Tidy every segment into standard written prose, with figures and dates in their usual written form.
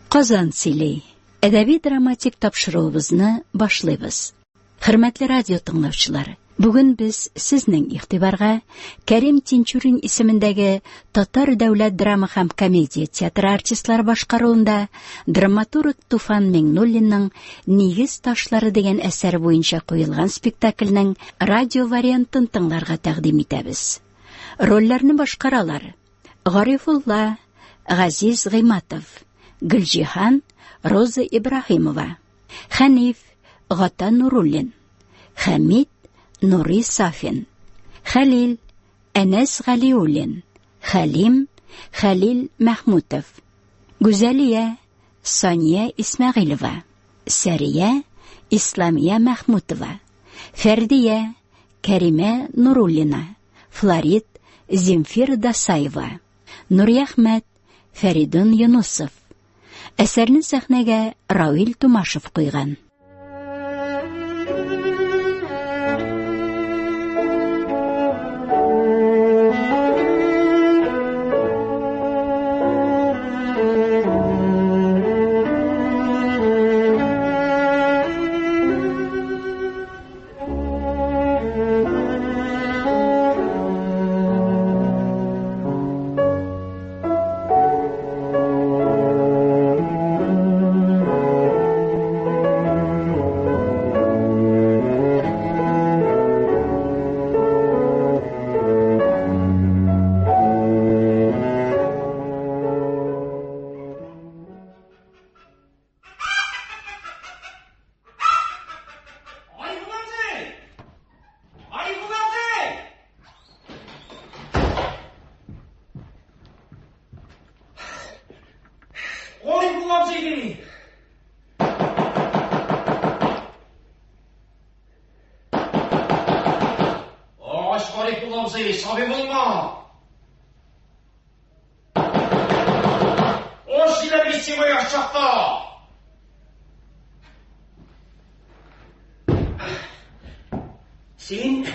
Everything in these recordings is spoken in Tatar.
Казан сөйли. Әдәби драматик тапшыруыбызны башлыйбыз. Хөрмәтле радио тыңлаучылар, бүген без сезнең игътибарга Кәрим Тинчурин исемендәге Татар дәүләт драма һәм комедия театры артистлары башкаруында драматург Туфан Миңнуллинның Нигез ташлары дигән әсәре буенча куелган спектакльнең радио вариантын тыңларга тәкъдим итәбез. Рольләрне башкаралар: Гарифулла, Газиз Гыйматов, Гөлҗиһан, Роза Ибраһимова, Хәниф, Гата Нуруллин, Хәмит, Нури Сафин, Хәлил, Әнәс Галиуллин, Хәлим, Хәлил Мәхмүтов, Гүзәлия, Сания Исмәгыйлева, Сәрия, Исламия Мәхмүтова, Фәрдия, Кәримә Нуруллина, Флорид, Земфира Дасаева, Нуриәхмәт, Фәридун Юнусов. Әсәрне сәхнәгә Равил Тумашев куйган. Син,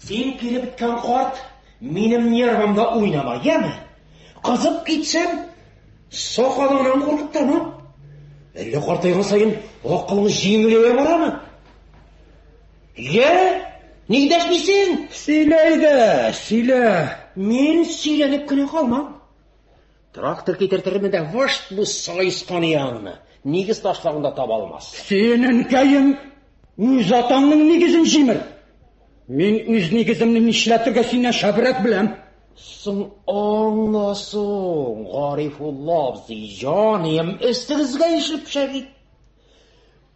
син кире беткән карт, минем нервымда уйнама, яме? Кызып китсәм, сакалыңнан куркып тормам. Әллә картайган саен акылың җиңеләя барамы? Йә, ник дәшмисең? Сөйлә әйдә, сөйлә. Мин сөйләнеп кенә калмам. Трактор китертермен дә вашт бу саескан янына. Нигез ташлавын да таба алмас. Син, әнкәем, үз атаңның нигезен җимер. Мин үз нигеземне нишләтергә синнән шәбрәк беләм. Соң аңла соң, Гарифулла абзый, җаныем, өстегезгә ишелеп төшә бит.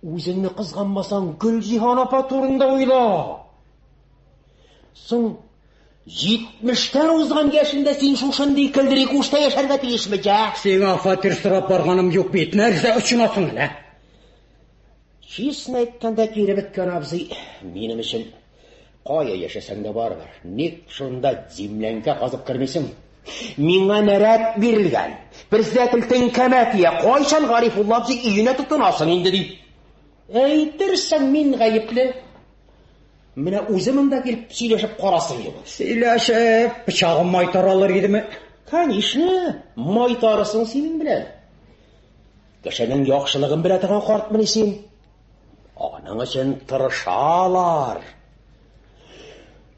Үзеңне кызганмасаң, Гөлҗиһан апа турында уйла. Соң җитмештән узган яшендә син шушындый көлдерикушта яшәргә тиешме, җә? Сиңа фатир сорап барганым юк бит. Нәрсә очынасың әле? Честно әйткәндә, кире беткән абзый, минем өчен кая яшәсәң дә барыбер. Ник шунда землянка казып кермисең? Миңа нәрәт бирелгән. Председатель теңкәмә тия, кайчан Гарифулла абзый өенә тотынасың инде ди. Әйтерсең, мин гаепле. Менә үзе монда килеп сөйләшеп карасын юк. Сөйләшеп, пычагым май таралыр идеме? Конечно, май тарысын синең белән. Кешенең яхшылыгын белә торган картмыни син? Аның өчен тырышалар.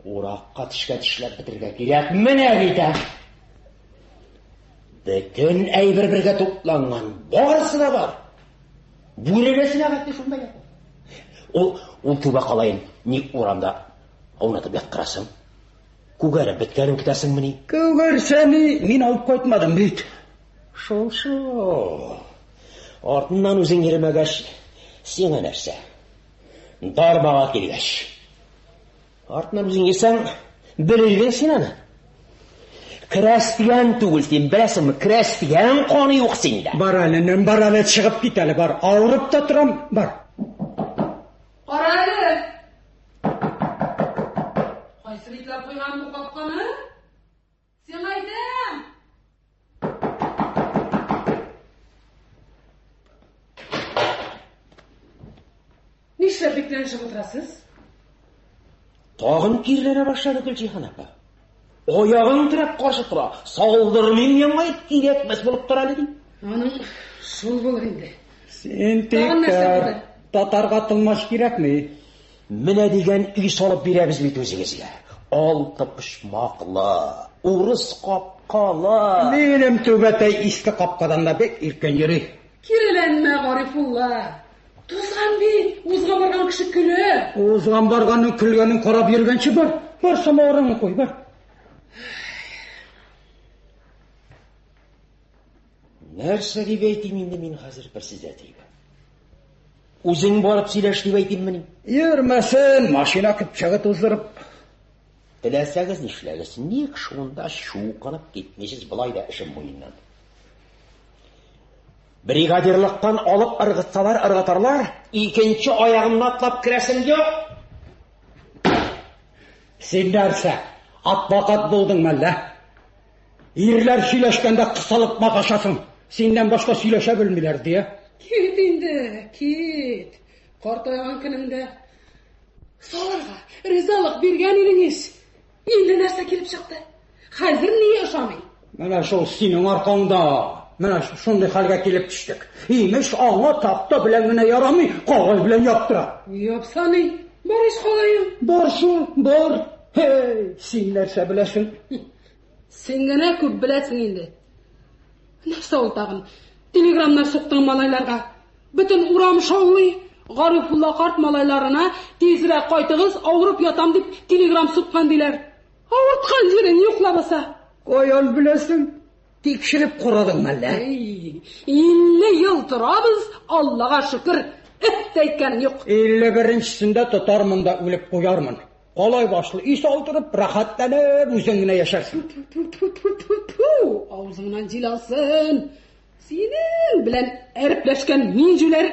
Уракка тешкә тешләп бетерергә кирәк. Менә бит ә. Бөтен әйбер бергә тупланган, барысы да бар. Бүрәнәсенә хәтле шунда ята. Ул, ул түбә калаен ник урамда аунатып яткырасың? Күгәреп беткәнен көтәсеңмени? Күгәрсә ни, мин алып кайтмадым бит. Шул шул. Артыннан үзең йөрмәгәч, сиңа нәрсә? Дарбага килгәч. Артыннан үзең йөрсәң, белердең син аны. Крәстиян түгел син, беләсеңме? Крәстиян каны юк синдә. Бар әле, энем, бар әле, чыгып кит әле, бар. Авырып та торам, бар. Кара әле! Кайсы битләп куйган бу капканы? Сиңа әйтәм! Нишләп бикләнешеп утырасыз? Тагын киреләнә башлады Гөлҗиһан апа. Аягын терәп каршы тора. Салдырмыйм яңа кирәкмәс булып тора әле ди. Аның шул булыр инде. Син тик Тагын нәрсә тор. булды? Татарга тылмач кирәкми. Менә дигән өй салып бирәбез бит үзегезгә. Алты почмаклы, урыс капкалы. Минем түбәтәй иске капкадан да бик иркен йөри. Киреләнмә, Гарифулла. Тузган бит, узган барган кеше көлә. Узган барганның көлгәнен карап йөргәнче бар. Бар самавырыңны куй, бар. Нәрсә дип әйтим инде мин хәзер председательгә? Үзең барып сөйләш дип әйтиммени? Йөрмәсен, машина көпчәге туздырып. Теләсәгез нишләгез, ник шунда чукынып китмисез болай да эшем муеннан. Бригадирлыктан алып ыргытсалар ыргытырлар, икенче аягымны атлап керәсем юк. Син нәрсә, адвокат булдың мәллә? Ирләр сөйләшкәндә кысылып маташасың. Синнән башка сөйләшә белмиләр дия. Кит инде, кит. Картайган көнеңдә салырга ризалык биргән идең ич. Инде нәрсә килеп чыкты? Хәзер ни ошамый? Менә шул синең аркаңда. Менә шундый хәлгә килеп төштек. Имеш, аңа такта белән генә ярамый, кагаз белән яптыра. Япса ни? Бар ич калаең. Бар шул, бар. Һей, син нәрсә беләсең? Син генә күп беләсең инде. Нәрсә ул тагын? Телеграмнар суктың малайларга. Бөтен урам шаулый. Гарифулла карт малайларына тизрәк кайтыгыз, авырып ятам дип телеграм суккан диләр. Авырткан җирең юк лабаса. Каян беләсең? Тикшереп карадың мәллә? Эй, 50 ел торабыз, Аллага шөкер, эт тә әйткәнең юк. 51-нчесендә тотармын да үлеп куярмын. Калай башлы өй салдырып, рәхәтләнеп үзең генә яшәрсең. Ту-ту-ту-ту-ту, авызыңнан җил алсын. Синең белән әрепләшкән мин җүләр.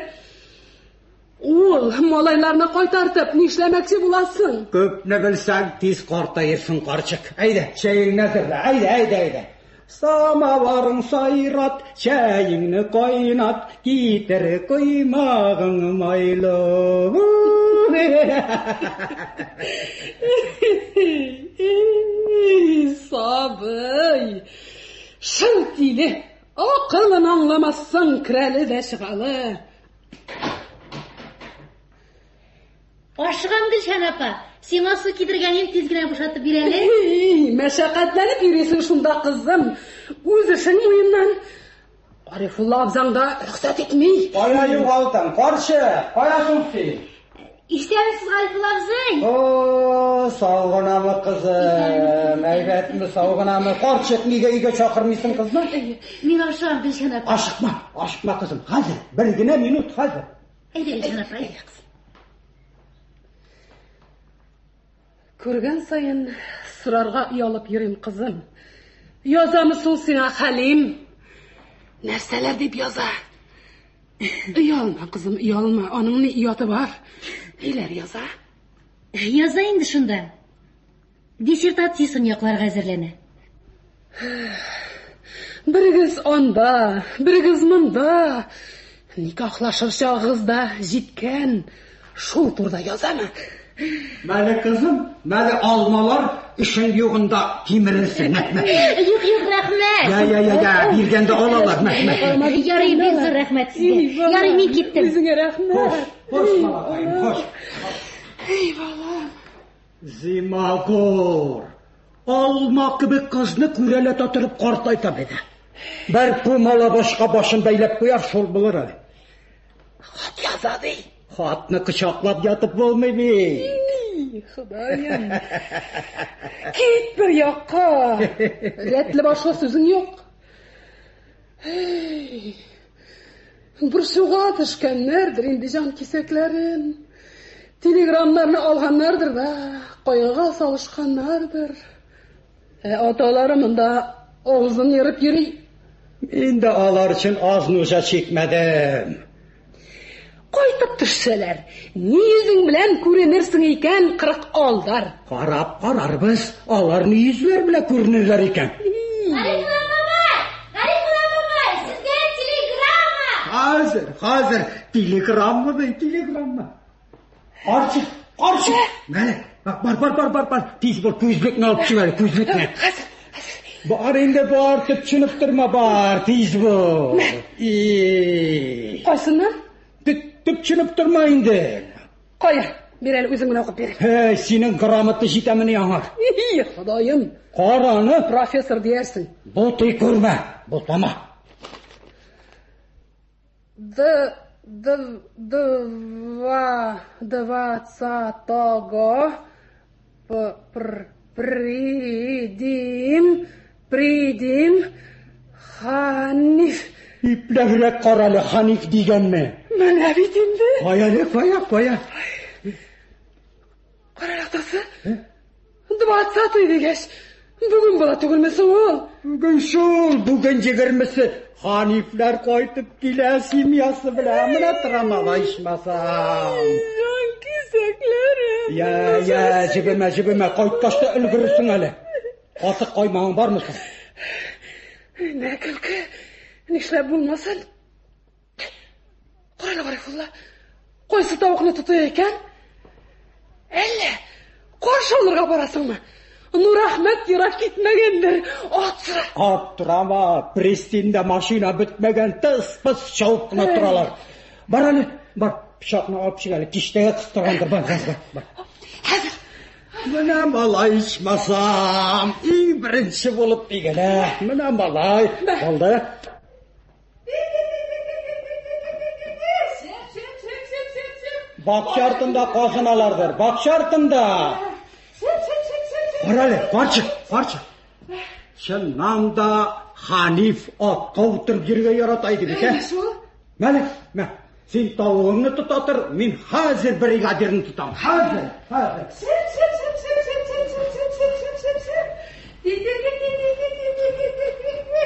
Ул малайларны кайтартып нишләмәкче буласың? Күпне белсәң, тиз картаерсың, карчык. Әйдә, чәеңне әзерлә. Әйдә, әйдә, әйдә. Самаварың сайрат, чәеңне кайнат, китер коймагың майлы. Эй, сабый. Шыр тиле. Акылын аңламассың, керәле дә чыгалы. Ашыгам, Гөлшан апа. Сиңа су китергәнем тиз генә бушатып бир әле. Эй, мәшәкатьләнеп йөрисең шунда, кызым. Үз эшең муеннан. Гарифулла абзаң да рөхсәт итми. Кая югалдың, карчык? Кая соң син? Исәнмесез, Гарифулла абзый. О, сау гынамы, кызым? Әйбәтме, сау гынамы? Карчык, нигә өйгә чакырмыйсың кызны? Мин ашыгам, Гөлшан апа. Ашыкма, ашыкма, кызым. Хәзер, бер генә минут, хәзер. Әйдә, Гөлшан апа, әйдә, кызым. Күргән саен сорарга оялып йөрим, кызым. Язамы соң сиңа Хәлим? Нәрсәләр дип яза? Оялма, кызым, оялма. Аның ни ояты бар? Ниләр яза? Яза инде шунда. Диссертациясен якларга әзерләнә. Берегез анда, берегез монда. Никахлашыр чагыгыз да җиткән. Шул турыда язамы? Мәле, кызым, мәле алмалар эшең югында кимерерсең. Мә, мә. Юк, юк, рәхмәт. Я, я, я, я, биргәндә алалар. Мә, мә. Ярый, бик зур рәхмәт сезгә. Ярый, мин киттем. Үзеңә рәхмәт. Хош, балакаем, хош. Эй, балам. Зимагур. Алма кебек кызны күрәләтә торып картайта бит. Бер пумала башка башын бәйләп куяр, шул булыр әле. Хат яза ди. Хатны кочаклап ятып булмый бит. Ий, Ходаем. Кит бер якка. Рәтле башлы сүзең юк. Эй, Борчуга төшкәннәрдер инде җан кисәкләрен. Телеграмнарны алганнардыр да, кайгыга салышканнардыр. Ә аталары монда авызын ерып йөри. Мин дә алар өчен аз нужа чикмәдем. Кайтып төшсәләр, ни йөзең белән күренерсең икән, кырык алдар. Карап карарбыз, алар ни йөзләр белән күренерләр икән. Гарифулла бабай! Гарифулла бабай, сезгә телеграмма! Хәзер, хәзер, телеграмма ди, телеграмма. Карчык, карчык. Мәле, бар, бар, бар, бар, бар. Тиз бул, күзлекне алып чык әле, күзлекне. Хәзер, хәзер. Бар инде, бар, төпченеп торма, бар, тиз бул. И. Кайсыннан? Төпченеп торма инде. Кая? Бир әле, үзең генә укып бир. Һәй, синең грамота җитәмени аңа? И, Ходаем. Кара аны. Профессор диярсең. Бутый күрмә, бутама. Д, д, два, двадцатого, п, пр, придим, придим, Ханиф. Ипләбрәк кара әле, Ханиф дигәнме? Менә бит инде. Кая әле, кая, кая? Кара әле, атасы. Двадцатый дигәч, бүген була түгелме соң ул? Бүген шул, бүген егермесе. Ханифләр кайтып килә семьясы белән. Менә тора малай ичмасам. Җан кисәкләрем. Я, я, җебемә, җебемә, кайткач та өлгерерсең әле. Катык каймагың бармы соң? Нә көлке, нишләп булмасын? Кара әле, Гарифулла, кайсы тавыкны тотый икән? Әллә каршы алырга барасыңмы? Нурәхмәт ерак китмәгәндер. Ат сора. Аптырама, пристинда машина бетмәгән, тыс-пыс чабып кына торалар. Бар әле, бар, пычакны алып чык әле, киштәгә кыстыргандыр, бар, бар, бар, бар. Хәзер. Менә малай ичмасам, иң беренче булып дигәнә. Менә малай, алды. Бакча артында казыналардыр, бакча артында. Кара әле, карчык, карчык. Чыннан да Ханиф атка утырып йөрергә ярата иде бит, ә? Шул. Мәле, мә, син тавыгыңны тота тор, мин хәзер бригадирны тотам. Хәзер, хәзер. Шеп, шеп, шеп, шеп, шеп, шеп, шеп, шеп, шеп, шеп, шеп, шеп. Ти, ти, ти, ти, ти, ти, ти, ти, ти, ти, ти, ти.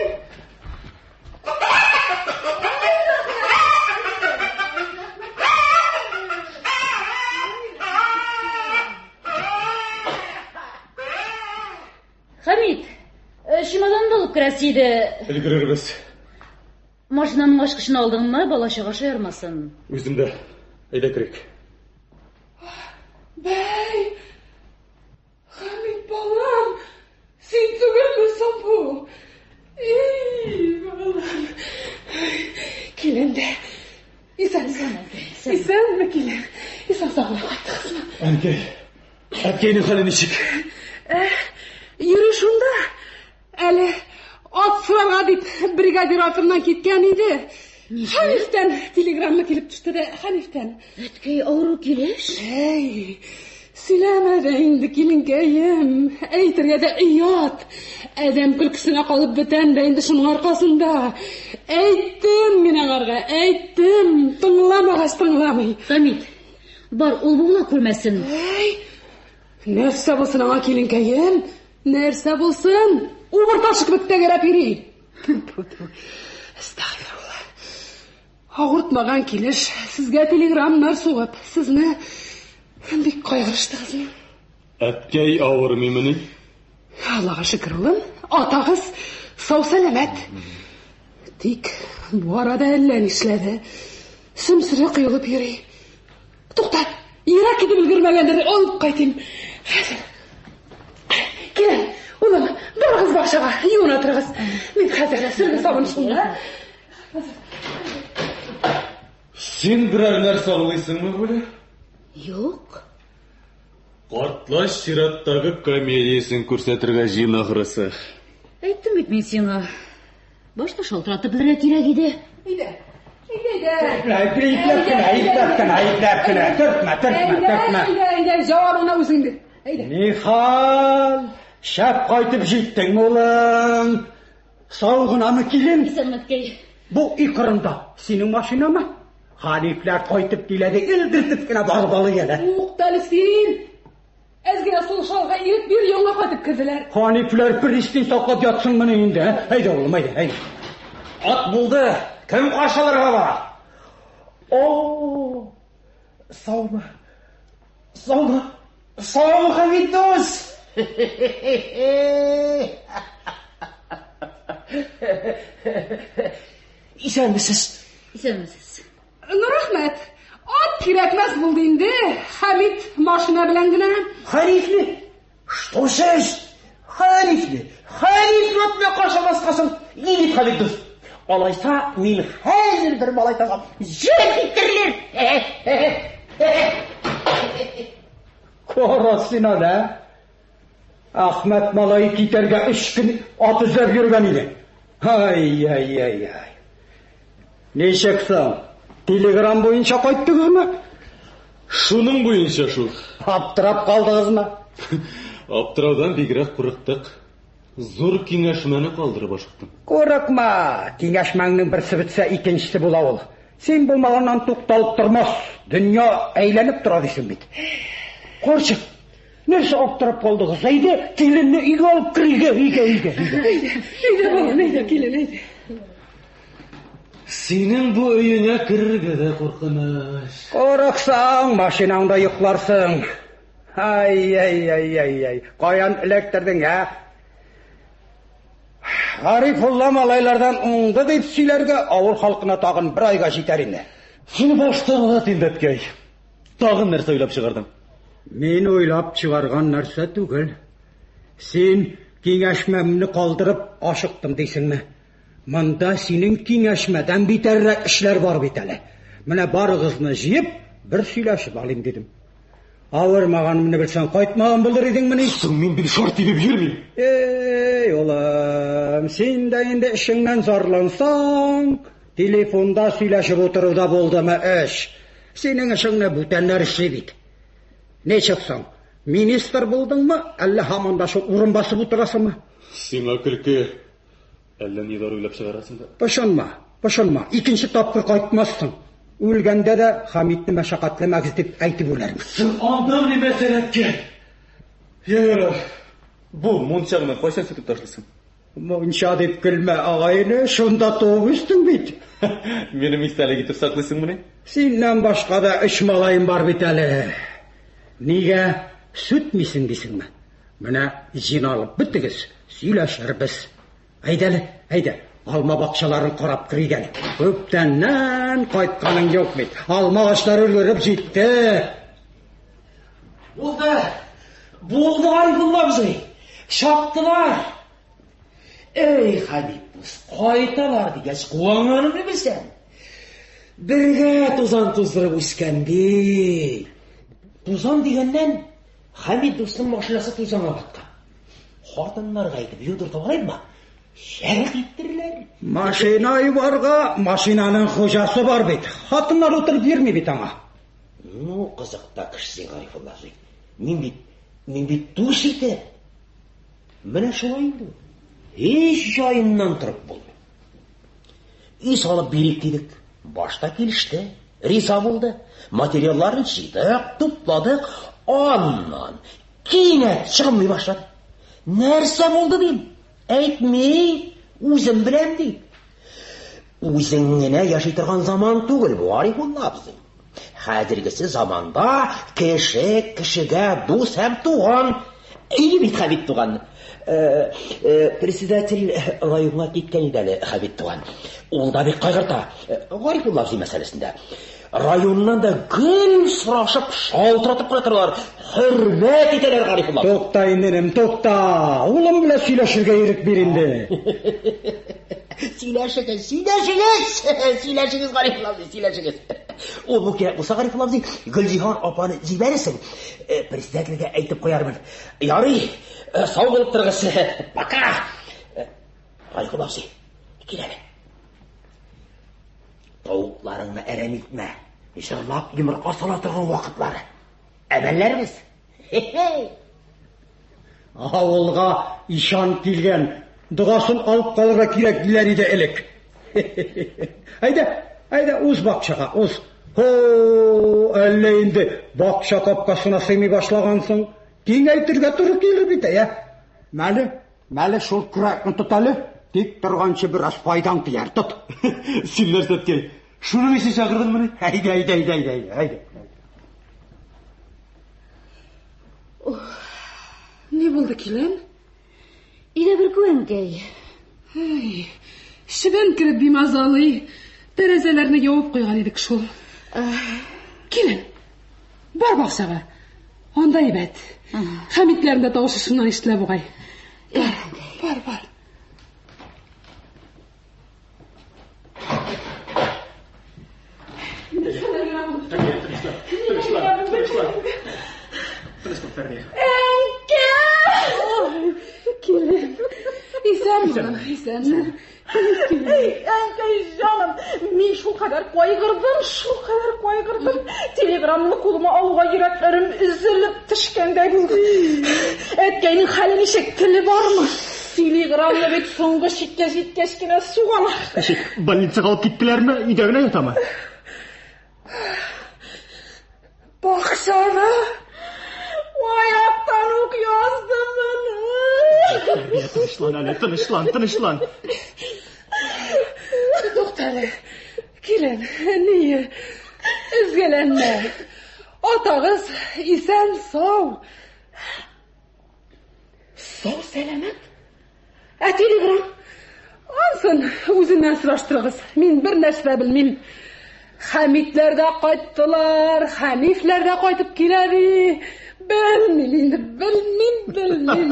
Хәмит, чемоданны алып керәсе иде. Өлгерербез. Машинаның ачкычын алдыңмы, бала-чага шаярмасын. Үземдә. Әйдә керик. Бәй! Хәмит балам, син түгелме соң бу? Эй, балам. Килен дә. Исәнме? Исәнме, килен? Исән сау гына кайттыгызмы? Әнкәй, әткәйнең хәле ничек? Йөри шунда. Әле ат сорарга дип бригадир артыннан киткән иде. Хәнифтән телеграмма килеп төште дә, Хәнифтән. Әткәй авыру килеш? Әй, сөйләмә дә инде, киленкәем. Әйтергә дә оят. Адәм көлкесенә калып бетәм дә инде шуның аркасында. Әйттем мин аңарга, әйттем. Тыңламагач тыңламый. Хәмит, бар, ул була күрмәсен. Әй, нәрсә булсын аңа, киленкәем? Нәрсә булсын? Убыр ташы кебек тәгәрәп йөри. Әстәгъфирулла. Авыртмаган килеш сезгә телеграммнар сугып, сезне бик кайгырыштыгызмы? Әткәй авырмыймыни? Аллага шөкер, улым, атагыз сау-сәламәт. Тик бу арада әллә нишләде. Сөмсере коелып йөри. Тукта, ерак китеп өлгермәгәндер, алып кайтыйм. Хәзер. Килен, улым, барыгыз бакчага, юына торыгыз. Мин хәзер сөлге сабын шунда. Син берәр нәрсә аңлыйсыңмы, Гуля? Юк. Картлач чираттагы комедиясен күрсәтергә җыен ахрысы. Әйттем бит мин сиңа. Башта шалтыратып белергә кирәк иде. Әйдә, әйдә, әйдә. Ипләп кенә, ипләп кенә, ипләп кенә. Төртмә, төртмә, төртмә. Әйдә, әйдә, җавабыңны үзең бир. Әйдә. Нихал, шәп кайтып җиттең, улым. Сау гынамы килен? Исәнме, әткәй. Бу икрында синең машинамы? Ханифләр кайтып килә дә илдертеп кенә барып алый әле. Туктале син. Әз генә сулыш алырга ирек бир, яңа кайтып керделәр. Ханифләр пристин саклап ятсынмыни инде, ә? Әйдә, улым, әйдә, әйдә. Ат булды. Кем каршы алырга бара? О, саумы? Саумы? Саумы, Хәмит дус? Исәнмесез. Исәнмесез. Нурәхмәт, ат кирәкмәс булды инде. Хәмит машина белән генә. Хәнифме? Что сез? Хәнифне, Хәниф атына каршы баскасың. Ни бит Хәмит дус? Алайса, мин хәзер бер малай табам. Җен киттерелер. Кара син аны, ә? Әхмәт малае китәргә өч көн ат эзләп йөргән иде. Ай-яй-яй-яй. Ничек соң? Телеграм буенча кайттыгызмы? Шуның буенча шул. Аптырап калдыгызмы? Аптыраудан бигрәк курыктык. Зур киңәшмәне калдырып ашыктым. Курыкма, киңәшмәңнең берсе бетсә, икенчесе була ул. Син булмаганнан тукталып тормас, дөнья әйләнеп тора дисең бит. Карчык, нәрсә аптырап калдыгыз? Әйдә, киленне өйгә алып кер, өйгә, өйгә, өйгә, өйгә. Әйдә, әйдә, балам, әйдә, килен, әйдә. Синең бу өеңә керергә дә куркыныч. Курыксаң, машинаңда йокларсың. Ай-яй-яй-яй-яй, каян эләктердең, ә? Гарифулла малайлардан уңды дип сөйләргә авыл халкына тагын бер айга җитәр инде. Син башта аңлат инде, әткәй. Тагын нәрсә уйлап чыгардың? Мин уйлап чыгарган нәрсә түгел. Син киңәшмәмне калдырып ашыктым дисеңме? Монда синең киңәшмәдән битәррәк эшләр бар бит әле. Менә барыгызны җыеп, бер сөйләшеп алыйм дидем. Авырмаганымны белсәң, кайтмаган булыр идеңмени? Соң мин бит шар тибеп йөрмим. Эй, улым, син дә инде эшеңнән зарлансаң, телефонда сөйләшеп утыру да булдымы эш? Синең эшеңне бүтәннәр эшли бит. Ничек соң? Министр булдыңмы, әллә һаман да шул урын басып утырасыңмы? Сиңа көлке. Әллә ниләр уйлап чыгарасың да. Пошынма, пошынма. Икенче тапкыр кайтмассың. Үлгәндә дә Хәмитне мәшәкатьләмәгез дип әйтеп үләрмен. Соң анда ни мәсьәлә, әткәй? Я ярар. Бу мунчаңны кайчан сүтеп ташлыйсың? Мунча дип көлмә, агайне, шунда туып үстең бит. Минем истәлек итеп саклыйсыңмыни? Синнән башка да өч малаем бар бит әле. Нигә сүтмисең дисеңме? Менә җыйналып бетегез, сөйләшербез. Әйдә әле, әйдә, алма бакчаларын карап керик әле. Күптәннән кайтканың юк бит. Алма агачлары өлгереп җитте. Булды. Булды, Гарифулла абзый. Чаптылар. Эй, Хәбиб дус, кайталар дигәч, куанганымны белсәң. Бергә тузан туздырып үскән бит. Тузан дигәннән, Хәмит дусның машинасы тузанга баткан. Хатыннарга әйтеп юдыртып алыйммы? Шәрык иттерләр. Машина юарга машинаның хуҗасы бар бит. Хатыннар утырып йөрми бит аңа. Ну, кызык та кеше син, Гарифулла абзый. Мин бит, мин бит дус итеп. Менә шулай инде. Һич җаеннан торып булмый. Өй салып бирик дидек. Башта килеште, риза булды. Материалларын җыйдык, тупладык. Аннан кинәт чыгымлый башлады. Нәрсә булды дим? Әйтми, үзем беләм ди. Үзең генә яши торган заман түгел бу, Арифулла абзый. Хәзергесе заманда кеше кешегә дус һәм туган. Әйе бит, Хәбит туган. Э, э, председатель районга киткән иде әле, Хәбит туган. Ул да бик кайгырта. Э, Гарифулла абзый мәсьәләсендә. Районнан да гел сорашып, шалтыратып кына торалар. Хөрмәт итәләр Гарифулла. Тукта инде, энем, тукта. Улым белән сөйләшергә ирек бир инде. Сөйләшегез, сөйләшегез! Сөйләшегез, Гарифулла абзый, сөйләшегез. Ул бу кирәк булса, Гарифулла абзый, Гөлҗиһан апаны җибәрерсең. Э, председательгә әйтеп куярмын. Ярый, э, сау булып торыгыз. Пока. Э, Гарифулла абзый, кил әле. Тавыкларыңны әрәм итмә. Җырлап йомырка сала торган вакытлары. Әмәлләрбез. Хе-хе. Авылга ишан килгән, догасын алып калырга кирәк диләр иде элек. Әйдә, әйдә, уз бакчага, уз. Һо, әллә инде бакча капкасына сыймый башлагансың. Киңәйтергә туры килер бит, ә? Мәле, мәле шул көрәкне тот әле. Тик торганчы бераз файдаң тияр, тот. Син нәрсә, әткәй? Шуның өчен чакырдыңмыни? Әйдә, әйдә, әйдә, әйдә, әйдә. Ни булды, килен? Өйдә бер күәнкәй. Әй, чебен кереп бимазалый. Тәрәзәләрне ябып куйган идек шул. Килен, бар бакчага. Анда әйбәт. Хәмитләрнең дә тавышы шуннан ишетелә бугай. Бар, бар. Әнкәй! Килен. Исәнме, исәнме. Эй, әнкәй җаным, мин шулкадәр кайгырдым, шулкадәр кайгырдым. Телеграммны кулыма алуга йөрәкләрем өзелеп төшкәндәй булды. Әткәйнең хәле ничек, теле бармы? Телеграммны бит соңгы чиккә җиткәч кенә сугалар. Ничек, больницага алып киттеләрме, өйдә генә ятамы? Бакчада аяктан ук яздым моны. Фәрдия, тынычлан әле, тынычлан, тынычлан. Туктале, килен, ни, өзгәләнмә. Атагыз исән сау. Сау сәламәт. Ә телеграм? Ансын үзеннән сораштырыгыз. Мин бер нәрсә дә белмим. Хәмитләр дә кайттылар, Хәнифләр дә кайтып килә ди. Белмим инде, белмим, белмим.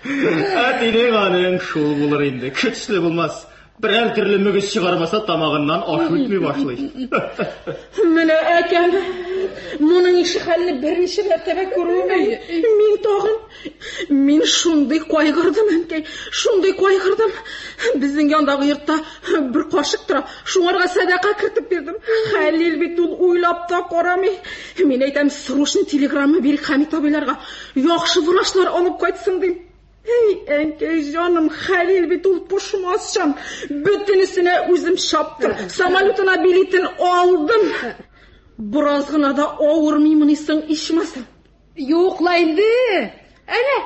Әтинең аның шул булыр инде, көчле булмас. Берәр төрле мөгез чыгармаса, тамагыннан аш үтми башлый. Менә әкәм, моның ише хәлне беренче мәртәбә күрүем. Мин тагын, мин шундый кайгырдым, әнкәй, шундый кайгырдым. Безнең яндагы йортта бер карчык тора, шуңарга сәдака кертеп бирдем. Хәлил бит ул уйлап та карамый. Мин әйтәм, срочно телеграмма бирик Хәмит абыйларга. Яхшы врачлар алып кайтсын дим. Әй, әнкәй җаным, Хәлил бит ул пошмасчан. Бөтенесенә үзем чаптым. Самолетына билетын алдым. Бераз гына да авырмыймыни соң ичмасам. Юк ла инде. Әнә,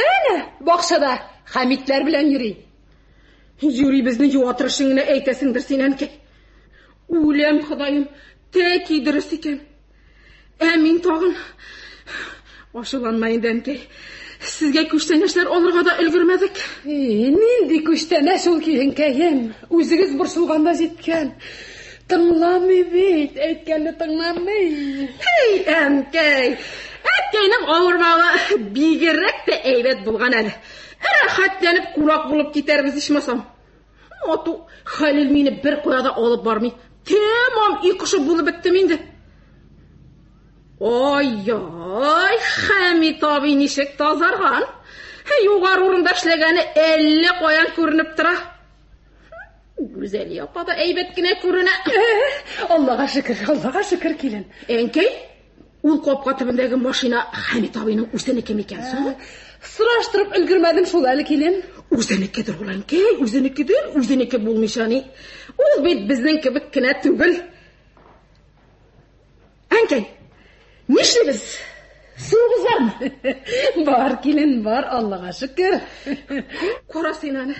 әнә, бакчада Хәмитләр белән йөри. Юри безне юатыр өчен генә әйтәсеңдер син, әнкәй. Үләм, Ходаем, тәки дөрес икән. Ә мин тагын ачуланма инде, әнкәй. Сезгә күчтәнәчләр алырга да өлгермәдек. И, нинди күчтәнәч ул, киленкәем. Үзегез борчылганда җиткән. Тыңламый бит, әйткәнне тыңламый. Эй, әнкәй, әткәйнең авырмавы бигрәк тә әйбәт булган әле. Рәхәтләнеп кунак булып китәрбез ичмасам. Ату Хәлил мине бер кая да алып бармый. Тәмам өй кошы булып беттем инде. Ай-яй, Хәмит абый ничек тазарган. Югары урында эшләгәне әллә каян күренеп тора. Гүзәлия апа да әйбәт кенә күренә. Аллага шөкер, Аллага шөкер, килен. Әнкәй, ул капка төбендәге машина Хәмит абыйның үзенеке микән соң? Сораштырып өлгермәдем шул әле, килен. Үзенекедер ул, әнкәй, үзенекедер, үзенеке булмыйча ни. Ул бит безнең кебек кенә түгел. Әнкәй, нишлибез? Суыбыз бармы? Бар, килен, бар, Аллага шөкер. Кара син аны.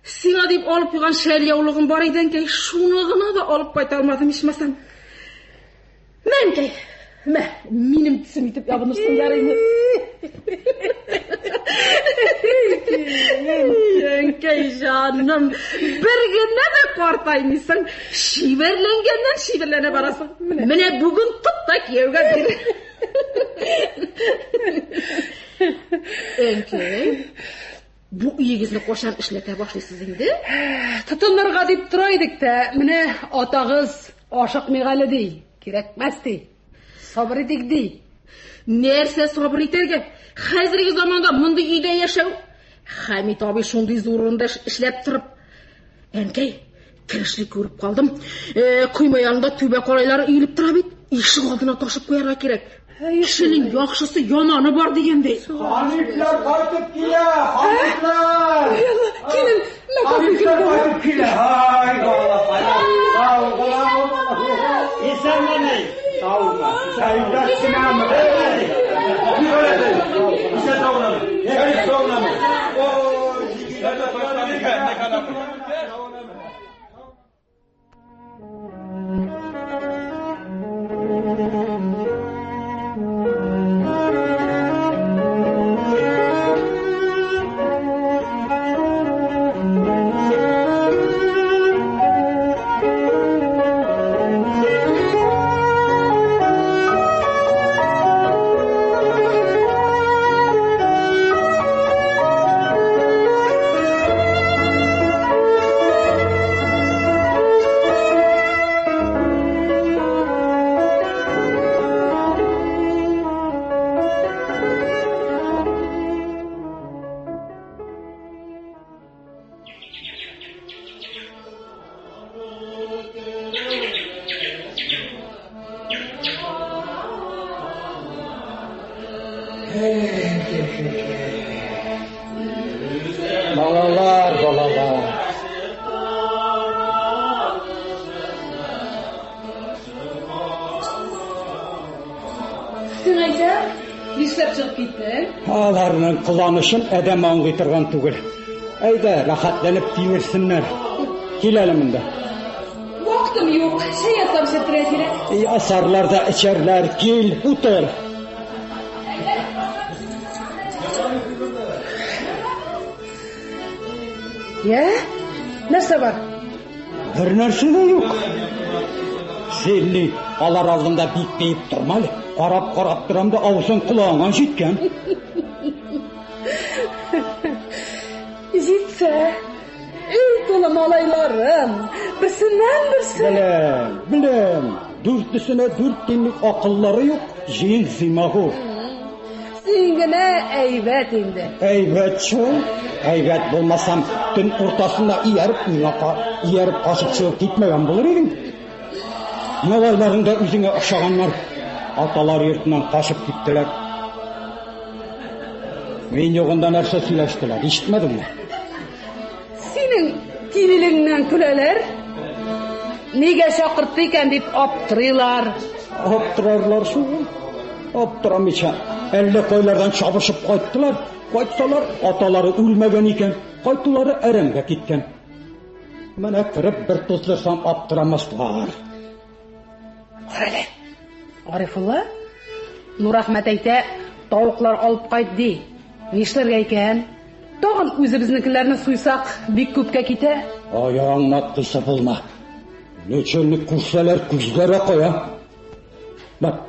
Сиңа дип алып куйган шәл яулыгым бар иде, әнкәй, шуны гына да алып кайта алмадым ичмасам. Мә, әнкәй, мә, минем төсем итеп ябынырсың ярыймы? Әнкәй җаным, бер генә дә картаймыйсың, чибәрләнгәннән чибәрләнә барасың. Менә бүген тот та кияүгә бир. Әнкәй, бу өегезне кайчан эшләтә башлыйсыз инде? Тотынырга дип тора идек тә, менә атагыз ашыкмыйк әле ди, кирәкмәс ди. Сабыр итик ди. Нәрсә сабыр итәргә? Хәзерге заманда мондый өйдә яшәү. Хәмит абый шундый зур урында эшләп торып. Әнкәй, керешли күреп калдым. Койма янында түбә карайлары өелеп тора бит. Ишек алдына ташып куярга кирәк. Кешенең яхшысы яманы бар дигәндәй. Хәмитләр кайтып килә, Хәмитләр! Килен, Хәмитләр кайтып килә. Ай, сау гына. Исәнме? Саумы? Әйбәт кенәме? Исән саумы? Шәриф саумы? Ой, Балалар, балалар. Син әйтә, нишләп чыгып киттең? Аларның кыланышын адәм аңлый торган түгел. Әйдә, рәхәтләнеп тимерсеннәр. Кил әле монда. Вакытым юк, чәй ясап эчертергә кирәк. Ясарлар да эчәрләр. Кил, утыр. Я? Нәрсә бар? Бер нәрсә дә юк. Син ни, алар алдында бик биеп торма әле. Карап-карап торам да авызың колагыңа җиткән. Җитсә. Өй тулы малайларым, берсеннән берсе. Беләм, беләм. Дүртесенә дүрт тинлек акыллары юк, җыен зимагу. Син генә әйбәт инде. Әйбәт шул. Әйбәт булмасам, төн уртасында ияреп миңа ияреп качып чыгып китмәгән булыр идең. Малайларың да үзеңә охшаганнар. Аталар йортыннан качып киттеләр. Мин югында нәрсә сөйләштеләр, ишетмәдеңме? Синең тилелегеңнән көләләр. Нигә чакыртты икән дип аптырыйлар. Аптырарлар шул. Аптырамыйча, әллә кайлардан чабышып кайттылар. Кайтсалар, аталары үлмәгән икән. Кайтулары әрәмгә киткән. Менә кереп бер туздырсам аптырамаслар. Карале. Гарифулла, Нурәхмәт әйтә, тавыклар алып кайт ди. Нишләргә икән? Тагын үзебезнекеләрне суйсак, бик күпкә китә. Аяңнаткысы булма. Нечәнник күрсәләр, күзләре кая. Бар,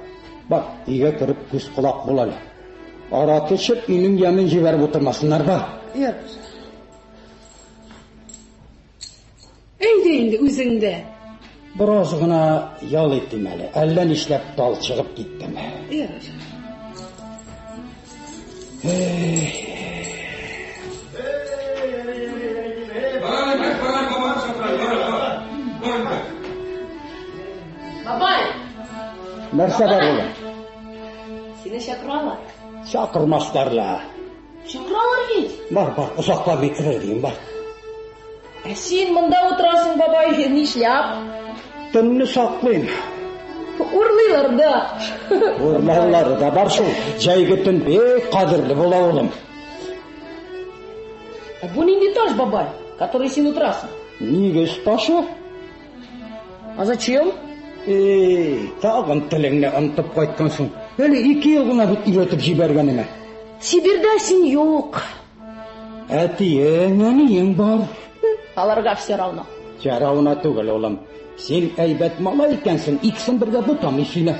бар, өйгә кереп күз колак бул әле. Аракы эчеп, өйнең ямен җибәреп утырмасыннар, бар. Ярар. Әйдә инде үзең дә. Бераз гына ял итим әле. Әллә нишләп талчыгып киттем. Ярар. Бабай, Нәрсә бар улым? сине чакыралар. Чакырмаслар ла. Чакыралар бит. Бар, бар, озакламый керер идем, бар. Ә син монда утырасың, бабай, нишләп? Төнне саклыйм. Урлыйлар да. Урлаулары да бар шул. Җәйге төн бик кадерле була, улым. Ә бу нинди таш, бабай, который син утырасың? Нигез ташы? А зачем? Эй, тагын телеңне онытып кайткансың. Әле 2 ел гына бит өйрәтеп җибәргәнемә. Сибирдә син юк. Әтиең, әниең бар. Аларга все равно. Чарауна түгел, улым. Син әйбәт малай икәнсең, икесен бергә бутамый сөйлә.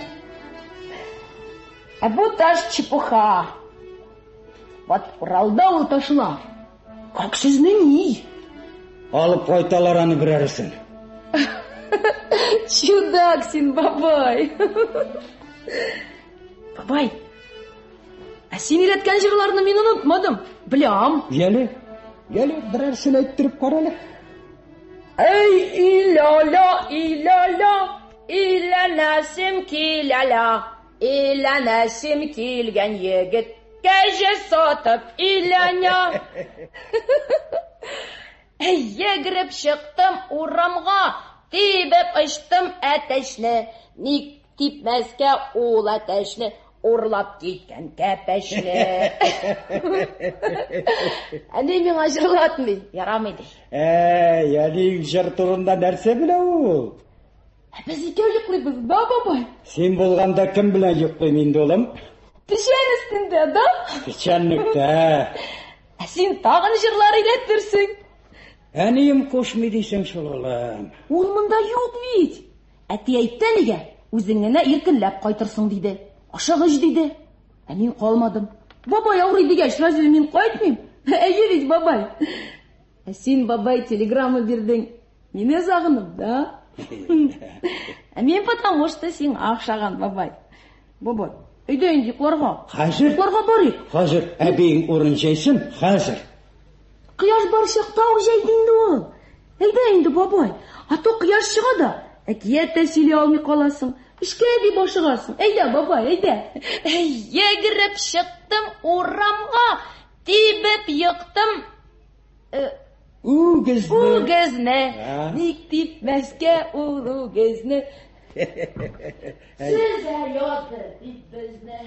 Ә бу таш чепуха. Вот Уралда ул ташлар. Как сезнең ни? Алып кайталар аны берәрсен. Чудак син, бабай. Бабай, ә син өйрәткән җырларны мин онытмадым. Беләм. Яле, яле, берәрсен әйттереп кара әле. Эй, иля-ля, иля-ля, иләнәсем килә-ля, иләнәсем килгән егет, кәҗә сатып иләнә. Әй, йөгереп чыктым урамга, тибеп очтым әтәчне, ник типмәскә ул әтәчне, урлап киткән кәпәчне. Әни миңа җырлатмый, ярамый ди. Әй, әниең җыр турында нәрсә белә ул? Ә без икәү йоклыйбыз, да, бабай? Син булганда кем белән йоклыйм инде, улым? Печән өстендә, да? Печәнлектә. Ә син тагын җырлар өйрәтерсең. Әнием кушмый дисең шул, улым. Ул монда юк бит. Әти әйтте нигә, үзең генә иркенләп кайтырсың диде. Ашыгыч диде. Ә мин калмадым. Бабай авырый дигәч, разве мин кайтмыйм? Әйе бит, бабай. Ә син, бабай, телеграмма бирдең. Мине сагынып, да? Ә мин потому что сиңа охшаган, бабай. Бабай, әйдә инде йокларга. Хәзер? Йокларга барыйк. Хәзер әбиең урын җәйсен, хәзер. Кояш бар чакта ук җәйде инде ул. Әйдә инде, бабай. А то кояш чыга да, әкият тә сөйли алмый каласың. Эшкә дип ашыгасың. Әйдә, бабай, әйдә. Әй, йөгереп чыктым. Чыктым урамга, тибеп ектым э, Үгезне. Үгезне. Ник типмәскә ул үгезне? Сезә язды дип безне.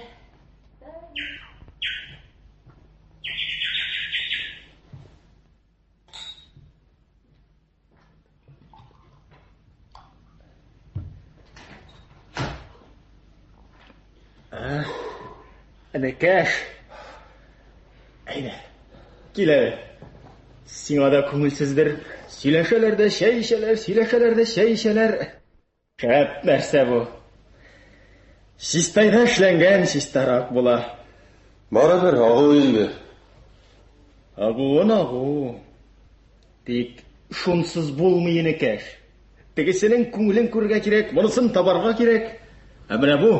Энекәш. Әйдә. Кил әле. Сиңа да күңелсездер. Сөйләшәләр дә чәй эчәләр, сөйләшәләр дә чәй эчәләр. Шәп нәрсә бу. Чистайда эшләнгән чистарак була. Барыбер агу инде. Агуын агу. Тик шунсыз булмый, энекәш. Тегесенең күңелен күрергә кирәк, монысын табарга кирәк. Ә менә бу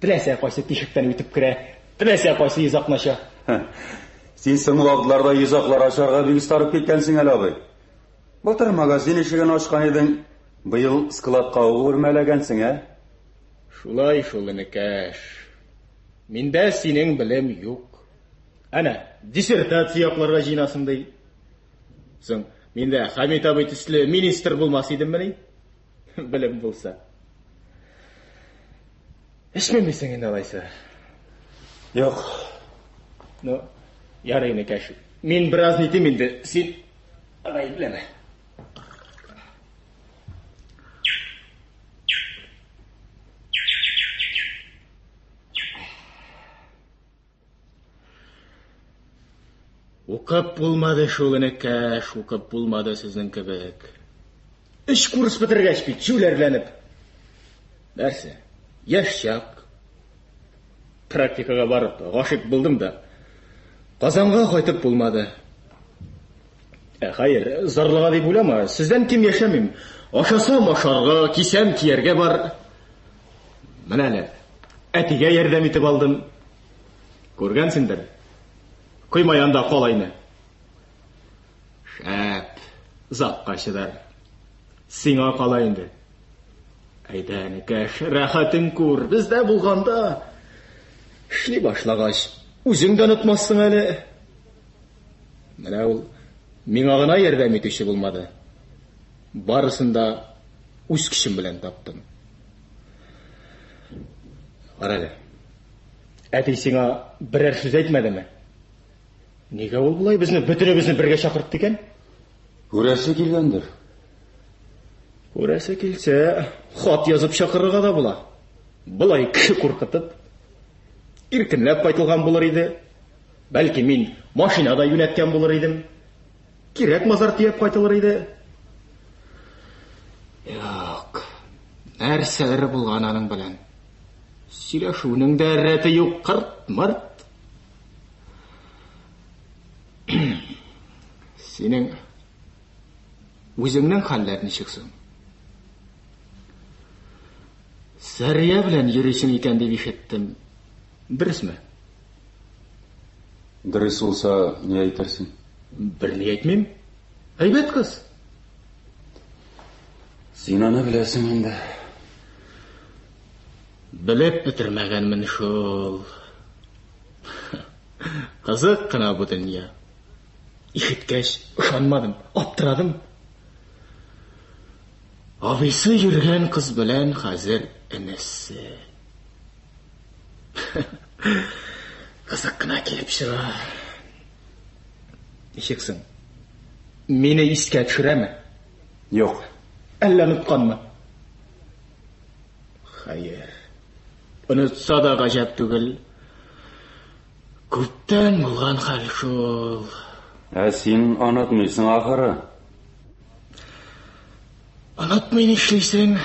теләсә кайсы тишектән үтеп керә, теләсә кайсы йозакны ача. Син соңгы вакытларда йозаклар ачарга бик остарып киткәнсең әле, абый. Былтыр магазин ишеген ачкан идең, быел складка ук үрмәләгәнсең, ә? Шулай шул, энекәш. Миндә синең белем юк. Әнә, диссертация якларга җыенасың ди. Соң, мин дә Хәмит абый төсле министр булмас идеммени? Белем булса. Эчмим дисең инде алайса. Юк. Ну, ярый, энекәш. Мин бераз нитим инде, син гаепләмә. Укып булмады шул, энекәш, укып булмады сезнең кебек. Өч курс бетергәч бит, җүләрләнеп. Нәрсә? Яшь чак. Практикага барып, гашыйк булдым да. Казанга кайтып булмады. Ә, хәер, зарлана дип уйлама, сездән ким яшәмим. Ашасам ашарга, кисәм кияргә бар. Менә әле әтигә ярдәм итеп алдым. Күргәнсеңдер. Койма янында калайны. Шәп, озакка чыдар. Сиңа кала инде. Әйдә, энекәш, рәхәтен күр. Бездә булганда эшли башлагач, үзең дә онытмассың әле. Менә ул миңа гына ярдәм итүче булмады. Барысын да үз көчем белән таптым. Кара әле. Әти сиңа берәр сүз әйтмәдеме? Нигә ул болай безне бөтенебезне бергә чакыртты икән? Күрәсе килгәндер. Күрәсе килсә, хат язып чакырырга да була. Болай кеше куркытып, иркенләп кайтылган булыр иде. Бәлки мин машина да юнәткән булыр идем. Кирәк мазар төяп кайтылыр иде. Юк. Нәрсәләр булган аның белән? Сөйләшүнең дә рәте юк, кырт-мырт. Синең үзеңнең хәлләр ничек соң? Сәрия белән йөрисең икән дип ишеттем. Дөресме? Дөрес булса, ни әйтерсең? Берни әйтмим. Әйбәт кыз. Син аны беләсең инде. Белеп бетермәгәнмен шул. Кызык кына бу дөнья. Ишеткәч, ышанмадым, аптырадым. Абыйсы йөргән кыз белән хәзер энесе. Кызык кына килеп чыга. Ничек соң? Мине искә төшерәме? Юк. Әллә онытканмы? Хәер. Онытса да гаҗәп түгел. Күптән булган хәл шул. Ә син онытмыйсың ахыры. Онытмый нишлисең?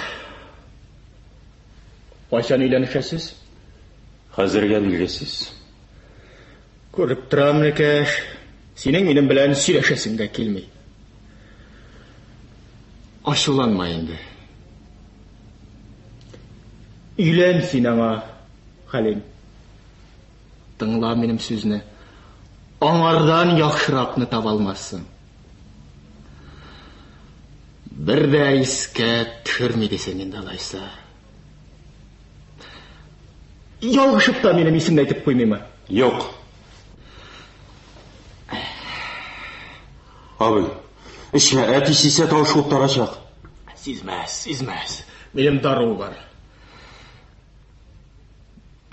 Кайчан өйләнешәсез? Хәзергә билгесез. Күреп торам, энекәш, синең минем белән сөйләшәсең дә килми. Ачуланма инде. Өйлән син аңа, Хәлим. Тыңла минем сүзне. Аңардан яхшыракны таба алмассың. Бер дә искә төшерми дисең инде алайса. Ялгышып та минем исемне әйтеп куймыймы? Юк. Абый, эчмә, әти сизсә тавыш куптарачак. Сизмәс, сизмәс. Минем дару бар.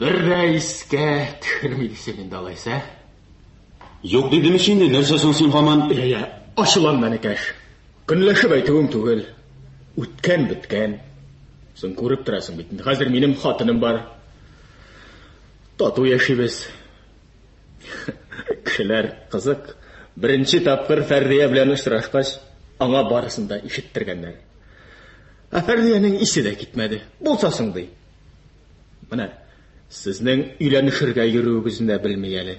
Бер дә искә төшерми дисең инде алайса. Юк дидем ич инде, нәрсә соң син һаман? Я, я, ачуланма, энекәш. Көнләшеп әйтүем түгел. Үткән беткән. Соң күреп торасың бит инде, хәзер минем хатыным бар. Тату яшибез. Кешеләр кызык. Беренче тапкыр Фәрдия белән очрашкач, аңа барысын да ишеттергәннәр. Ә Фәрдиянең исе дә китмәде. Булса соң ди. Менә сезнең өйләнешергә йөрүегезне дә белми әле.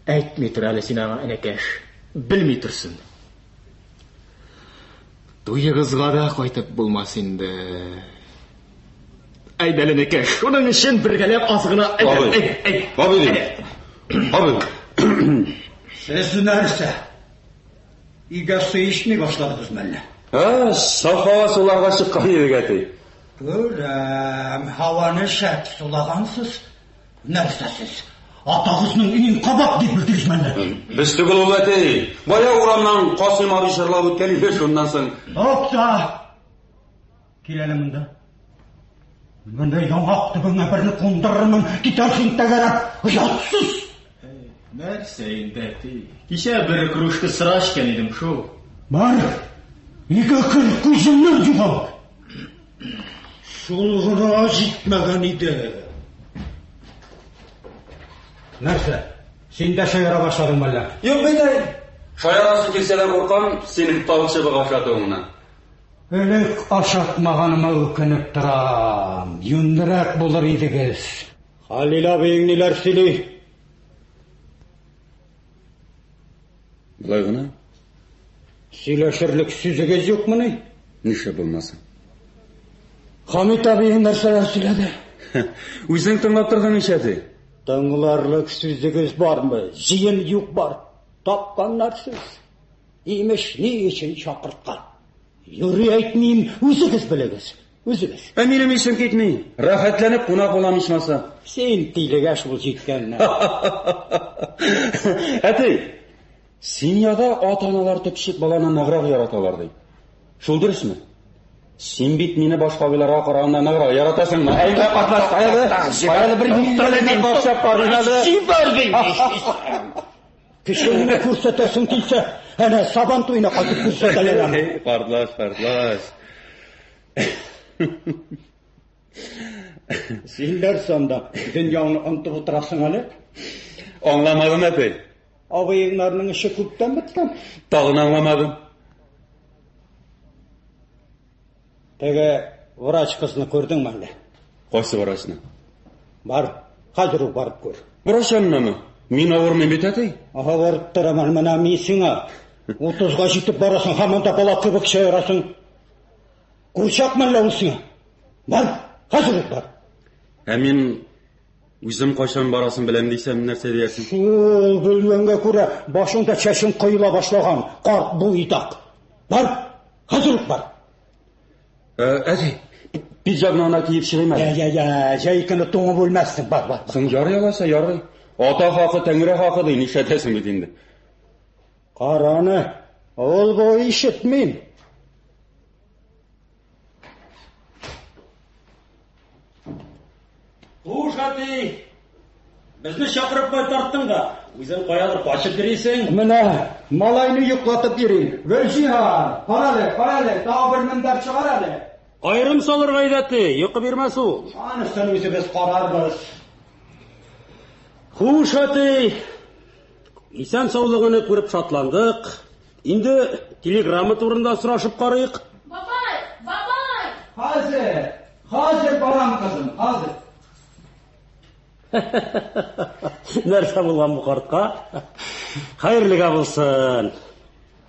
Әйтми тор әле син аңа, энекәш. Белми торсын. Туегызга да кайтып булмас инде. Әйдә, энекәш, шуның өчен бергәләп аз гына әйдә, әйдә, әйдә. Абый дим. Абый. Сез нәрсә? Өйгә су эчми башладыгыз мәллә? Ә, саф һава суларга чыккан идек, әти. Күрәм, һаваны шәп сулагансыз. Нәрсә сез? Атагызның өен кабак дип белдегез мәллә? Без түгел ул, әти. Бая урамнан Касыйм абый җырлап үткән иде, шуннан соң. Тукта! Кил әле монда. Монда яңак төбеңә берне кундырырмын, китәрсең тәгәрәп, оятсыз! Нәрсә инде, әти? Кичә бер кружка сыра эчкән идем шул. Бар, өйгә кер, күземнән югал! Шул гына җитмәгән иде. Нәрсә? Син дә шаяра башладың мәллә? Юк бит әй. Шаярасы килсә дә куркам, синең тал чыбык ашатуыңнан. Элек ашатмаганыма үкенеп торам. Юньлерәк булыр идегез. Хәлил абыең ниләр сөйли? Болай гына. Сөйләшерлек сүзегез юкмыни? Нишләп булмасын? Хамит абыең нәрсәләр сөйләде? Үзең тыңлап тордың ич, әти. Тыңларлык сүзегез бармы? Җыен юк бар. Тапканнар сүз. Имеш, ни өчен чакырткан? Юри әйтмим, үзегез белегез. Үзегез. Ә минем исем китми. Рәхәтләнеп кунак булам ичмаса. Син тилегә шул җиткәнне. Әти, семьяда ата-аналар төпчек баланы ныграк яраталар ди. Шул дөресме? Син бит мине башка абыйларга караганда ныграк яратасыңмы? Әйдә, картлач, каялы? Каялы бер милләтне капшап карыйм әле. Җибәр дим. Көчеңне күрсәтәсең килсә, әнә Сабан туена кайтып күрсәтәләр аны. Картлач, картлач. Син нәрсә анда дөньяңны онытып утырасың әле? Аңламадым, әти. Абыеңнарның эше күптән беткән. Тагын аңламадым. Теге врач кызны күрдеңме әллә? Кайсы врачны? Бар, хәзер үк барып күр. Врач янынамы? Мин авырмыйм бит, әти. Авырып торам менә мин сиңа. Утызга җитеп барасың, һаман да бала кебек шаярасың. Курчак мәллә ул сиңа? Бар, хәзер үк бар. Ә мин үзем кайчан барасын беләм дисәм, нәрсә диярсең? Шул белгәнгә күрә башыңда чәчең коела башлаган, карт буйдак. Бар, хәзер үк бар. Э, әти, пиджагны ана киеп чыгыйм әле. Я, я, я, җәй көне туңып үлмәссең, бар, бар. Соң ярый алайса, ярый. Ата хакы, тәңре хакы ди, нишләтәсең бит инде. Караны, ул бу ишетмим. Хуш, әти! Безне чакырып кайтарттың да, үзең каядыр качып йөрисең. Менә малайны йоклатып йөрим. Гөлҗиһан, карале, карале, тагы бер мендәр чыгар әле. Аерым салырга иде, әти, йокы бирмәс ул. Анысын үзебез карарбыз. Хуш, әти! Исән саулыгыңны күреп шатландык. Инде телеграмма турында сорашып карыйк. Бабай! Бабай! Хәзер, хәзер барам, кызым, хәзер. Нәрсә булган бу картка? Хәерлегә булсын.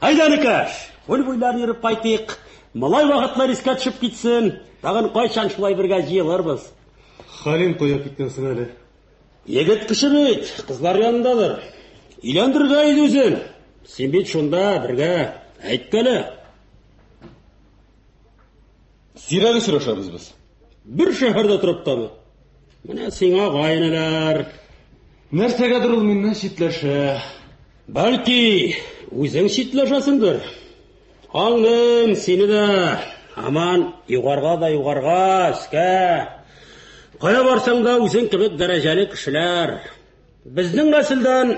Әйдә, энекәш, күл буйларын йөреп кайтыйк. Малай вакытлар искә төшеп китсен. Тагын кайчан шулай бергә җыелырбыз? Хәлим кая киткән соң әле? Егет кеше бит, кызлар янындадыр. Өйләндерергә иде үзен. Син бит шунда бергә. Әйткәле. Сирәк очрашабыз без. Бер шәһәрдә торып тамы. Менә сиңа гайнеләр. Нәрсәгәдер ул миннән читләшә. Бәлки, үзең читләшәсеңдер. Аңлыйм сине дә. Һаман югарга да югарга, өскә. Кая барсаң да үзең кебек дәрәҗәле кешеләр. Безнең нәселдән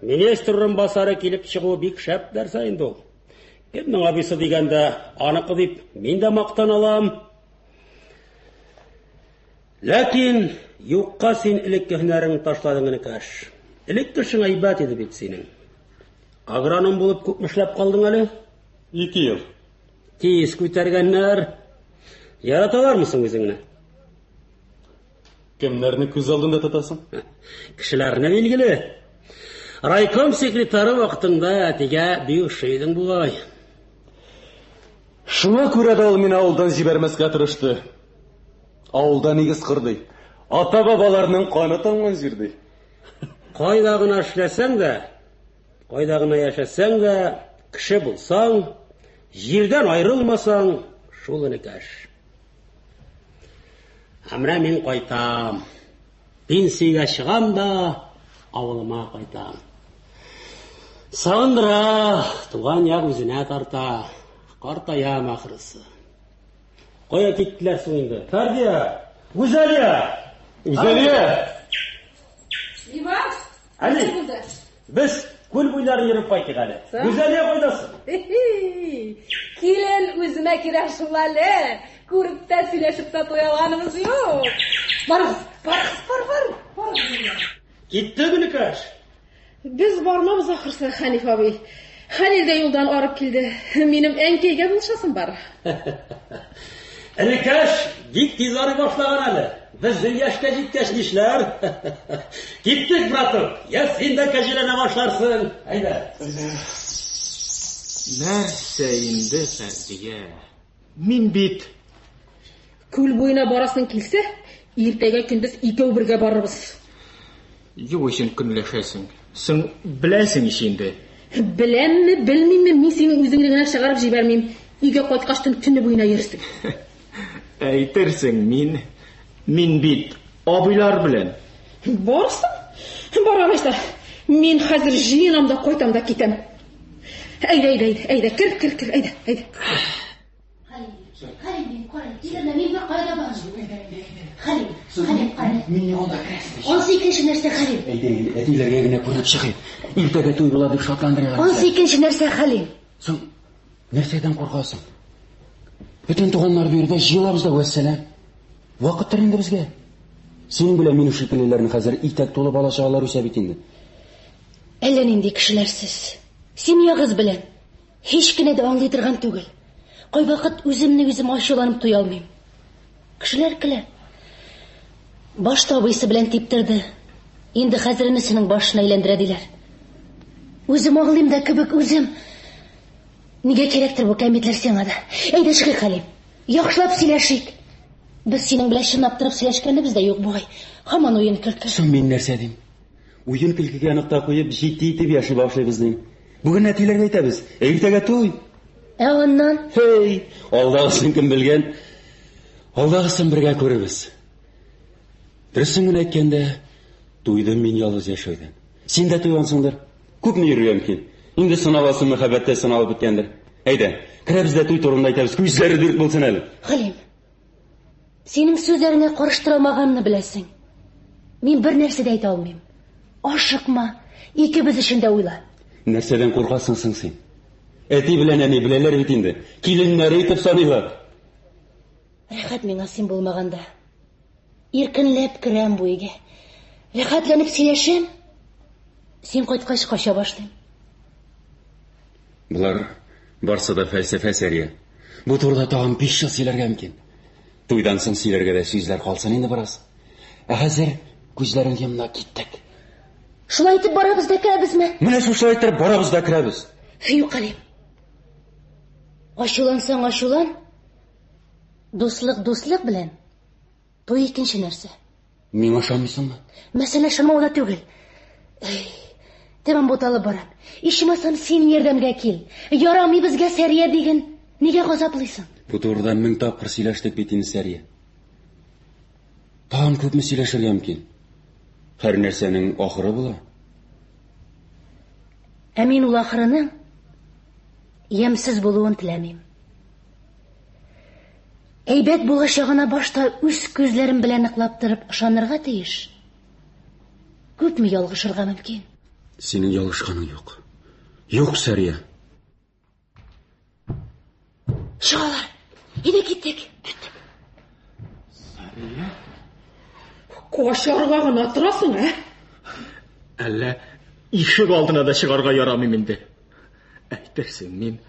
министр урынбасары килеп чыгу бик шәп нәрсә инде ул. Кемнең абыйсы дигәндә, аныкы дип мин дә мактана алам. Ләкин юкка син элекке һөнәреңне ташладың, энекәш. Элекке эшең әйбәт иде бит синең. Агроном булып күпме эшләп калдың әле? Ике ел. Тиз күтәргәннәр. Яраталармы соң үзеңне? Кемнәрне күз алдында тотасың? Кешеләрне билгеле. Райком секретаре вакытында әтигә бик ошый идең бугай. Шуңа күрә дә ул мине авылдан җибәрмәскә тырышты. Авылда нигез кор ди. Ата-бабаларның каны тамган җир ди. Кайда гына эшләсәң дә, кайда гына яшәсәң дә, кеше булсаң, җирдән аерылмасаң, шул энекәш. Ә менә мин кайтам. Пенсиягә чыгам да, авылыма кайтам. Сагындыра, туган як үзенә тарта. Картаям ахрысы. Кая киттеләр соң инде? Фәрдия! Гүзәлия! Гүзәлия! Иван, Әни! нәрсә булды? Без күл буйлары йөреп кайтыйк әле. Гүзәлия кайдасың? Килен үземә кирәк шул әле. Күреп тә сөйләшеп тә туя алганыбыз юк. Барыгыз, барыгыз, бар, бар, барыгыз. Китте генекәш. Без бармабыз ахрысы, Хәниф абый. Хәлил дә юлдан арып килде. Минем әнкәйгә булышасым бар. Энекәш бик тиз арый башлаган әле. Безнең яшькә җиткәч нишләр? Киттек, братук. Я син дә кәҗәләнә башларсың. Әйдә. Нәрсә инде, Фәрдия? Мин бит Күл буена барасың килсә, иртәгә көндез икәү бергә барырбыз. Юк өчен көнләшәсең. Соң беләсең ич инде. Беләмме, белмимме, мин синең үзеңне генә чыгарып җибәрмим. Өйгә кайткач төн төне буена йөрсең. Әйтерсең, мин мин бит абыйлар белән. Барсың? Бар алайса. Мин хәзер җыенам да кайтам да китәм. Әйдә, әйдә, әйдә, әйдә, кер, кер, кер, әйдә, әйдә. Хәлим, кара, тилермә, мин бер кая да бармыйм. Хәлим, Хәлим, кара. Мин ни анда керәсең? Ансы икенче нәрсә, Хәлим. Әйдә, әйдә, әтиләргә генә күренеп чыгыйк. Иртәгә туй була дип шатландырыйк. Ансы икенче нәрсә, Хәлим. Соң, нәрсәдән куркасың? Бөтен туганнар бу йирдә җыелабыз да вәссәлам. Вакыттыр инде безгә. Синең белән минем шикеллеләрнең хәзер итәк тулы бала чагалар үсә бит инде. Әллә нинди кешеләр сез. Семьягыз белән. Һич кенә дә аңлый торган түгел. Кайвакыт үземне үзем ачуланып туя алмыйм. Кешеләр көлә. Башта абыйсы белән типтерде. Инде хәзер энесенең башын әйләндерә диләр. Үзем аңлыйм да кебек үзем. Нигә кирәктер бу кәмитләр сиңа да? Әйдә чыгыйк, Хәлим. Яхшылап сөйләшик. Без синең белән чынлап торып сөйләшкәнебез дә юк бугай. Һаман уен көлке. Соң мин нәрсә дим? Уен көлкегә нокта куеп, җитди итеп яши башлыйбыз дим. Бүген әтиләргә әйтәбез, ә иртәгә туй. Ә аннан? Һей, алдагысын кем белгән? Алдагысын бергә күрербез. Дөресен генә әйткәндә, туйдым мин ялгыз яшәүдән. Син дә туйгансыңдыр. Күпме йөрергә мөмкин? Инде сыналасы мәхәббәт тә сыналып беткәндер. Әйдә, керәбез дә туй турында әйтәбез. Күзләре дүрт булсын әле. Хәлим, синең сүзләреңә карыштыра алмаганны беләсең. Мин бер нәрсә дә әйтә алмыйм. Ашыкма, икебез өчен дә уйла. Нәрсәдән куркасың соң син? Әти белән әни беләләр бит инде. Киленнәре итеп саныйлар. Рәхәт миңа син булмаганда. Иркенләп керәм бу өйгә. Рәхәтләнеп сөйләшәм. Син кайткач кача башлыйм. Болар барсы да фәлсәфә, Сәрия. Бу турыда тагын 5 ел сөйләргә мөмкин. Туйдан соң сөйләргә дә сүзләр калсын инде бераз. Ә хәзер күзләрен йомна киттек. Шулай итеп барабыз да керәбезме? Менә шушылай итеп барабыз да керәбез. Юк, Хәлим. Ачулансаң ачулан. Дуслык дуслык белән. Туй икенче нәрсә. Миңа ышанмыйсыңмы? Мәсьәлә ышанмауда түгел. Эй, тәмам буталып барам. Ичмасам син ярдәмгә кил. Ярамый безгә Сәрия диген. Нигә газаплыйсың? Бу турыда мең тапкыр сөйләштек бит инде, Сәрия. Тагын күпме сөйләшергә мөмкин? Һәр нәрсәнең ахыры була. Ә мин ул ахырының ямьсез булуын теләмим. Әйбәт булачагына башта үз күзләрем белән ныклап торып ышанырга тиеш. Күпме ялгышырга мөмкин? Синең ялгышканың юк. Юк, Сәрия. Чыгалар. Әйдә киттек. Киттек. Сәрия? Качарга гына торасың, ә? Әллә ишек алдына да чыгарга ярамыйм инде. Әйтерсең мин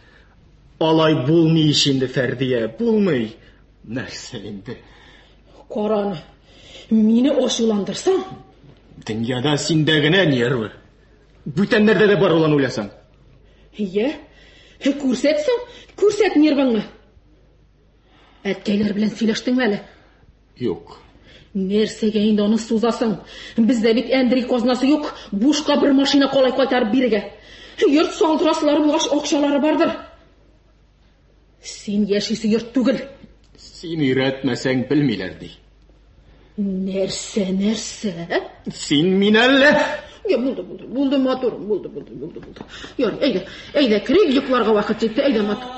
алай булмый ич инде, Фәрдия, булмый. Нәрсә инде? Кара аны. Мине ачуландырсаң, Дөньяда синдә генә нервы. Бүтәннәрдә дә бар ул уйласаң. Йә, күрсәт соң, күрсәт нервыңны. Әткәйләр белән сөйләштеңме әле? Юк. Нәрсәгә инде аны сузасың? Бездә бит Әндри казнасы юк, бушка бер машина калай кайтарып бирергә. Йорт салдырасылары булгач, акчалары бардыр. Син яшисе йорт түгел. Син өйрәтмәсәң белмиләр ди. Нәрсә, нәрсә? Син мин әллә? Я, булды, булды, булды, матурым, булды, булды, булды, булды. Ярый, әйдә, әйдә, керик, йокларга вакыт җитте, әйдә, матур.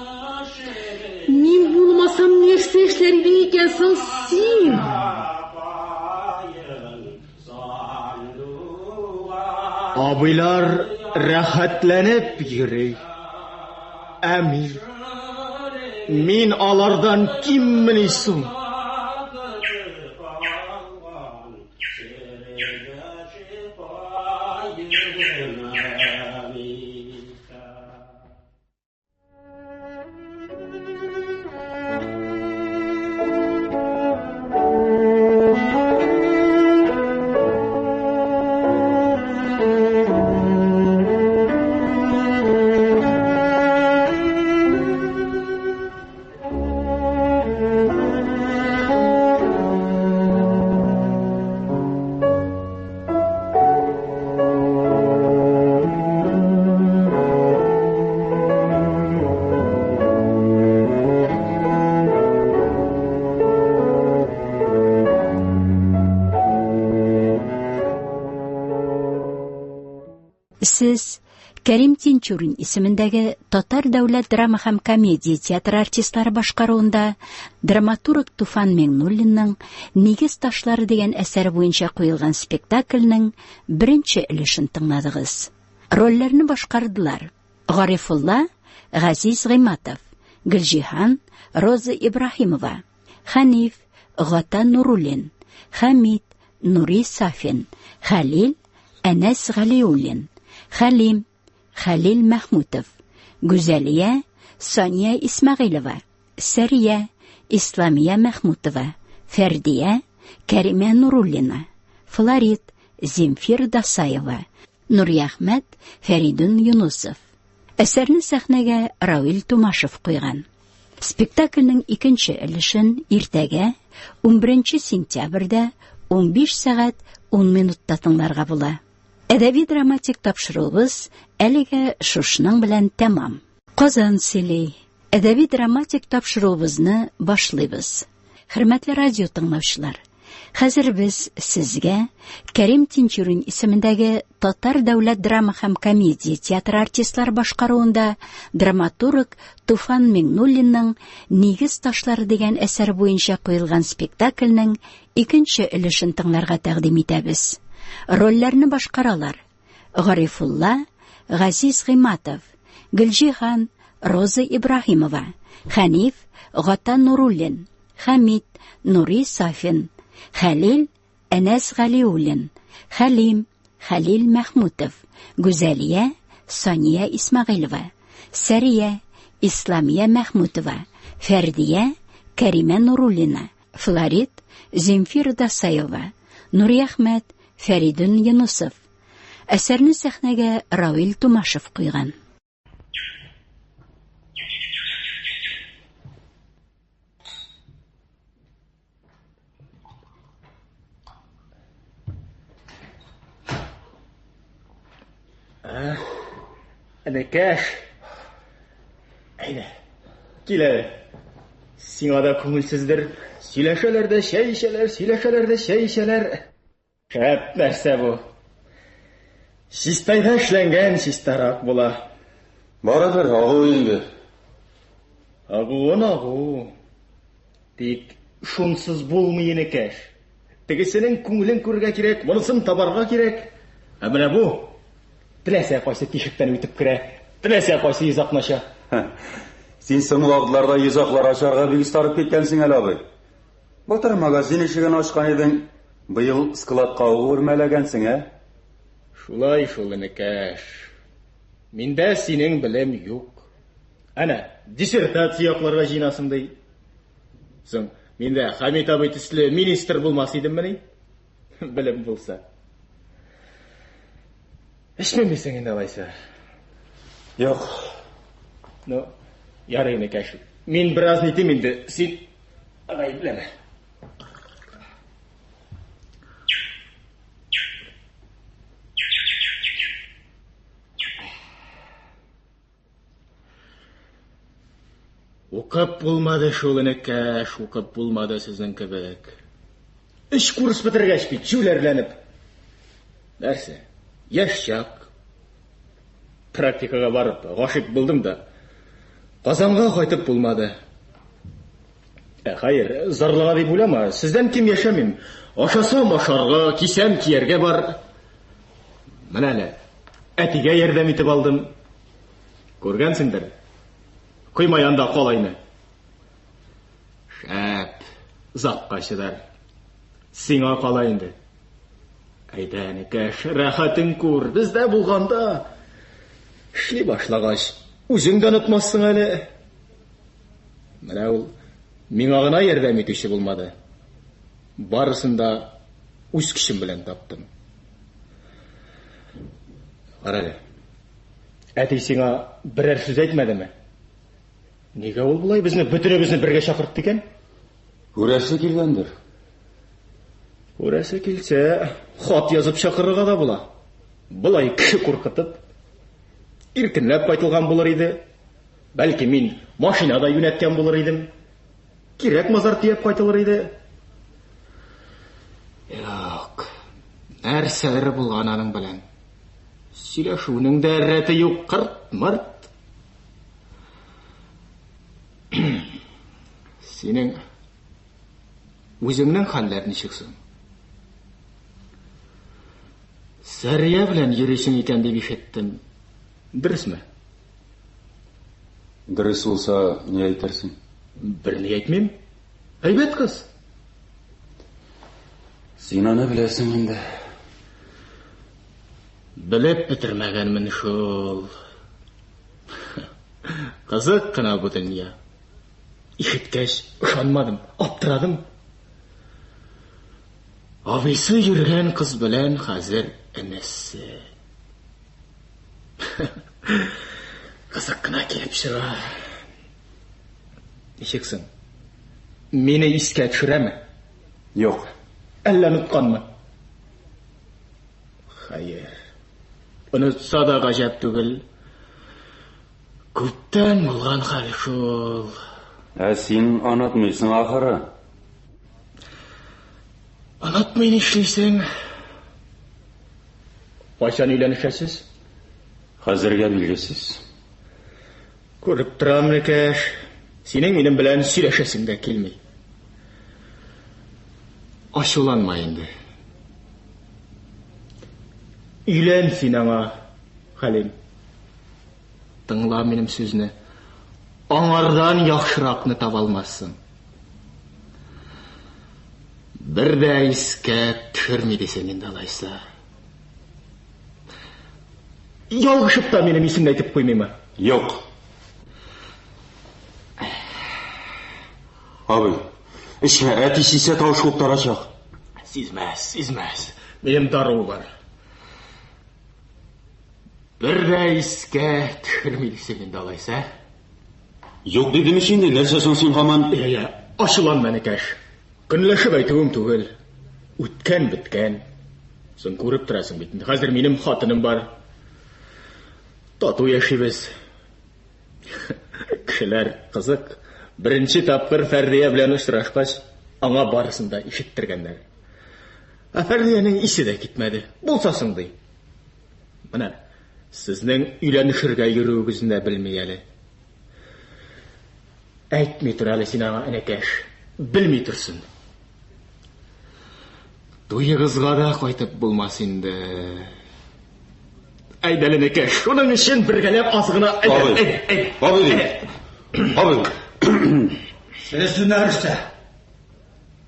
Мин булмасам, нәрсә эшләр идең икән соң син? Абыйлар рәхәтләнеп йөри. Ә мин... Мин алардан киммени соң? Сез Кәрим Тинчурин исемендәге Татар дәүләт драма һәм комедия театры артистлары башкаруында драматург Туфан Миңнуллинның Нигез ташлары дигән әсәре буенча куелган спектакльнең беренче өлешен тыңладыгыз. Рольләрне башкардылар: Гарифулла Газиз Гыйматов, Гөлҗиһан Роза Ибраһимова, Хәниф Гата Нуруллин, Хәмит Нури Сафин, Хәлил Әнәс Галиуллин, Хәлим Хәлил Мәхмүтов, Гүзәлия Сания Исмәгыйлева, Сәрия Исламия Мәхмүтова, Фәрдия Кәримә Нуруллина, Флорид Земфир Дасаева, Нурияхмәт Фәридун Юнусов. Әсәрне сәхнәгә Равил Тумашев куйган. Спектакльнең икенче өлешен иртәгә 11 сентябрьдә 15 сәгать 10 минутта тыңларга була. Әдәби драматик тапшыруыбыз әлегә шушының белән тәмам. Казан сөйли. Әдәби драматик тапшыруыбызны башлыйбыз. Хөрмәтле радио тыңлаучылар, хәзер без сезгә Кәрим Тинчурин исемендәге Татар дәүләт драма һәм комедия театры артистлары башкаруында драматург Туфан Миңнуллинның Нигез ташлары дигән әсәре буенча куелган спектакльнең икенче өлешен тыңларга тәкъдим итәбез. Рольләрне башкаралар: Гарифулла Газиз Гыйматов, Гөлҗиһан Роза Ибраһимова, Хәниф Гата Нуруллин, Хәмит Нури Сафин, Хәлил Әнәс Галиуллин, Хәлим Хәлил Мәхмүтов, Гүзәлия Сания Исмәгыйлева, Сәрия Исламия Мәхмүтова, Фәрдия Кәримә Нуруллина, Флорид Земфира Дасаева, Нуриәхмәт Фәридун Юнусов. Әсәрне сәхнәгә Равил Тумашев куйган. Энекәш. Әйдә. Кил әле. Сиңа да күңелсездер. Сөйләшәләр дә чәй эчәләр, сөйләшәләр дә чәй эчәләр. Шәп нәрсә бу. Чистайда эшләнгән чистарак була. Барыбер агу инде. Агуын агу. Тик шунсыз булмый энекәш. Тегесенең күңелен күрергә кирәк, монысын табарга кирәк. Ә менә бу теләсә кайсы тишектән үтеп керә, теләсә кайсы йозакны ача. Син соңгы вакытларда йозаклар ачарга бик остарып киткәнсең әле, абый. Былтыр магазин ишеген ачкан идең, быел складка ук үрмәләгәнсең, ә? Шулай шул, энекәш. Миндә синең белем юк. Әнә, диссертация якларга җыенасың ди. Соң, мин дә Хәмит абый төсле министр булмас идеммени? Белем булса. Эчмим дисең инде алайса. Юк. Ну, ярый энекәш. Мин бераз нитим инде, син гаепләмә. Укып булмады шул, энекәш, укып булмады сезнең кебек. Өч курс бетергәч бит, җүләрләнеп. Нәрсә? Яшь чак. Практикага барып, гашыйк булдым да. Казанга кайтып булмады. Ә, хәер, зарлыга дип уйлама, сездән ким яшәмим. Ашасам ашарга, кисәм кияргә бар. Менә әле әтигә ярдәм итеп алдым. Күргәнсеңдер. Койма янда калайны. Шәп, озакка чыдар. Сиңа кала инде. Әйдә, энекәш, рәхәтен күр. Бездә булганда эшли башлагач, үзең дә онытмассың әле. Менә ул миңа гына ярдәм итүче булмады. Барысын да үз көчем белән таптым. Кара әле. Әти сиңа берәр сүз әйтмәдеме? Нигә ул болай безне бөтенебезне бергә чакыртты икән? Күрәсе килгәндер. Күрәсе килсә, хат язып чакырырга да була. Болай кеше куркытып, иркенләп кайтылган булыр иде. Бәлки мин машина да юнәткән булыр идем. Кирәк мазар төяп кайтылыр иде. Юк. Нәрсәләр булган аның белән? Сөйләшүнең дә рәте юк, кырт-мырт. Синең үзеңнең хәлләр ничек соң? Сәрия белән йөрисең икән дип ишеттем. Дөресме? Дөрес булса, ни әйтерсең? Берни әйтмим. Әйбәт кыз. Син аны беләсең инде. Белеп бетермәгәнмен шул. Кызык кына бу дөнья. Ишеткәч, ышанмадым, аптырадым. Абыйсы йөргән кыз белән хәзер энесе. Кызык кына килеп чыга. Ничек соң? Мине искә төшерәме? Юк. Әллә онытканмы? Хәер. Онытса да гаҗәп түгел. Күптән булган хәл шул. Ә син онытмыйсың ахыры. Онытмый нишлисең? Кайчан өйләнешәсез? Хәзергә билгесез. Күреп торам, энекәш, синең минем белән сөйләшәсең дә килми. Ачуланма инде. Өйлән син аңа, Хәлим. Тыңла минем сүзне. Аңардан яхшыракны таба алмассың. Бер дә искә төшерми дисең инде алайса. Ялгышып та минем исемне әйтеп куймыймы? Юк. Абый, эчмә, әти сизсә тавыш куптарачак. Сизмәс, сизмәс. Минем дару бар. Бер дә искә төшерми дисең инде алайса. Юк дидем ич инде, нәрсә соң син һаман? Я, я, ачуланма, энекәш. Көнләшеп әйтүем түгел. Үткән беткән. Соң күреп торасың бит инде. Хәзер минем хатыным бар. Тату яшибез. Кешеләр кызык. Беренче тапкыр Фәрдия белән очрашкач, аңа барысын да ишеттергәннәр. Ә Фәрдиянең исе дә китмәде. Булса соң ди. Менә сезнең өйләнешергә йөрүегезне дә белми әле. Әйтми тор әле син аңа, энекәш. Белми торсын. Туегызга да кайтып булмас инде. Әйдә, энекәш, шуның өчен бергәләп аз гына әйдә, Абый. әйдә, әйдә. Абый дим. Абый. Сез нәрсә?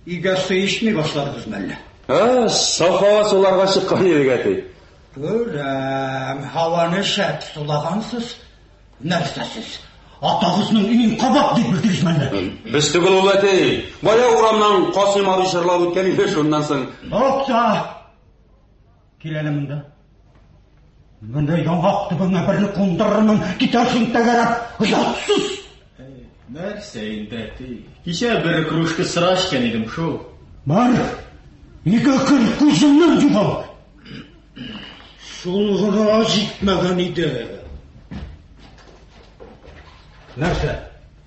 Өйгә сыешмый башладыгыз мәллә? Ә, саф һава суларга чыккан идек, әти. Күрәм, һаваны шәп сулагансыз. Нәрсә сез? Атагызның өен кабак дип белдегез мәллә? Без түгел ул, әти. Бая урамнан Касыйм абый җырлап үткән иде, шуннан соң. Тукта! Кил әле монда. Монда яңак төбеңә берне кундырырмын, китәрсең тәгәрәп, оятсыз! Нәрсә инде, әти? Кичә бер кружка сыра эчкән идем шул. Бар, өйгә кер, күземнән югал! Шул гына җитмәгән иде. Нәрсә?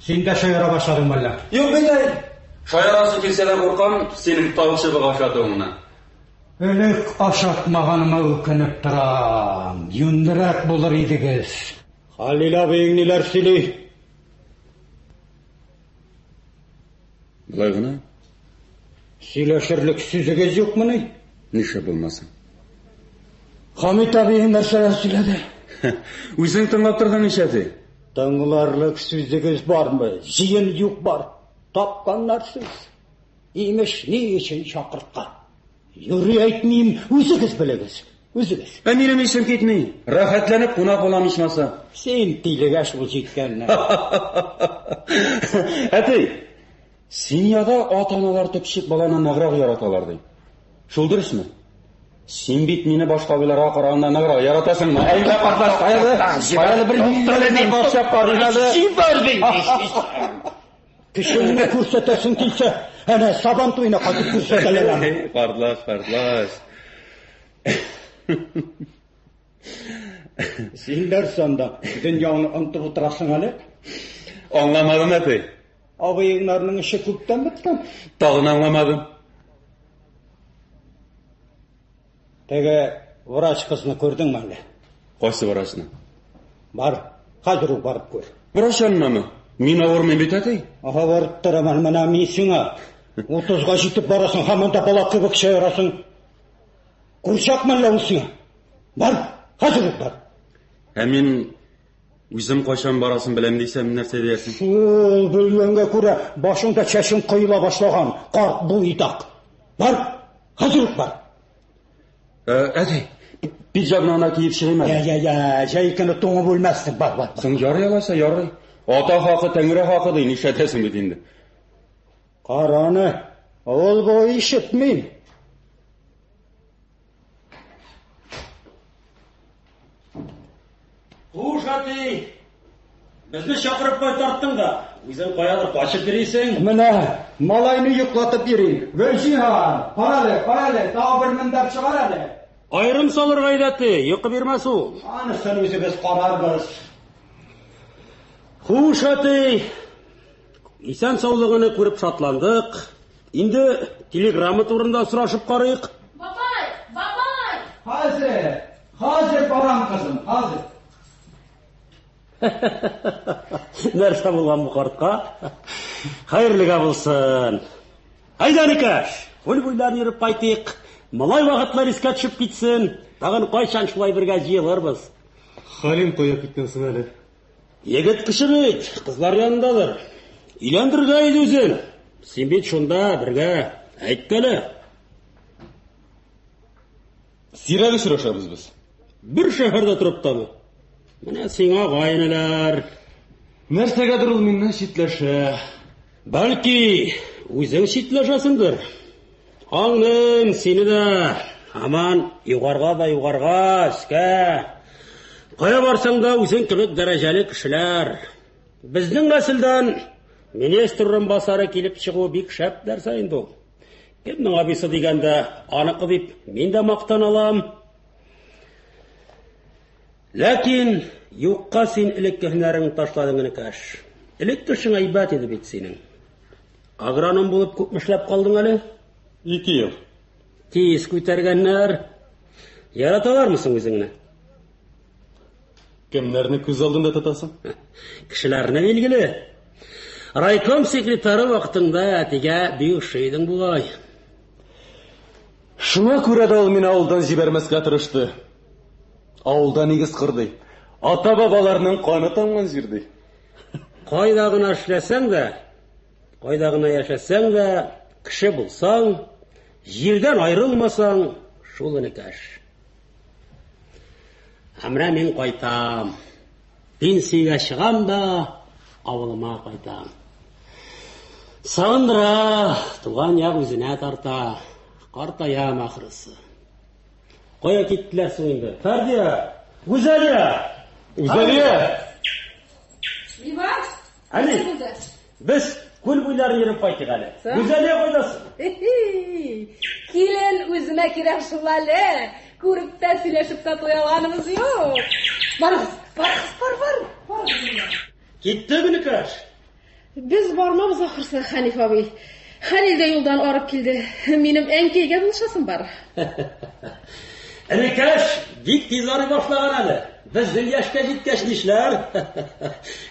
Син дә шаяра башладың мәллә? Юк, билләй. Шаярасы килсә дә куркам, синең тал чыбык ашатуыңны. Элек ашатмаганыма үкенеп торам. Юньлерәк булыр идегез. Халил абыең ниләр сөйли? Болай гына. Сөйләшерлек сүзегез юкмыни? Нишләп булмасын? Хамит абыең нәрсәләр сөйләде? Үзең тыңлап тордың ич, әти. Тыңларлык сүзегез бармы? Җыен юк бар. Тапканнар сүз. Имеш, ни өчен чакырткан? Юри әйтмим, үзегез белегез. Үзегез. Ә минем исем китми. Рәхәтләнеп кунак булам ичмаса. Син тилегә шул җиткәнне. Әти, семьяда ата-аналар төпчек баланы ныграк яраталар ди. Шул дөресме? Син бит мине башка абыйларга караганда ныграк яратасыңмы? Әйдә, картлач, кая Кая бер мин башлап карыйм әле. Җибәр мине! Көчеңне күрсәтәсең килсә, әнә сабан туена кайтып күрсәтәләр аны. Картлач, картлач. Син нәрсә анда дөньяңны онытып утырасың әле? Аңламадым, әти. Абыеңнарның эше күптән беткән. Тагын аңламадым. Теге врач кызны күрдеңме әллә? Кайсы врачны? Бар, хәзер үк барып күр. Врач янынамы? Мин авырмыйм бит, әти. Авырып торам менә мин сиңа. Утызга җитеп барасың, һаман да бала кебек шаярасың. Курчак мәллә ул сиңа? Бар, хәзер үк бар. Ә мин үзем кайчан барасын беләм дисәм, нәрсә диярсең? Шул белгәнгә күрә башыңда чәчең коела башлаган, карт буйдак. Бар, хәзер үк бар. Әти, пиджагны гына киеп чыгыйм әле. Я, я, я, җәй көне туңып үлмәссең, бар, бар. Соң ярый алайса, ярый. Ата хакы, тәңре хакы ди, нишләтәсең бит инде. Караны, ул бу ишетмим. Хуш, әти. Безне чакырып кайтарттың да, үзең каядыр качып йөрисең. Менә малайны йоклатып йөрим. Гөлҗиһан, карале, карале, тагы бер мендәр чыгар әле. Аерым салырга иде, әти, йокы бирмәс ул. Анысын үзебез карарбыз. Хуш, әти. Исән саулыгыңны күреп шатландык. Инде телеграмма турында сорашып карыйк. Бабай, бабай! Хәзер, хәзер барам, кызым, хәзер. Нәрсә булган бу картка? Хәерлегә булсын. Әйдә, энекәш, күл буйларын йөреп кайтыйк. Малай вакытлар искә төшеп китсен. Тагын кайчан шулай бергә җыелырбыз? Хәлим кая киткән соң әле? Егет кеше бит, кызлар янындадыр. Өйләндерергә иде үзен. Син бит шунда бергә. Әйткәле. Сирәк очрашабыз без. Бер шәһәрдә торып та бу. Менә сиңа гаенеләр. Нәрсәгәдер ул миннән читләшә. Бәлки, үзең читләшәсеңдер. Аңлыйм сине дә. Һаман югарга да югарга, өскә. Кая барсаң да үзең кебек дәрәҗәле кешеләр. Безнең нәселдән министр урынбасары килеп чыгу бик шәп нәрсә инде ул. Кемнең абыйсы дигәндә, аныкы дип мин дә мактана алам. Ләкин юкка син элекке һөнәреңне ташладың, энекәш. Элек төшең әйбәт иде бит синең. Агроном булып күпме эшләп калдың әле? Ике ел. Тиз күтәргәннәр. Яраталармы соң үзеңне? Кемнәрне күз алдында тотасың? Кешеләрне билгеле. Райком секретары вакытыңда әтигә бик ошый идең бугай. Шуңа күрә дә ул мине авылдан җибәрмәскә тырышты. Авылда нигез кор ди. Ата-бабаларның каны тамган җир ди. Кайда гына эшләсәң дә, кайда гына яшәсәң дә, кеше булсаң, җирдән аерылмасаң, шул энекәш. Ә менә мин кайтам. Пенсиягә чыгам да, авылыма кайтам. Сагындыра, туган як үзенә тарта. Картаям ахрысы. Кая киттеләр соң инде? Фәрдия! Гүзәлия! Гүзәлия! Иван, Әни, нәрсә булды? без күл буйларын йөреп кайтыйк әле. Гүзәлия кайдасың? Килен үзенә кирәк шул әле. Күреп тә сөйләшеп тә туялганыбыз юк. Барыгыз, барыгыз, бар, бар. Барыгыз. Китте энекәш. Без бармабыз ахрысы, Хәниф абый. Хәлил дә юлдан арып килде. Минем әнкәйгә булышасым бар. Энекәш бик тиз арый башлаган әле. Безнең яшькә җиткәч нишләр?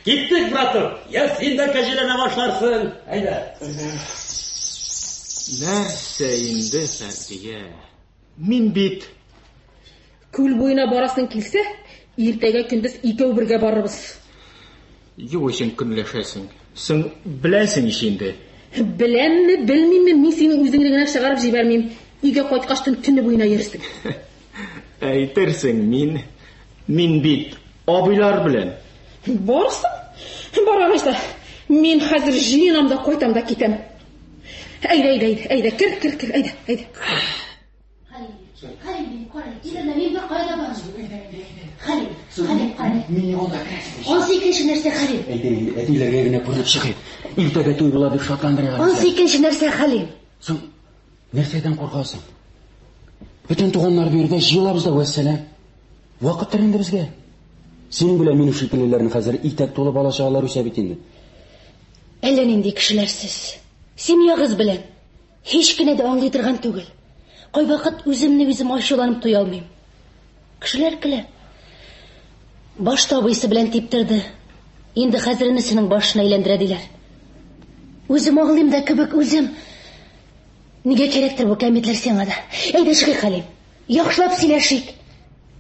Киттек, браток. Я син дә кәҗәләнә башларсың. Әйдә. Нәрсә инде, Фәрдия? Мин бит Күл буена барасың килсә, иртәгә көндез икәү бергә барырбыз. Юк өчен көнләшәсең. Соң беләсең ич инде. Беләмме, белмимме, мин синең үзеңне генә чыгарып җибәрмим. Өйгә кайткач төн төне буена йөрсең. Әйтерсең, мин мин бит абыйлар белән. Барсың? Бар алайса. Мин хәзер җыенам да кайтам да китәм. Әйдә, әйдә, әйдә, әйдә, кер, кер, кер, әйдә, әйдә. Хәлим, Хәлим, кара, килерме, мин бер кая да бармыйм. Хәлим, Хәлим, кара. Мин юлда керәсең. Ансы икенче нәрсә, Хәлим. Әйдә инде, әтиләргә генә күренеп чыгыйк. Иртәгә туй була дип шатландырыйк. Ансы икенче нәрсә, Хәлим. Соң, нәрсәдән куркасың? Бөтен туганнар бу җирдә җыелабыз да вәссәлам. Вакыттыр инде безгә. Синең белән минем шикеллеләрнең хәзер итәк тулы бала чагалар үсә бит инде. Әллә нинди кешеләр сез. Семьягыз белән. Һич кенә дә аңлый торган түгел. Кайвакыт үземне үзем ачуланып туя алмыйм. Кешеләр көлә. Башта абыйсы белән типтерде. Инде хәзер энесенең башын әйләндерә диләр. Үзем аңлыйм да кебек үзем. Нигә кирәктер бу кәмитләр сиңа да? Әйдә чыгыйк, Хәлим. Яхшылап сөйләшик.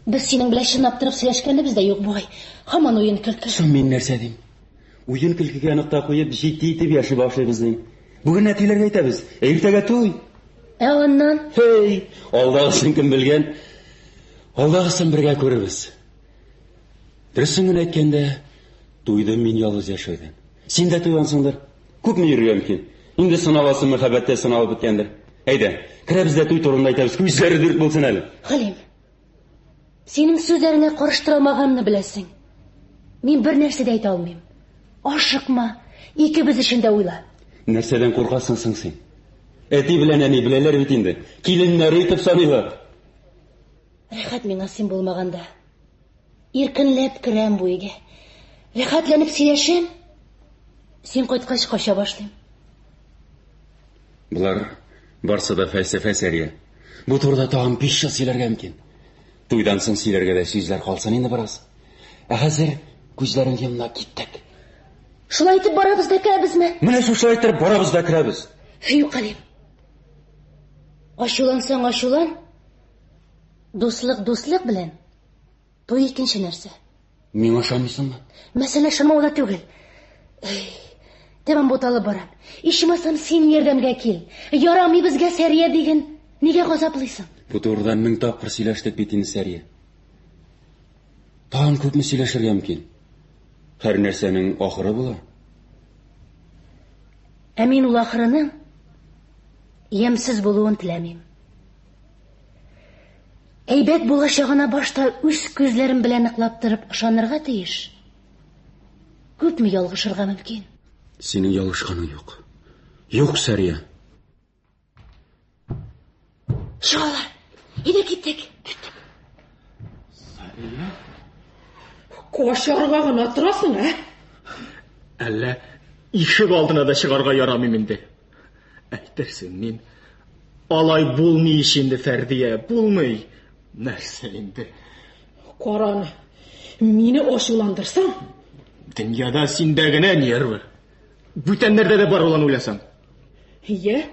Без синең белән чынлап торып сөйләшкәнебез дә юк бугай. Һаман уен көлке. Соң мин нәрсә дим? Уен көлкегә нокта куеп, җитди итеп яши башлыйбыз дим. Бүген әтиләргә әйтәбез, ә иртәгә туй. Ә аннан? Һей, алдагысын кем белгән? Алдагысын бергә күрербез. Дөресен генә әйткәндә, туйдым мин ялгыз яшәүдән. Син дә туйгансыңдыр. Күпме йөрергә мөмкин? Инде сыналасы мәхәббәт тә сыналып беткәндер. Әйдә, керәбез дә туй турында әйтәбез. Күзләре дүрт булсын әле. Хәлим, синең сүзләреңә карыштыра алмаганымны беләсең. Мин бер нәрсә дә әйтә алмыйм. Ашыкма, икебез өчен дә уйла. Нәрсәдән куркасың соң син? Әти белән әни беләләр бит инде. Киленнәре итеп саныйлар. Рәхәт миңа син булмаганда. Иркенләп керәм бу өйгә. Рәхәтләнеп сөйләшәм. Син кайткач кача башлыйм. Болар барсы да фәлсәфә, Сәрия. Бу турыда тагын 5 ел сөйләргә мөмкин. Туйдан соң сөйләргә дә сүзләр калсын инде бераз. Ә хәзер күзләрен йомна киттек. Шулай итеп барабыз да керәбезме? Менә шушылай итеп барабыз да керәбез. Юк, Хәлим. Ачулансаң ачулан. Дуслык дуслык белән. Туй икенче нәрсә. Миңа ышанмыйсыңмы? Мәсьәлә ышанмауда түгел. Эй, тәмам буталып барам. Ичмасам син ярдәмгә кил. Ярамый безгә Сәрия диген. Нигә газаплыйсың? Бу турыда мең тапкыр сөйләштек бит инде, Сәрия. Тагын күпме сөйләшергә мөмкин? Һәр нәрсәнең ахыры була. Ә мин ул ахырының ямьсез булуын теләмим. Әйбәт булачагына башта үз күзләрем белән ныклап торып ышанырга тиеш. Күпме ялгышырга мөмкин? Синең ялгышканың юк. Юк, Сәрия. Чыгалар. Әйдә киттек. Киттек. Сәрия? Качарга гына торасың, ә? Әллә ишек алдына да чыгарга ярамыйм инде. Әйтерсең мин алай булмый ич инде, Фәрдия, булмый. Нәрсә инде? Кара аны. Мине ачуландырсаң, Дөньяда синдә генә нервы. Бүтәннәрдә дә бар ул аны уйласаң. Я,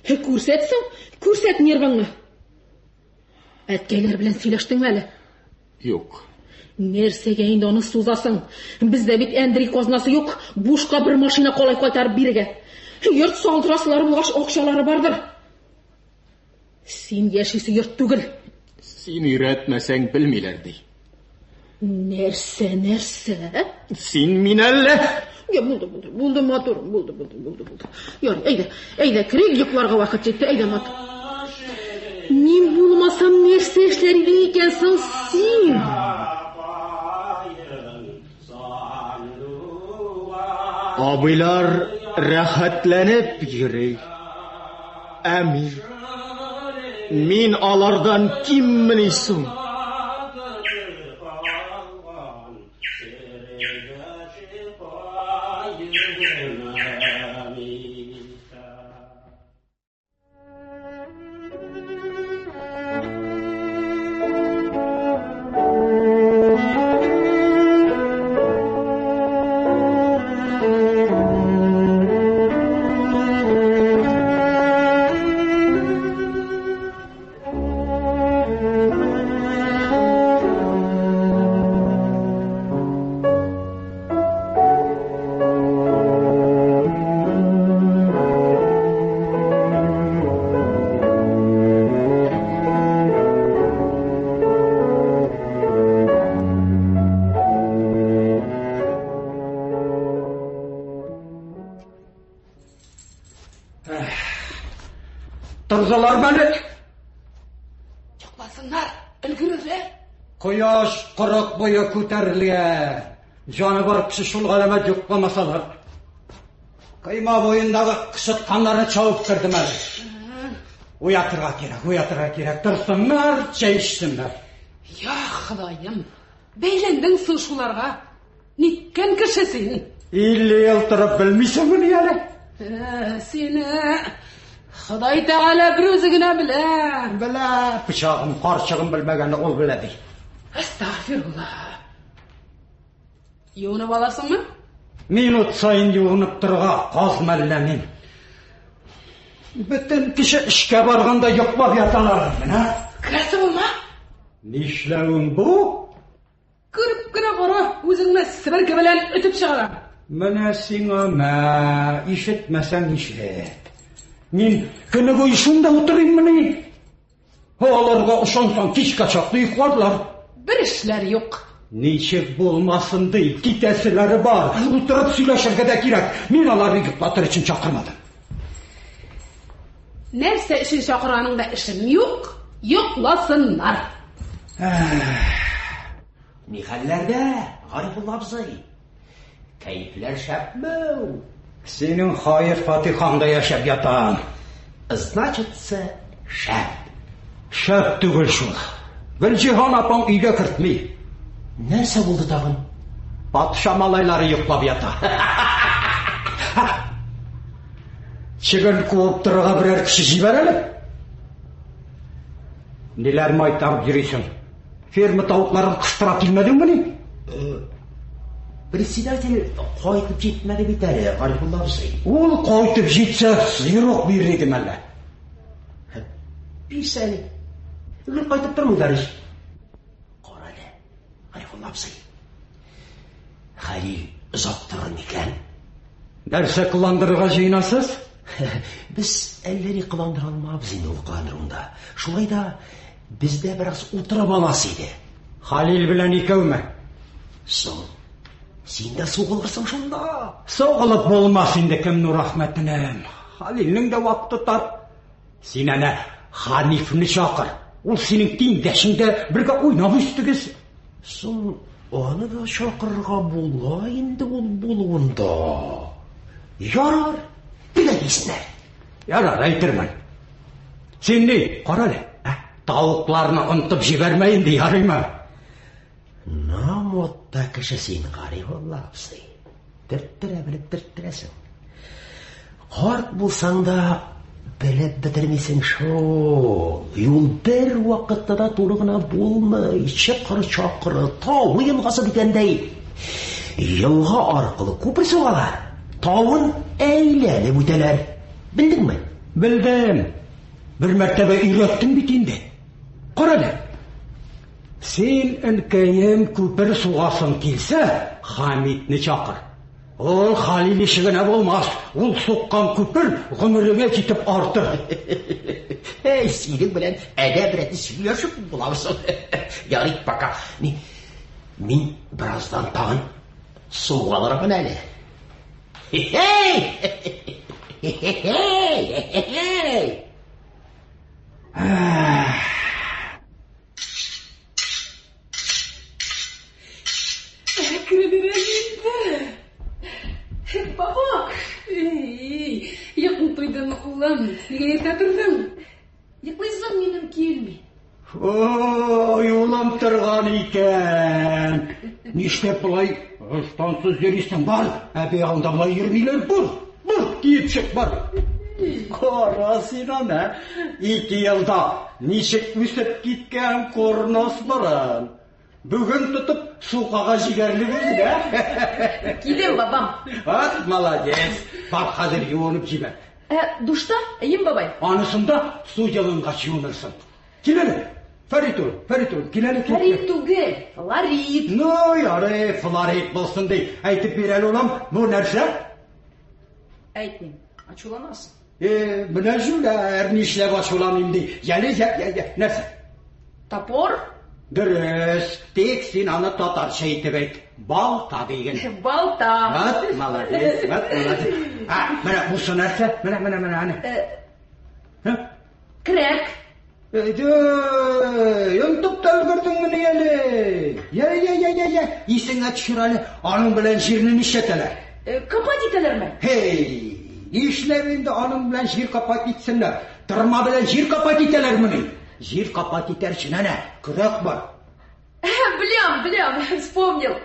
күрсәтсең, күрсәт нервыңны. Әткәйләр белән сөйләштеңме әле? Юк. Нәрсәгә инде аны сузасың? Бездә бит Әндри казнасы юк, бушка бер машина калай кайтарып бирергә. Йорт салдырасылары булгач, акчалары бардыр. Син яшисе йорт түгел. Син өйрәтмәсәң белмиләр ди. Нәрсә, нәрсә? Син мин әллә? Я, булды, булды, булды, матурым, булды, булды, булды, булды. Ярый, әйдә, әйдә, керик, йокларга вакыт җитте, әйдә, матур. Мин булмасам, нәрсә эшләр идең икән соң син? Абыйлар рәхәтләнеп йөри. Ә мин... Мин алардан киммени соң? Тордылар мәле. Йокласыннар, өлгерерләр. Кояш кырык буе күтәрелгән. Җаны бар кеше шул галәмәт йокламасалар. Койма буендагы кычытканнарны чабып кердем әле. Уятырга кирәк, уятырга кирәк. Торсыннар, чәй эчсеннәр. Я, Ходаем, бәйләндең соң шуларга. Ниткән кеше син? 50 ел торып белмисеңмени әле? Э, сине Ходай Тәгалә бер үзе генә белә. Белә, пычагым, карчыгым белмәгәнне ул белә ди. Әстәгъфирулла. Юынып аласыңмы? Минут саен юынып торырга каз мәллә мин. Бөтен кеше эшкә барганда йоклап яталар менә. Керәсе булма. Нишләвең бу? Күреп кенә кара, үзеңне себерке белән өтеп чыгарам. Менә сиңа мә, ишетмәсәң ишет. Мин көне буе шунда утырыйммыни? Аларга ышансаң, кичкә чаклы йокларлар. Бер эшләр юк. Ничек булмасын ди, китәселәре бар. Утырып сөйләшергә дә кирәк. Мин аларны йоклатыр өчен чакырмадым. Нәрсә өчен чакырганың да эшем юк, йокласыннар. Ни хәлләрдә, Гарифулла абзый? Кәефләр шәпме? Синең хаер-фатихаңда яшәп ятам. Значится, шәп. Шәп түгел шул. Гөлҗиһан апаң өйгә кертми. Нәрсә булды тагын? Патша малайлары йоклап ята. Чебен куып торырга берәр кеше җибәр әле. Ниләр майтарып йөрисең? Ферма тавыкларын кыстыра килмәдеңмени? Э, председатель кайтып җитмәде бит әле, Гарифулла абзый. Ул кайтып җитсә, сыер ук бирер идем әллә. Бирсә әле. Гел кайтып тормыйлар ич. Кара әле, Гарифулла абзый. Хәлил озак торыр микән? Нәрсә кыландырырга җыенасыз? Без әллә ни кыландыра алмабыз инде ул кыландыруында. Шулай да бездә бераз утырып аласы иде. Халил белән икәүме? Соң, син дә сугылырсың шунда. Сугылып булмас инде кем Нурәхмәтенең. Халилнең дә вакыты тар. Син әнә Ханифны чакыр. Ул синең тиңдәшең дә, бергә уйнап үстегез. Соң, аны да чакырырга була инде ул булуында. Ярар, теләк дисеннәр. Ярар, әйтермен. Син ни, кара әле, ә? Тавыкларны онытып җибәрмә инде, ярыймы? Намотта кеше син, Гарифулла абзый. Төрттерә белеп төрттерәсең. Карт булсаң да, белеп бетермисең шул. Юл бер вакытта да туры гына булмый. Чокыр-чакыры, тавы елгасы дигәндәй. Елга аркылы күпер сугалар. Тавын әйләнеп үтәләр. Белдеңме? Белдем. Бер мәртәбә өйрәттең бит инде. Кара әле. Син, энкәем, күпер сугасың килсә, Хамитне чакыр. Ул Халил ише генә булмас. Ул суккан күпер гомереңә җитеп артыр. Әй, синең белән адәм рәте сөйләшеп буламы соң? Ярый, пока. Ни, мин бераздан тагын суга алырмын әле. Хе-хей! Хе-хей! Хе-хей! Әкренрәк инде. Бабак! Эй, йокың туйдымы, улым? Нигә иртә тордың? Йоклыйсым минем килми. Ой, улым торган икән. Нишләп болай ыштансыз йөрисең? Бар, әби анда болай йөрмиләр. Бар, бар, киеп чык, бар. Кара син аны, ике елда ничек үсеп киткән курнос борын. Бүген тотып сукага җигәрлек үзенә. Кидем, бабам. Ат, молодец. Бар, хәзер юынып җибәр. Ә, душта, әйем, бабай. Анысында су җылынгач юынырсың. Кил әле. Фәрит улым, Фәрит улым, кил әле. Фәрит түгел, Флорид. Ну, ярый, Флорид булсын ди. Әйтеп бир әле, улым, бу нәрсә? Әйтмим, ачуланасың. Э, менә җүләр, нишләп ачуланыйм ди. Яле, я, я, я, нәрсә? Топор? Дөрес, тик син аны татарча итеп әйт. Балта диген. Балта. Вот, молодец, вот, молодец. А, менә бусы нәрсә? Менә, менә, менә, әнә. Э, Көрәк. Әйдә, онытып та өлгердеңмени әле? Я, я, я, я, я, исеңә төшер әле, аның белән җирне нишләтәләр? Э, копать итәләрме? Һей, нишләп инде аның белән җир копать итсеннәр? Тырма белән җир копать итәләрмени? Җир копать итәр өчен әнә көрәк бар. Беләм, беләм, вспомнил.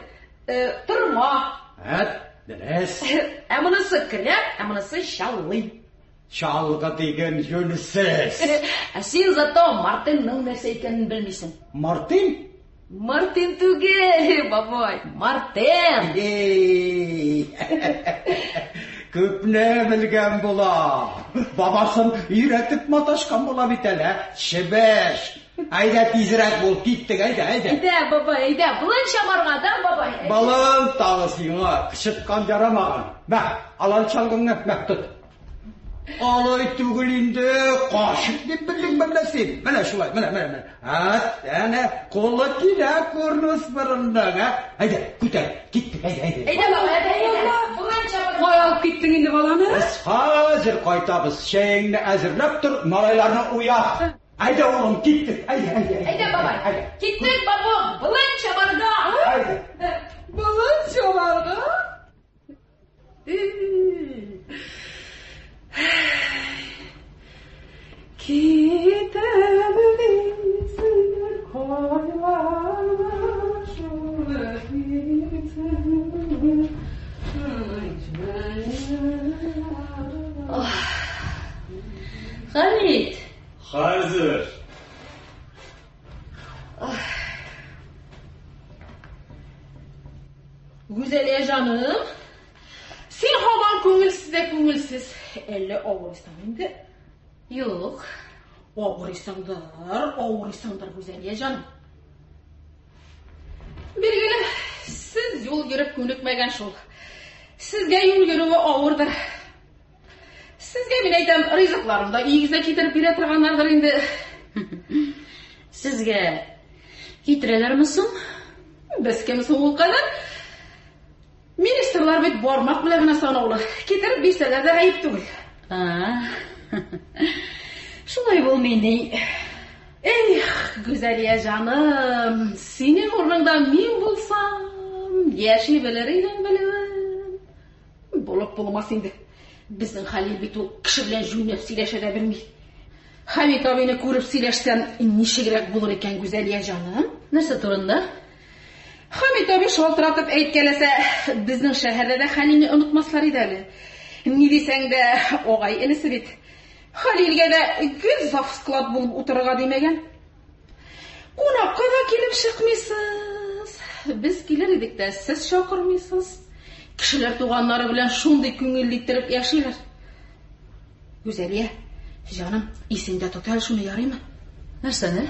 Э, тырма. Әт, дөрес. Ә монысы көрәк, ә монысы чаллый. Чалгы диген юньсез. Ә син зато Мартынның нәрсә икәнен белмисең. Мартин? Мартин түгел, бабай, Мартен. Эй! Күпне белгән була. Бабасын өйрәтеп маташкан була бит әле, ә? Чебеш. Әйдә тизрәк бул, киттек, әйдә, әйдә. Әйдә, бабай, әйдә, болын чабарга, да, бабай? Балам тагы сиңа кычыткан ярамаган. Мә, алан чалгыңны, мә, тот. Алай түгел инде, кашык дип белдең мәллә син? Менә шулай, менә, менә, менә. Ат, әнә, кулы килә курнос борынның, ә? Әйдә, күтәр, киттек, әйдә, әйдә. Әйдә, бабай, әйдә, әйдә. Болын чабарга. Кая алып киттең инде баланы? Без хәзер кайтабыз, чәеңне әзерләп тор, малайларны уят. Әйдә, улым, киттек, әйдә, әйдә. Әйдә, бабай. Киттек, бабам, болын чабарга. Әйдә. Болын чабарга? Китәм дисең, кайларга шул китсен. Хәмит! Хәзер. Гүзәлия җаным, син һаман күңелсез дә күңелсез. Әллә авырыйсың инде? Юк. Авырыйсыңдыр, авырыйсыңдыр, Гүзәлия җаным. Билгеле, сез юл йөреп күнекмәгән шул. Сезгә юл йөрүе авырдыр. Сезгә мин әйтәм, ризыкларын да өегезгә китереп бирә торганнардыр инде. Сезгә китерәләрме соң? Без кем соң ул кадәр? Министрлар бит бармак белән генә санаулы. Китереп бирсәләр дә гаеп түгел. Шулай булмый ни. Эх, Гүзәлия җаным, синең урыныңда мин булсам, яши белер идем белүен. Булып булмас инде. Безнең Хәлил бит ул кеше белән җүнләп сөйләшә дә белми. Хәмит абыйны күреп сөйләшсәм, ничегрәк булыр икән, Гүзәлия җаным? Нәрсә турында? Хамит абый шалтыратып әйткәләсә, безнең шәһәрдә дә Хәлилне онытмаслар иде әле. Ни дисәң дә, агай энесе бит. Хәлилгә дә гел завсклад булып утырырга димәгән. Кунакка да килеп чыкмыйсыз. Без килер идек тә, сез чакырмыйсыз. Кешеләр туганнары белән шундый күңелле иттереп яшиләр. Гүзәлия, җаным, исеңдә тот әле шуны, ярыймы? Нәрсәне?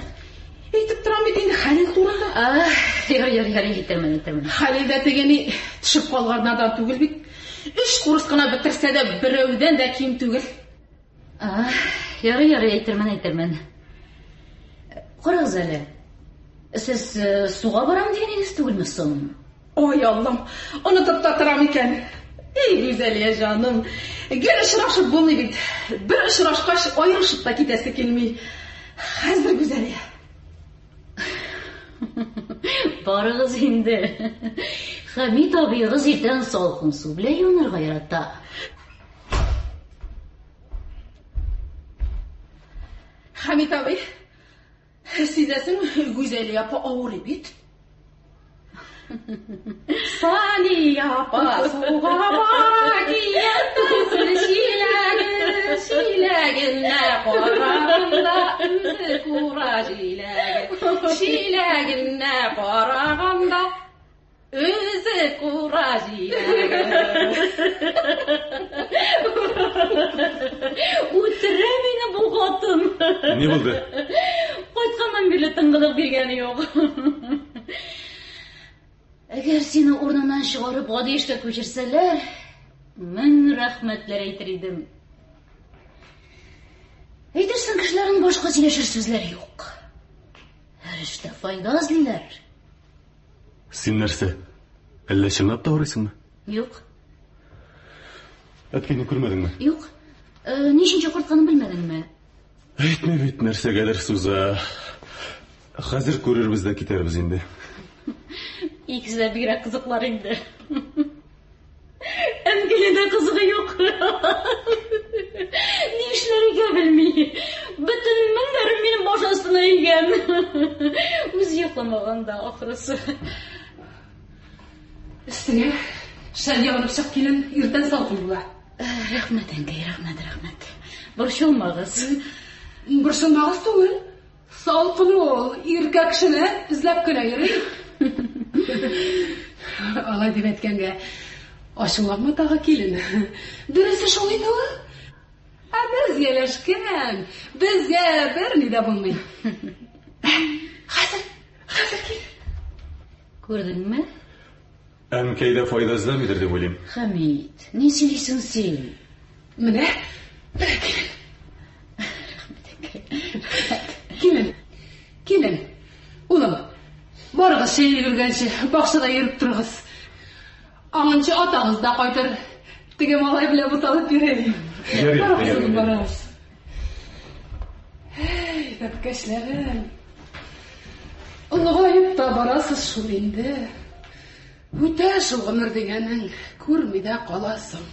Әйтеп торам бит инде Хәлил турында. А, ярый, ярый, ярый, әйтермен, әйтермен. Хәлил дә теге ни төшеп калганнардан түгел бит. Өч курс кына бетерсә дә берәүдән дә ким түгел. А, ярый, ярый, әйтермен, әйтермен. Карагыз әле. Сез э, суга барам дигән идегез түгелме соң? Ой, Аллам, онытып та торам икән. Эй, Гүзәлия җаным, гел очрашып булмый бит. Бер очрашкач, аерышып та китәсе килми. Хәзер, Гүзәлия. Барыгыз инде. Хәмит абыегыз иртән салкын су белән юынырга ярата. Хәмит абый, Сизәсеңме, Гүзәлия апа авырый бит. Сания апа суга бара киян чиләге, чиләгенә караганда үзе кура җиләге. Чиләгенә караганда Үзе кура җиләге. Үтерә мине бу хатын. Ни булды? Кайтканнан бирле тынгылык биргәне юк. Әгәр сине урыныңнан чыгарып гади эшкә күчерсәләр, мең рәхмәтләр әйтер идем. Әйтерсең, кешеләрнең башка сөйләшер сүзләре юк. Һәр эштә файда эзлиләр. Син нәрсә? Әллә чынлап та авырыйсыңмы? Юк. Әткәйне күрмәдеңме? Юк. Э, ни өчен чакыртканын белмәдеңме? Әйтми бит, нәрсәгәдер суза. Хәзер күрербез дә китәрбез инде. Икесе дә бигрәк кызыклар инде. Әнкәйнең дә кызыгы юк. Ни эшләргә белми. Бөтен меңнәрем минем баш астына өйгән. Үзе йокламаган да, ахрысы. Өстеңә шәл ябынып чык, килен, иртән салкын була. Э, рәхмәт, әнкәй, рәхмәт, рәхмәт. Борчылмагыз. Борчылмагыз түгел. Салкын ул, иркә кешене эзләп кенә йөри. Алай дип әйткәнгә ачуланма тагы, килен. Дөресе шул инде ул. Ә без ияләшкән, безгә берни дә булмый. Хәзер, хәзер кил. Күрдеңме? Әнкәй дә файда эзләмидер дип уйлыйм. Хәмит, ни сөйлисең син? Менә, менә килен. Килен, килен. Улым, барыгыз чәй өлгергәнче, бакчада йөреп торыгыз. Аңынчы атагыз да кайтыр. Теге малай белән буталып йөри. Барыгыз, улым, барыгыз. Әй, бәбкәчләрем. Олыгаеп та барасыз шул инде. Үтә шул гомер дигәнең, күрми дә каласың.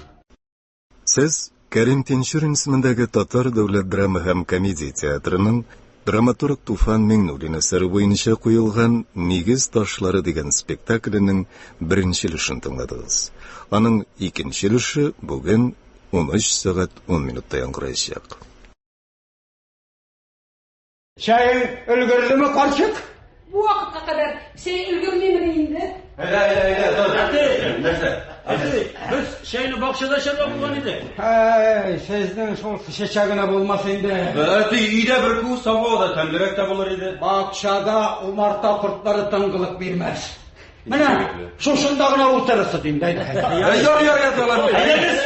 Сез Кәрим Тинчурин исемендәге Татар дәүләт драма һәм комедия театрының драматург Туфан Миңнуллин әсәре буенча куелган Нигез ташлары дигән спектакленең беренче өлешен тыңладыгыз. Аның икенче өлеше бүген 13 сәгать 10 минутта яңгыраячак. Чәең өлгердеме, карчык? Бу вакытка кадәр чәй өлгермимени инде? Әйдә, әйдә, әйдә, Әти, нәрсә? Әти, без чәйне бакчада эчәргә булган идек. Әй, сезнең шул кешечә генә булмас инде. Әти, өйдә бер күз сабау да тәмлерәк тә булыр иде. Бакчада умарта кортлары тынгылык бирмәс. Менә шушында гына утырырсыз инде. Әйдә. Яр, яр, яр, Әйдәгез.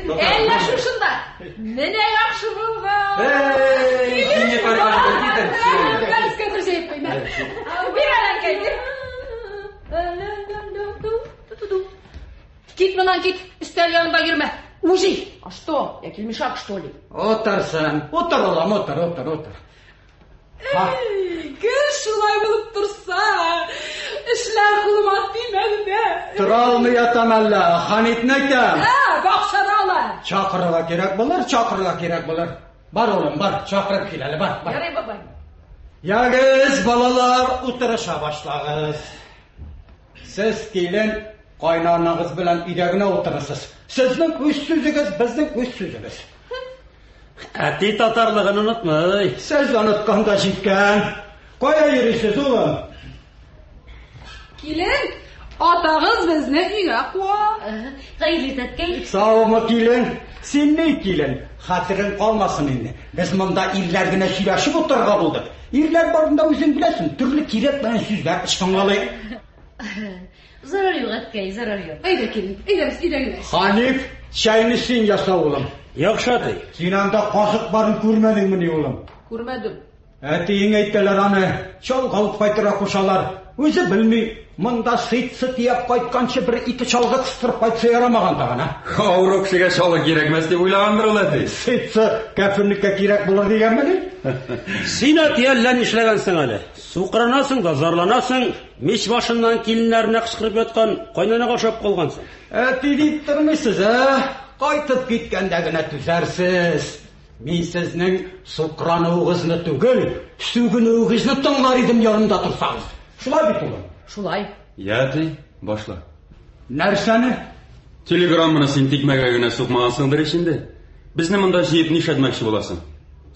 Әллә шушында. Менә яхшы булган. Бир әле, әнкәй, бир. Кит моннан, кит. Өстәл янында йөрмә. Ужи. А что? Я килмешак, что ли? Утырсын. Утыр, улым, утыр, утыр, утыр. Эй, гел шулай булып торса, эшләр кулыма тимәде дә. Тора алмый ятам әллә, Ханитны әйтәм. Ә, бакчада алар. Чакырырга кирәк булыр, чакырырга кирәк булыр. Бар, улым, бар, чакырып кил әле, бар, бар. Ярый, бабай. Ягез, балалар, утырыша башлагыз. Сез, килен, кайнанагыз белән өйдә генә утырырсыз. Сезнең үз сүзегез, безнең үз сүзебез. Әти татарлыгын онытмый. Сез оныткан да җиткән. Кая йөрисез, улым? Килен, атагыз безне өйгә куа. Хәерле әткәй. Саумы, килен? Син ни, килен? Хәтерең калмасын инде. Без монда ирләр генә сөйләшеп утырырга булдык. Ирләр барында үзең беләсең, төрле кирәкмәгән сүзләр ычкынгалый. Зарар юк, әткәй, зарар юк. Әйдә, килен, әйдә, без өйдә генә. Ханиф, чәйне син яса, улым. Яхшы, әти. Син анда казык барын күрмәдеңмени, улым? Күрмәдем. Әтиең әйтәләр аны, чалгы алып кайтырга кушалар. Үзе белми, монда сыйтсы тияп кайтканчы бер-ике чалгы кыстырып кайтса ярамаган тагын, а? Авыру кешегә чалгы кирәкмәс дип уйлагандыр ул, әти. Сыйтсы кәфенлеккә кирәк булыр дигәнмени? Син, әти, әллә нишләгәнсең әле. Сукранасың да зарланасың, мич башыннан киленнәренә кычкырып яткан кайнанага ошап калгансың. Әти дип тормыйсыз, ә? Кайтып киткәндә генә түзәрсез. Мин сезнең сукрануыгызны түгел, сүгенүегезне тыңлар идем янымда торсагыз. Шулай бит, улым? Шулай. Я, әти, башла. Нәрсәне? Телеграмманы син тикмәгә генә сукмагансыңдыр ич инде. Безне монда җыеп нишләтмәкче буласың?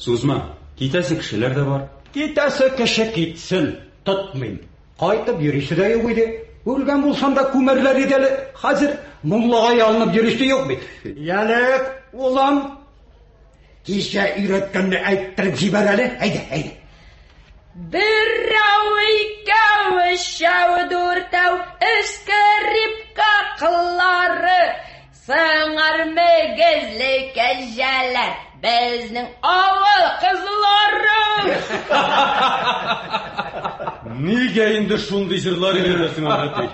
Сузма, китәсе кешеләр дә бар. Китәсе кеше китсен, тотмыйм. Кайтып йөрисе дә юк иде. Үлгән булсам да күмәрләр иде әле. Хәзер муллага ялынып йөрисе юк бит. Яле, улым, кичә өйрәткәнне әйттереп җибәр әле. Әйдә, әйдә. Берәү, икәү, өчәү, дүртәү, эскерипка кыллары, сыңар мөгезле кәҗәләр, безнең авыл кызлары. Нигә инде шундый җырлар өйрәнәсең аны, әти?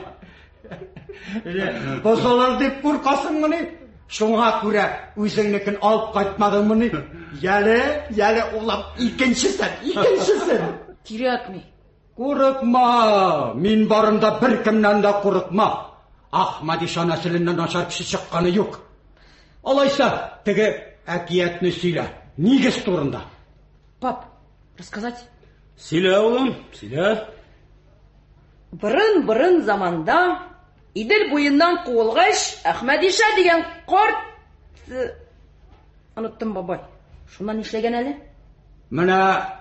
Бозылыр дип куркасыңмыни? Шуңа күрә үзеңнекен алып кайтмадыңмыни? Яле, яле, улым, икенчесен, икенчесен. Кирәкми. Курыкма, мин барында беркемнән дә курыкма. Ахмадиша нәселеннән начар кеше чыкканы юк. Алайса, теге әкиятне сөйлә. Нигез турында. Пап, рассказать? Сөйлә, улым, сөйлә. Борын-борын заманда Идел буеннан куылгач, Әхмәдиша дигән карт... Оныттым, бабай. Шуннан нишләгән әле? Менә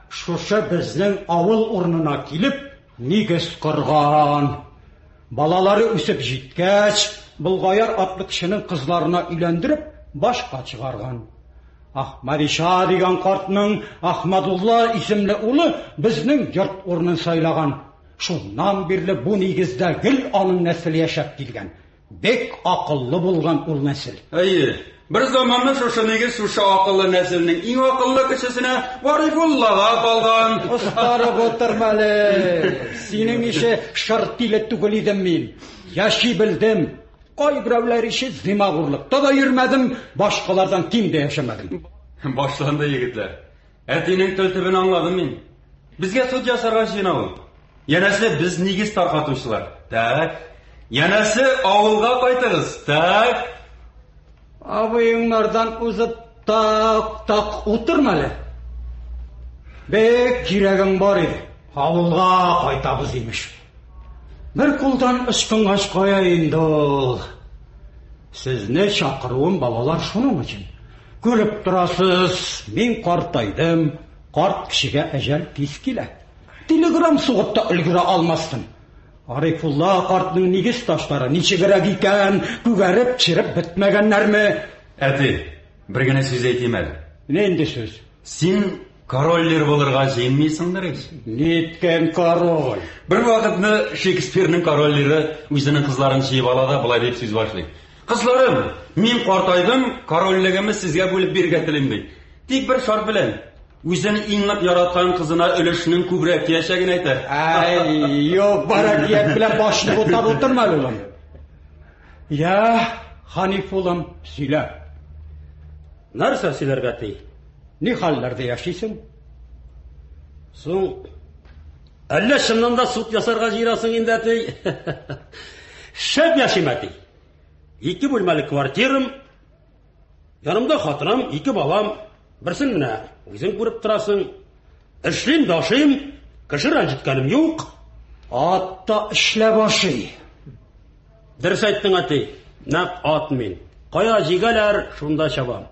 шушы безнең авыл урынына килеп, нигез корган. Балалары үсеп җиткәч, Болгаяр атлы кешенең кызларына өйләндереп, башка чыгарган. Ахмадиша дигән картның Ахмадулла исемле улы безнең йорт урынын сайлаган. Шуннан бирле бу нигездә гел аның нәселе яшәп килгән. Бик акыллы булган ул нәсел. Әйе, бер заманны шушы нигез шушы акыллы нәселнең иң акыллы кешесенә Гарифуллага калган. Остарып утырма әле. Синең ише шыр тиле түгел идем мин. Яши белдем. Кайберәүләр ише зимагурлыкта да йөрмәдем, башкалардан ким дә яшәмәдем. Башланды, егетләр. Әтинең тел төбен аңладым мин. Безгә суд ясарга җыена ул. Янәсе, без нигез таркатучылар. Так. Янәсе, авылга кайтыгыз. Так. Абыеңнардан узып так так утырма әле. Бик кирәгең бар иде. Авылга кайтабыз имеш. Бер кулдан ычкынгач кая инде ул? Сезне чакыруым, балалар, шуның өчен. Күреп торасыз, мин картайдым, карт кешегә әҗәл тиз килә. Телеграм сугып та өлгерә алмассың. Арифулла картның нигез ташлары ничегрәк икән, күгәреп, череп бетмәгәннәрме? Әти, бер генә сүз әйтим әле. Нинди сүз? Син король Лир булырга җыенмыйсыңдыр ич? Ниткән король? Бер вакытны Шекспирның король Лиры үзенең кызларын җыеп ала да болай дип сүз башлый. Кызларым, мин картайдым, корольлегемне сезгә бүлеп бирергә телим, ди. Тик бер шарт белән. Үзен иң нык яраткан кызына өлешнең күбрәк тиячәген әйтә. Әй, юк, бар әкият белән башны бутап утырма әле, улым. Я, Ханиф улым, сөйлә. Нәрсә сөйләргә, әти? Ни хәлләрдә яшисең? Соң, әллә чыннан да суд ясарга җыенасың инде, әти? Шәп яшим, әти. Ике бүлмәле квартирам, янымда хатыным, ике балам. Берсен менә үзең күреп торасың. Эшлим дә ашыйм, кеше рәнҗеткәнем юк. Ат та эшләп ашый. Дөрес әйттең, әти. Нәкъ ат мин. Кая җигәләр, шунда чабам.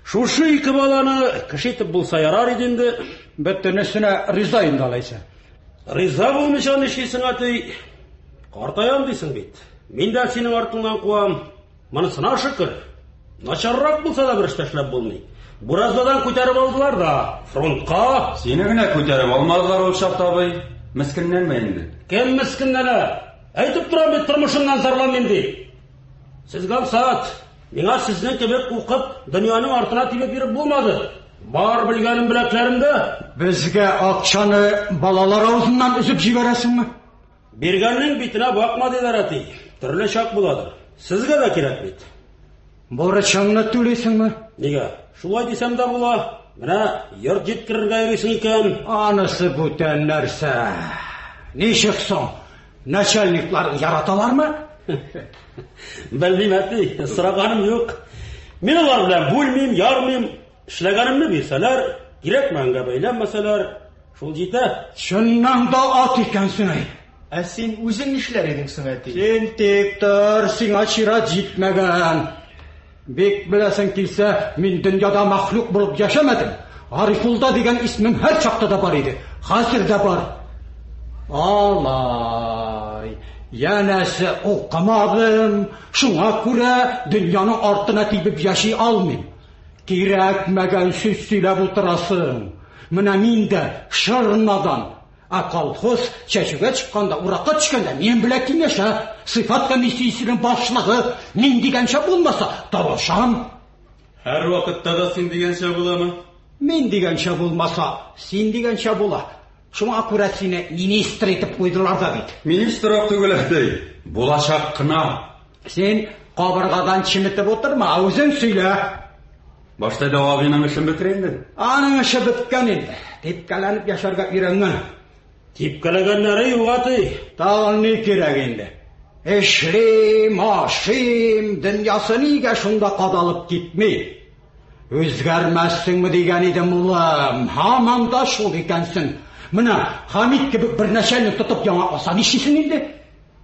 Шушы ике баланы кеше итеп булса ярар иде инде. Бөтенесенә риза инде алайса. Риза булмыйча нишлисең, әти? Картаям дисең бит. Мин дә синең артыңнан куам. Монысына шөкер. Начаррак булса да бер эш эшләп булмый. Буразнадан күтәреп алдылар да, фронтка. Сине генә күтәреп алмадылар ул чакта, абый. Мескенләнмә инде. Кем мескенләнә? Әйтеп торам бит, тормышымнан зарланмыйм дип. Сезгә ансат. Миңа сезнең кебек укып, дөньяның артына тибеп йөреп булмады. Бар белгәнем беләкләремдә. Безгә акчаны балалар авызыннан өзеп җибәрәсеңме? Биргәннең битенә бакма диләр, әти. Төрле чак буладыр. Сезгә дә кирәк бит. Бурычыңны түлисеңме? Нигә? Шулай дисәм дә була. Менә йорт җиткерергә йөрисең икән. Анысы бүтән нәрсә. Ничек соң? Начальникларың яраталармы? Белмим, әти, сораганым юк. Мин алар белән бүлмим, ярмыйм. Эшләгәнемне бирсәләр, кирәкмәгәнгә бәйләнмәсәләр, шул җитә. Чыннан да ат икәнсең, әй. Ә син үзең нишләр идең соң, әти? Син тик тор, сиңа чират җитмәгән. Бик беләсең килсә, мин дөньяда мәхлук булып яшәмәдем. Гарифулда дигән исмем һәр чакта да бар иде, хәзер дә бар. Алай, янәсе укымадым, шуңа күрә дөньяның артына тибеп яши алмыйм. Кирәкмәгән сүз сөйләп утырасың. Менә мин дә шыр надан. Ә колхоз чәчүгә чыкканда, уракка төшкәндә минем белән киңәшә. Сыйфат комиссиясенең башлыгы мин дигәнчә булмаса, талашам. Һәр вакытта да син дигәнчә буламы? Мин дигәнчә булмаса, син дигәнчә була. Шуңа күрә сине министр итеп куйдылар да бит. Министр ук түгел, әти. Булачак кына. Син кабыргадан чеметеп утырма, үзең сөйлә. Башта Дәү абыйның эшен бетер инде. Аның эше беткән инде. Типкәләнеп яшәргә өйрәнгән. Типкәләгәннәре юк, әти. Тагын ни кирәк инде? Эшлим, ашыйм, дөньясы нигә шунда кадалып китми? Үзгәрмәссеңме дигән идем, улым. Һаман да шул икәнсең. Менә Хамит кебек бер начальник тотып яңакласа нишлисең инде?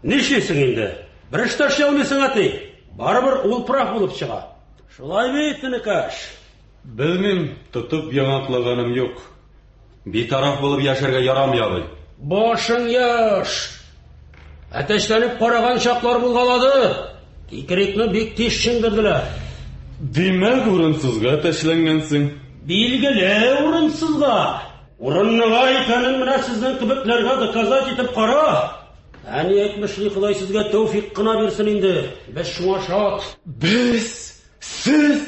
Нишлисең инде? Бер эш тә эшли алмыйсың, әти. Барыбер ул прав булып чыга. Шулай бит, энекәш? Белмим, тотып яңаклаганым юк. Битараф булып яшәргә ярамый, абый. Башың яшь. Әтәчләнеп караган чаклар булгалады. Кикрикне бик тиз шиңдерделәр. Димәк, урынсызга әтәчләнгәнсең. Билгеле, урынсызга. Урынныга икәнен менә сезнең кебекләргә доказать итеп кара. Әни әйтмешли, Ходай сезгә тәүфик кына бирсен инде. Без шуңа шат. Без, сез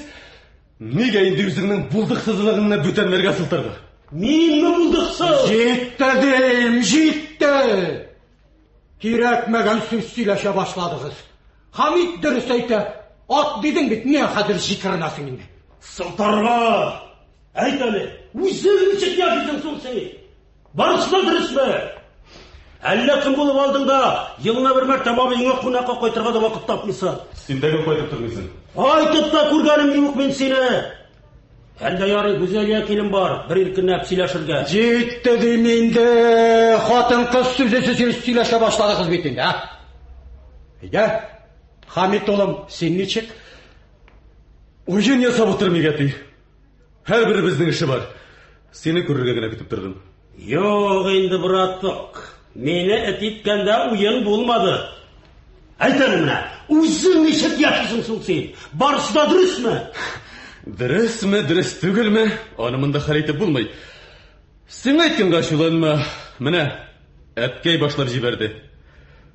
нигә инде үзеңнең булдыксызлыгыңны бүтәннәргә сылтарга? Минме булдыксыз? Җитте дим, җитте! Кирәкмәгән сүз сөйләшә башладыгыз. Хамит дөрес әйтә. Ат дидең бит, нигә хәзер җикеренәсең инде? Сылтарга! Әйт әле, үзең ничек яшисең соң син? Барысы да дөресме? Әллә кем булып алдың да, елына бер мәртәбә абыеңа кунакка кайтырга да вакыт тапмыйсың. Син дә гел кайтып тормыйсың. Кайтып та күргәнем юк мин сине. Әлдә ярый Гүзәлия килен бар, бер иркенләп сөйләшергә. Җитте дим инде, хатын-кыз сүзесез сөйләшә башладыгыз бит инде, ә? Әйдә, Хамит улым, син ничек? Уен ясап утырмыйк, әти. Һәрберебезнең эше бар. Сине күрергә генә көтеп тордым. Юк инде, браток. Мине эт иткәндә уен булмады. Әйт әле менә, үзең ничек яшисең соң син? Барысы да дөресме? Дөресме, дөрес түгелме? Аны монда хәл итеп булмый. Сиңа әйткәнгә ачуланма. Менә, әткәй башлап җибәрде.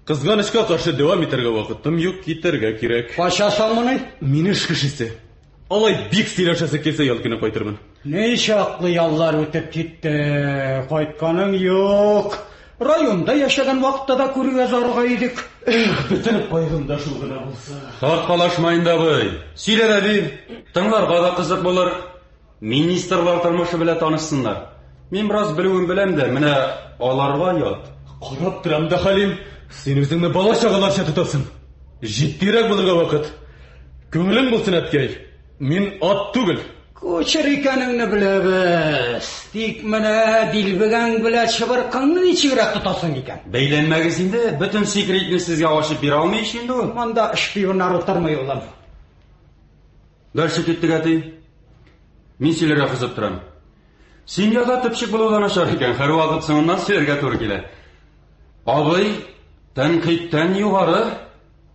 Кызганычка каршы дәвам итәргә вакытым юк, китәргә кирәк. Качасың моны? Мин эш кешесе. Алай бик сөйләшәсе килсә, ял көне кайтырмын. Ничаклы яллар үтеп китте, кайтканың юк. Районда яшәгән вакытта да күрергә зарыга идек. Эх, бөтен кайгым да шул гына булса. Тарткалашма инде, абый. Сөйлә дә бир. Тыңларга да кызык булыр. Министрлар тормышы белән танышсыннар. Мин бераз белүен беләм дә, менә аларга ят. Карап торам да, Хәлим, син үзеңне бала-чагаларча тотасың. Җитдирәк булырга вакыт. Күңелең булсын, әткәй. Мин ат түгел. Кучер икәнеңне беләбез. Тик менә дилбегәң белән чыбыркыңны ничегрәк тотасың икән? Бәйләнмәгез инде, бөтен секретны сезгә ачып бирә алмый ич инде ул. Монда шпионнар утырмый, улым. Дальше киттек, әти. Мин сөйләргә кызып торам. Семьяда төпчек булу да начар икән, һәрвакыт соңыннан сөйләргә туры килә. Абый, тәнкыйтьтән югары.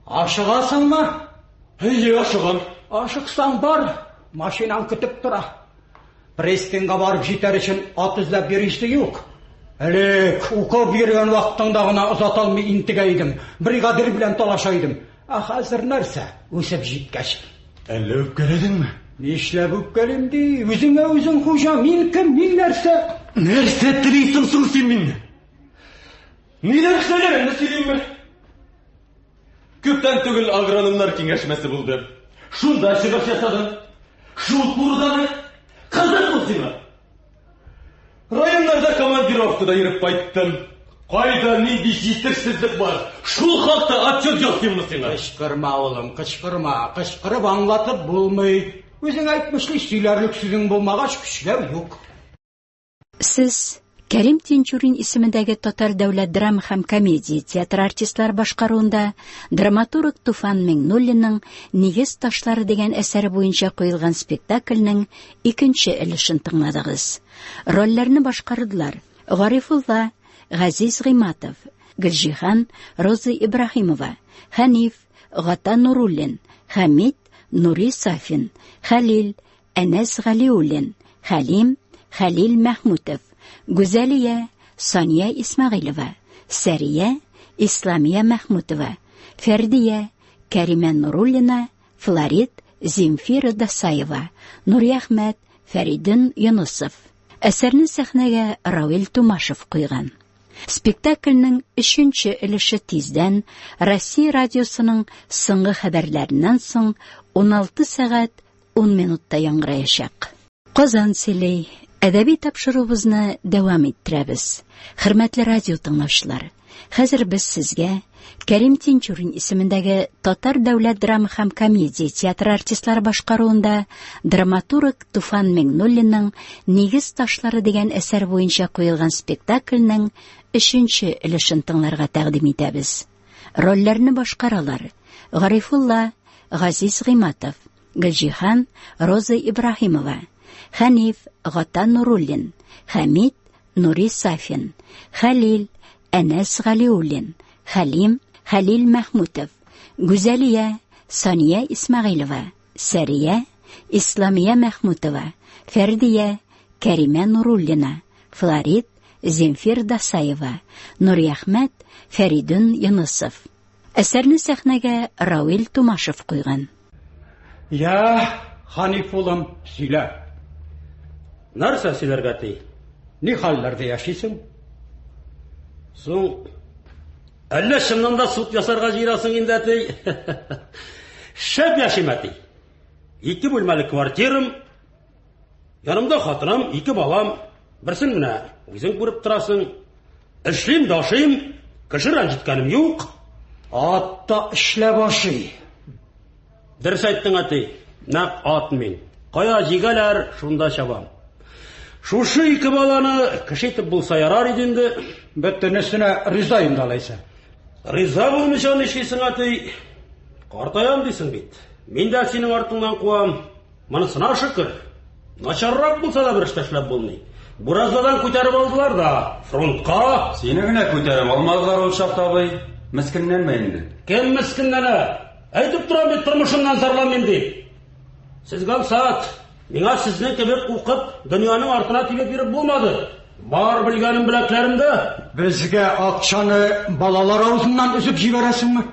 Ашыгасыңмы? Әйе, ашыгам. Ашыксаң бар, машинаң көтеп тора. Пристаньга барып җитәр өчен ат эзләп йөрисе юк. Элек укып йөргән вакытыңда гына озата алмый интегә идем, бригадир белән талаша идем. Ә хәзер нәрсә, үсеп җиткәч. Әллә үпкәләдеңме? Нишләп үпкәлим ди? Үзеңә үзең хуҗа, мин кем, мин нәрсә? Нәрсә телисең соң син миннән? Ниләр эшләгәнемне сөйлимме? Күптән түгел агрономнар киңәшмәсе булды. Шунда чыгыш ясадым. Шул турыдамы? Кызыкмы сиңа? Районнарда командировкада йөреп кайттым. Кайда нинди җитешсезлек бар? Шул хакта отчет ясыйммы сиңа? Кычкырма, улым, кычкырма. Кычкырып аңлатып булмый. Үзең әйтмешли, сөйләрлек сүзең булмагач, көчләү юк. Сез Кәрим Тинчурин исемендәге Татар дәүләт драма һәм комедия театры артистлары башкаруында драматург Туфан Миңнуллинның Нигез ташлары дигән әсәре буенча куелган спектакльнең икенче өлешен тыңладыгыз. Рольләрне башкардылар Гарифулла, Газиз Гыйматов, Гөлҗиһан, Роза Ибраһимова, Хәниф, Гата Нуруллин, Хәмит, Нури Сафин, Хәлил, Әнәс Галиуллин, Хәлим, Хәлил Мәхмүтов, Гүзәлия, Сания Исмәгыйлева, Сәрия, Исламия Мәхмүтова, Фәрдия, Кәримә Нуруллина, Флорид, Земфира Дасаева, Нуриәхмәт, Фәридун Юнысов. Әсәрне сәхнәгә Равил Тумашев куйган. Спектакльнең өченче өлеше тиздән Россия радиосының соңгы хәбәрләреннән соң 16 сәгать 10 минутта яңгыраячак. Казан сөйли. Әдәби тапшыруыбызны дәвам иттерәбез. Хөрмәтле радио тыңлаучылар, хәзер без сезгә Кәрим Тинчурин исемендәге Татар дәүләт драма һәм комедия театры артистлары башкаруында драматург Туфан Миңнуллинның Нигез ташлары дигән әсәр буенча куелган спектакльнең өченче өлешен тыңларга тәкъдим итәбез. Рольләрне башкаралар: Гарифулла, Газиз Гыйматов, Гөлҗиһан, Роза Ибраһимова, Хәниф, Гата Нуруллин, Хәмит, Нури Сафин, Хәлил, Әнәс Галиуллин, Хәлим, Хәлил Мәхмүтов, Гүзәлия, Сания Исмәгыйлева, Сәрия, Исламия Мәхмүтова, Фәрдия, Кәримә Нуруллина, Флорид, Земфир Дасаева, Нуриәхмәт, Фәридун Юнысов. Әсәрне сәхнәгә Равил Тумашев куйган. Я, Ханиф улым, сөйлә. Нәрсә сөйләргә ти? Ни хәлләрдә яшисең? Соң, әллә чыннан да суд ясарга җыенасың инде, әти? Шәп яшим, әти. Ике бүлмәле квартирам, Янымда хатыным, ике балам. Берсен менә үзең күреп торасың. Эшлим дә ашыйм, кеше рәнҗеткәнем юк. Ат та эшләп ашый. Дөрес әйттең, әти. Нәкъ ат мин. Кая җигәләр, шунда чабам. Шушы ике баланы кеше итеп булса ярар иде инде. Бөтенесенә риза инде алайса. Риза булмыйча нишлисең, әти? Картаям дисең бит. Мин дә синең артыңнан куам. Монысына шөкер. Начаррак булса да бер эш ташлап булмый. Буразнадан күтәреп алдылар да, фронтка. Сине генә күтәреп алмадылар ул чакта, абый. Мескенләнмә инде. Кем мескенләнә? Әйтеп торам бит, тормышымнан зарланмыйм дип. Сезгә ансат. Миңа сезнең кебек укып, дөньяның артына тибеп йөреп булмады. Бар белгәнем беләкләремдә. Безгә акчаны балалар авызыннан өзеп җибәрәсеңме?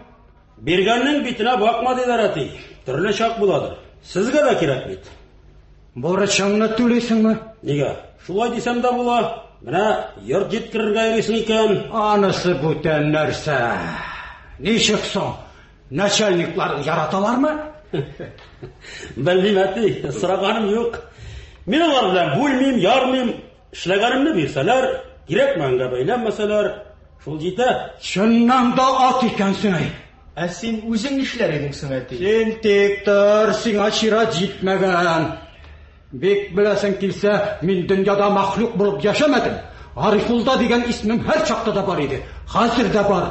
Биргәннең битенә бакма диләр, әти. Төрле чак буладыр. Сезгә дә кирәк бит. Бурычыңны түлисеңме? Нигә? Шулай дисәм дә була. Менә йорт җиткерергә йөрисең икән. Анысы бүтән нәрсә. Ничек соң? Начальниклар яраталармы? Белмим, әти, сораганым юк. Мин алар белән бүлмим, ярмыйм. Эшләгәнемне бирсәләр, кирәкмәгәнгә бәйләнмәсәләр, шул җитә. Чыннан да ат икәнсең, әй. Ә син үзең нишләр идең соң, әти? Син тик тор, сиңа чират җитмәгән. Бик беләсең килсә, мин дөньяда мәхлук булып яшәмәдем. Гарифулла дигән исемем һәр чакта да бар иде. Хәзер дә бар.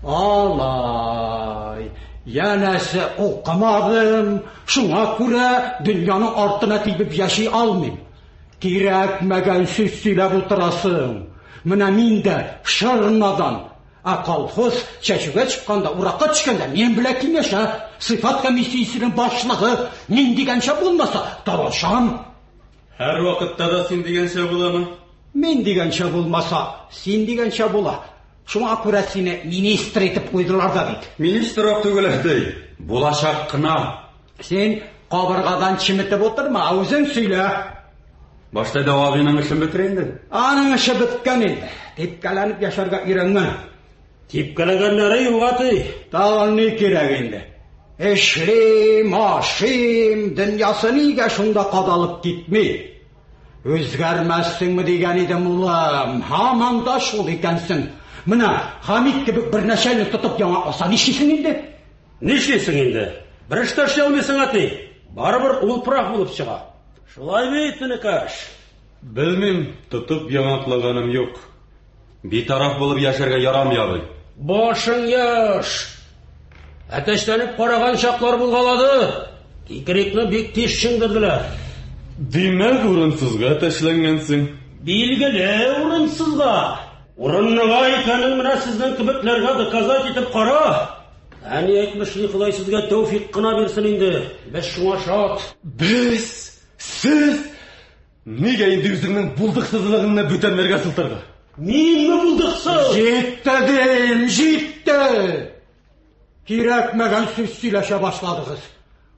Алай. Янәсе укымадым, шуңа күрә дөньяның артына тибеп яши алмыйм. Кирәкмәгән сүз сөйләп утырасың. Менә мин дә шыр надан. Ә колхоз чәчүгә чыкканда, уракка төшкәндә минем белән киңәшә. Сыйфат комиссиясенең башлыгы мин дигәнчә булмаса, талашам. Һәр вакытта да син дигәнчә буламы? Мин дигәнчә булмаса, син дигәнчә була. Шуңа күрә сине министр итеп куйдылар да бит. Министр ук түгел, әти. Булачак кына. Син кабыргадан чеметеп утырма, үзең сөйлә. Башта да абыйның эшен бетер инде. Аның эше беткән инде. Типкәләнеп яшәргә өйрәнгән. Типкәләгәннәре юк, әти. Тагын ни кирәк инде? Эшлим, ашыйм, дөньясы нигә шунда кадалып китми? Үзгәрмәссеңме дигән идем, улым. Һаман да шул икәнсең. Менә Хамит кебек бер начальник тотып яңа алса нишлисең инде? Нишлисең инде? Бер эш тә эшли алмыйсың, әти. Барыбер ул прах булып чыга. Шулай бит, энекәш? Белмим, тотып яңаклаганым юк. Битараф булып яшәргә ярамый, абый. Башың яшь. Әтәчләнеп караган чаклар булгалады. Кикрикне бик тиз чыңдырдылар. Димәк, урынсызга әтәчләнгәнсең. Билгеле, урынсызга. Урынныга икәнен менә сезнең кебекләргә доказать итеп кара. Әни әйтмешли, Ходай сезгә тәүфик кына бирсен инде. Без шуңа шат. Без, сез нигә инде үзеңнең булдыксызлыгыңны бүтәннәргә сылтарга? Минме булдыксыз? Җитте дим, җитте! Кирәкмәгән сүз сөйләшә башладыгыз.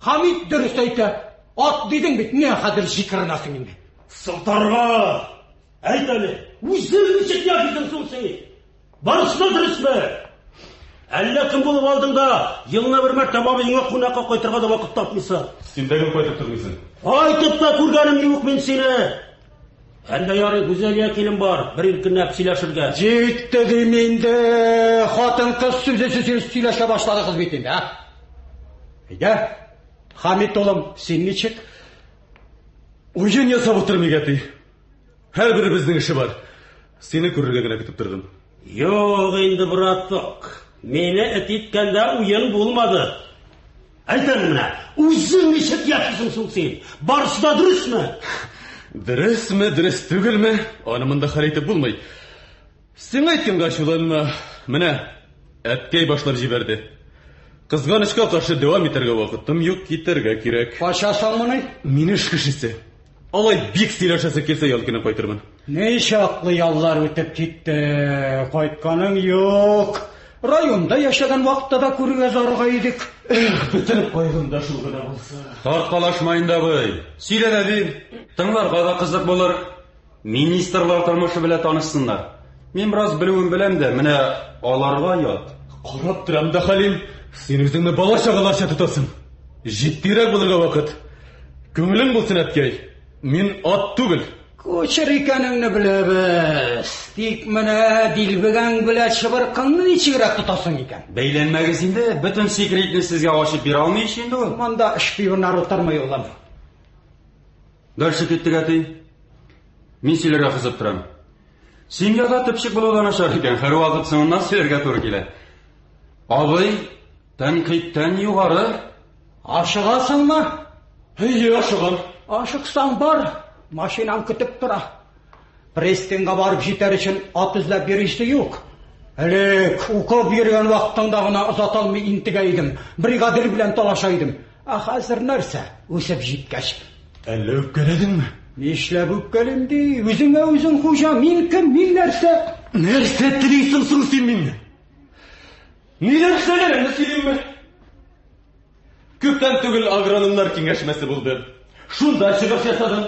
Хамит дөрес әйтә. Ат дидең бит, нигә хәзер җикеренәсең инде? Сылтарга! Әйт әле, үзең ничек яшисең соң син? Барысы да дөресме? Әллә кем булып алдың да, елына бер мәртәбә абыеңа кунакка кайтырга да вакыт тапмыйсың. Син дә гел кайтып тормыйсың. Кайтып та күргәнем юк мин сине. Әллә ярый Гүзәлия килен бар, бер иркенләп сөйләшергә. Җитте дим инде, хатын-кыз сүзе сүз сөйләшә башладыгыз бит инде, ә? Әйдә, Хамит улым, син ничек? Уен ясап утырмыйк, әти. Һәрберебезнең эше бар. Сине күрергә генә көтеп тордым. Юк инде, браток. Мине эт иткәндә уен булмады. Әйт әле менә, үзең ничек яшисең соң син? Барысы да дөресме? Дөресме, дөрес түгелме? Аны монда хәл итеп булмый. Сиңа әйткәнгә ачуланма. Менә, әткәй башлап җибәрде. Кызганычка каршы дәвам итәргә вакытым юк, китәргә кирәк. Качасыңмыни? Мин эш кешесе. Алай бик сөйләшәсе килсә, ял көне кайтырмын. Ничаклы яллар үтеп китте, кайтканың юк. Районда яшәгән вакытта да күрергә зарыга идек. Эх, бөтен кайгым да шул гына булса. Тарткалашма инде, абый. Сөйлә дә бир. Тыңларга да кызык булыр. Министрлар тормышы белән танышсыннар. Мин бераз белүен беләм дә, менә аларга ят. Карап торам да, Хәлим, син үзеңне бала-чагаларча тотасың. Җитдирәк булырга вакыт. Күңелең булсын, әткәй. Мин ат түгел. Кучер икәнеңне беләбез. Тик менә дилбегәң белән чыбыркыңны ничегрәк тотасың икән? Бәйләнмәгез инде, бөтен секретны сезгә ачып бирә алмый ич инде ул. Монда шпионнар утырмый, улым. Дальше киттек, әти. Мин сөйләргә кызып торам. Семьяда төпчек булу да начар икән, һәрвакыт соңыннан сөйләргә туры килә. Абый, тәнкыйтьтән югары. Ашыгасыңмы? Әйе, ашыгам. Ашыксаң бар, машинаң көтеп тора. Пристаньга барып җитәр өчен ат эзләп йөрисе юк. Элек укып йөргән вакытыңда гына озата алмый интегә идем, бригадир белән талаша идем. Ә хәзер нәрсә, үсеп җиткәч? Әллә үпкәләдеңме? Нишләп үпкәлим ди? Үзеңә үзең хуҗа, мин кем, мин нәрсә? Нәрсә телисең соң син миннән? Ниләр эшләгәнемне сөйлимме? Күптән түгел агрономнар киңәшмәсе булды. Шунда чыгыш ясадым.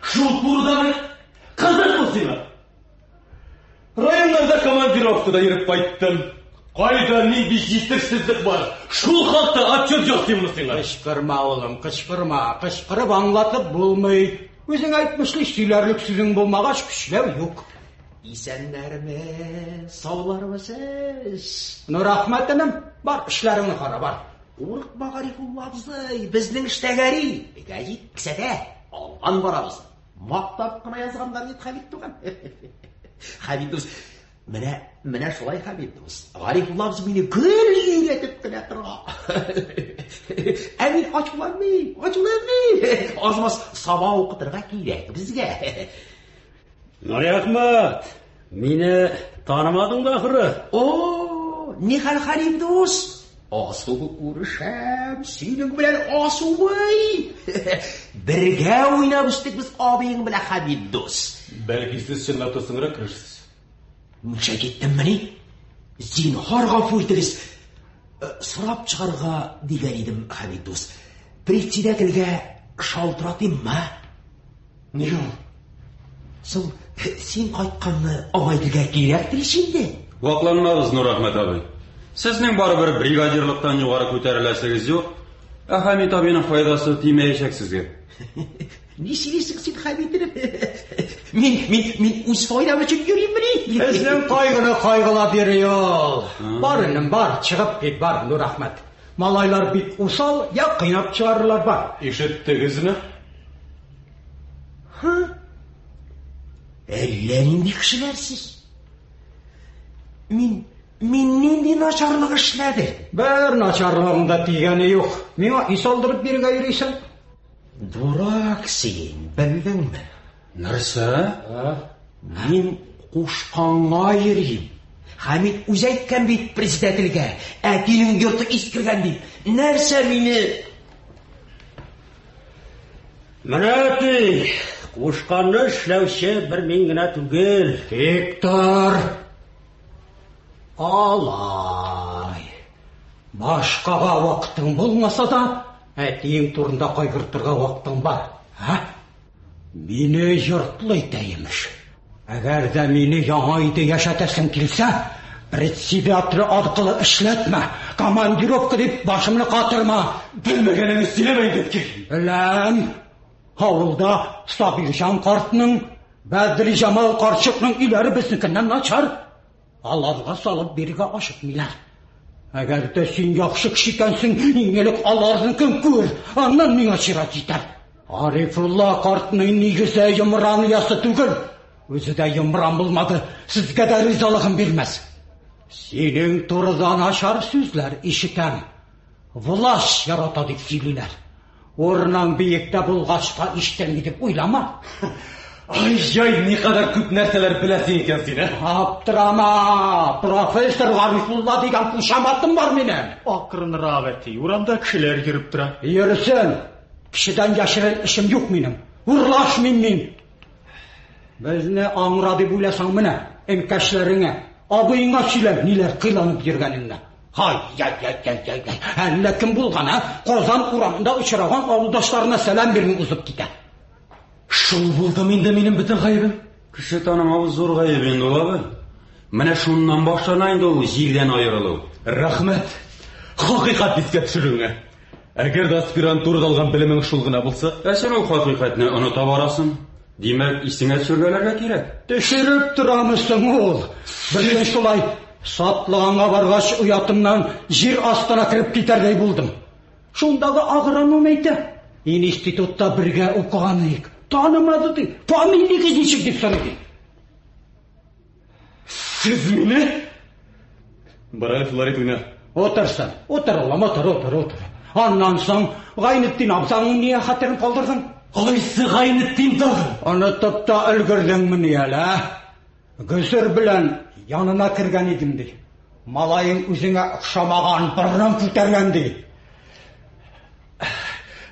Шул турыдамы? Кызыкмы сиңа? Районнарда командировкада йөреп кайттым. Кайда нинди җитешсезлек бар? Шул хакта отчет ясыйммы сиңа? Кычкырма, улым, кычкырма. Кычкырып аңлатып булмый. Үзең әйтмешли, сөйләрлек сүзең булмагач, көчләү юк. Исәннәрме, саулармы сез? Ну, рәхмәт, энем. Бар, эшләреңне кара, бар. Курыкма, Гарифулла абзый, безнең эш тәгәри. Гәзит кесәдә. Алган барабыз. Мактап кына язганнар бит Хәмит туган. Хәмит дус, менә, менә шулай Хәмит дус. Гарифулла абзый мине гел өйрәтеп кенә тора. Ә мин ачуланмыйм, ачуланмыйм. Аз-маз сабак укытырга кирәк безгә. Нуриәхмәт, мине танымадың да ахры. О, нихәл Хәлим дус? Асу күрешәм, синең белән асубый. Бергә уйнап үстек без абыең белән Хәмид дус. Бәлки сез чынлап та соңрак керерсез. Мунча киттеммени? Зинһар гафу итегез. Э, сорап чыгарга дигән идем, Хәмид дус. Председательгә шалтыратыйммы? Нигә ул? Соң, син кайтканны аңа әйтергә кирәктер ич инде. Вакланмагыз, Нурәхмәт абый. Сезнең барыбер бригадирлыктан югары күтәреләсегез юк. Ә Хәмит абыйның файдасы тимәячәк сезгә. Ни сөйлисең син, Хәмит энем? Мин, мин, мин үз файдам өчен йөриммени? Безнең кайгыны кайгылап йөри ул. Бар, энем, бар, чыгып кит, бар, Нурәхмәт. Малайлар бик усал, я кыйнап чыгарырлар, бар. Ишеттегезме? Һы? Әллә нинди кешеләр сез. Мин мин нинди начарлык эшләдем? Бер начарлыгың да тигәне юк. Миңа өй салдырып бирергә йөрисең. Дурак син, белдеңме? Нәрсә? Мин кушканга йөрим. Хәмит үзе әйткән бит председательгә, әтинең йорты искергән дип. Нәрсә мине Менә әти, кушканны эшләүче бер мин генә түгел. Тик тор. Алай. Башкага вакытың булмаса да, әтиең турында кайгыртырга вакытың бар. Ә? Мине йортлы итә, имеш. Әгәр дә мине яңа өйдә яшәтәсең килсә, председатель аркылы эшләтмә, командировка дип башымны катырма. Белмәгәнеңне сөйләмә инде, әткәй. Беләм. Авылда Сабирҗан картның, Бәдриҗамал карчыкның өйләре безнекеннән начар. Аларга салып бирергә ашыкмыйлар. Әгәр дә син яхшы кеше икәнсең, иң элек аларныкын күр, аннан миңа чират җитәр. Арифулла картның нигезе йомран оясы түгел. Үзе дә йомран булмады, сезгә дә ризалыгын бирмәс. Синең турыда начар сүзләр ишетәм. Власть ярата дип сөйлиләр. Урының биектә булгач та ишетелми дип уйлама. Ай-яй, никадәр күп нәрсәләр беләсең икән син, ә? Аптырама, профессор Гарифулла дигән кушаматым бар минем. Акрынрак, әти, урамда кешеләр йөреп тора. Йөрсен. Кешедән яшерен эшем юк минем. Урлашмыйм мин. Безне аңра дип уйласаң менә, әнкәшләреңә, абыеңа сөйлә ниләр кыйланып йөргәнеңне. Һай, яй, яй, яй, яй, яй. Әллә кем булган, ә? Казан урамында очраган авылдашларына сәлам бирми узып китә. Шул булдымы инде минем бөтен гаебем? Кеше танымау зур гаеп инде ул, абый. Менә шуннан башлана инде ул җирдән аерылу. Рәхмәт. Хакыйкать искә төшерүеңә. Әгәр дә аспирантурада алган белемең шул гына булса? Ә син ул хакыйкатьне оныта барасың. Димәк, исеңә төшергәләргә кирәк. Төшереп торамы соң ул? Беркөн шулай сатлыганга баргач, оятымнан җир астына кереп китәрдәй булдым. Шундагы агроном әйтә, институтта бергә укыган идек. Танымады ди. Фамилиягез ничек дип сорый ди. Сез мине? Бар әле Флорид уйна. Утырсын. Утыр, улым, утыр, утыр, утыр. Аннан соң Гайнетдин абзаңның нигә хәтерен калдырдың? Кайсы Гайнетдин тагын? Онытып та өлгердеңмени әле, ә? Гөзер белән янына кергән идем, ди. Малаең үзеңә охшамаган, борынын күтәргән, ди.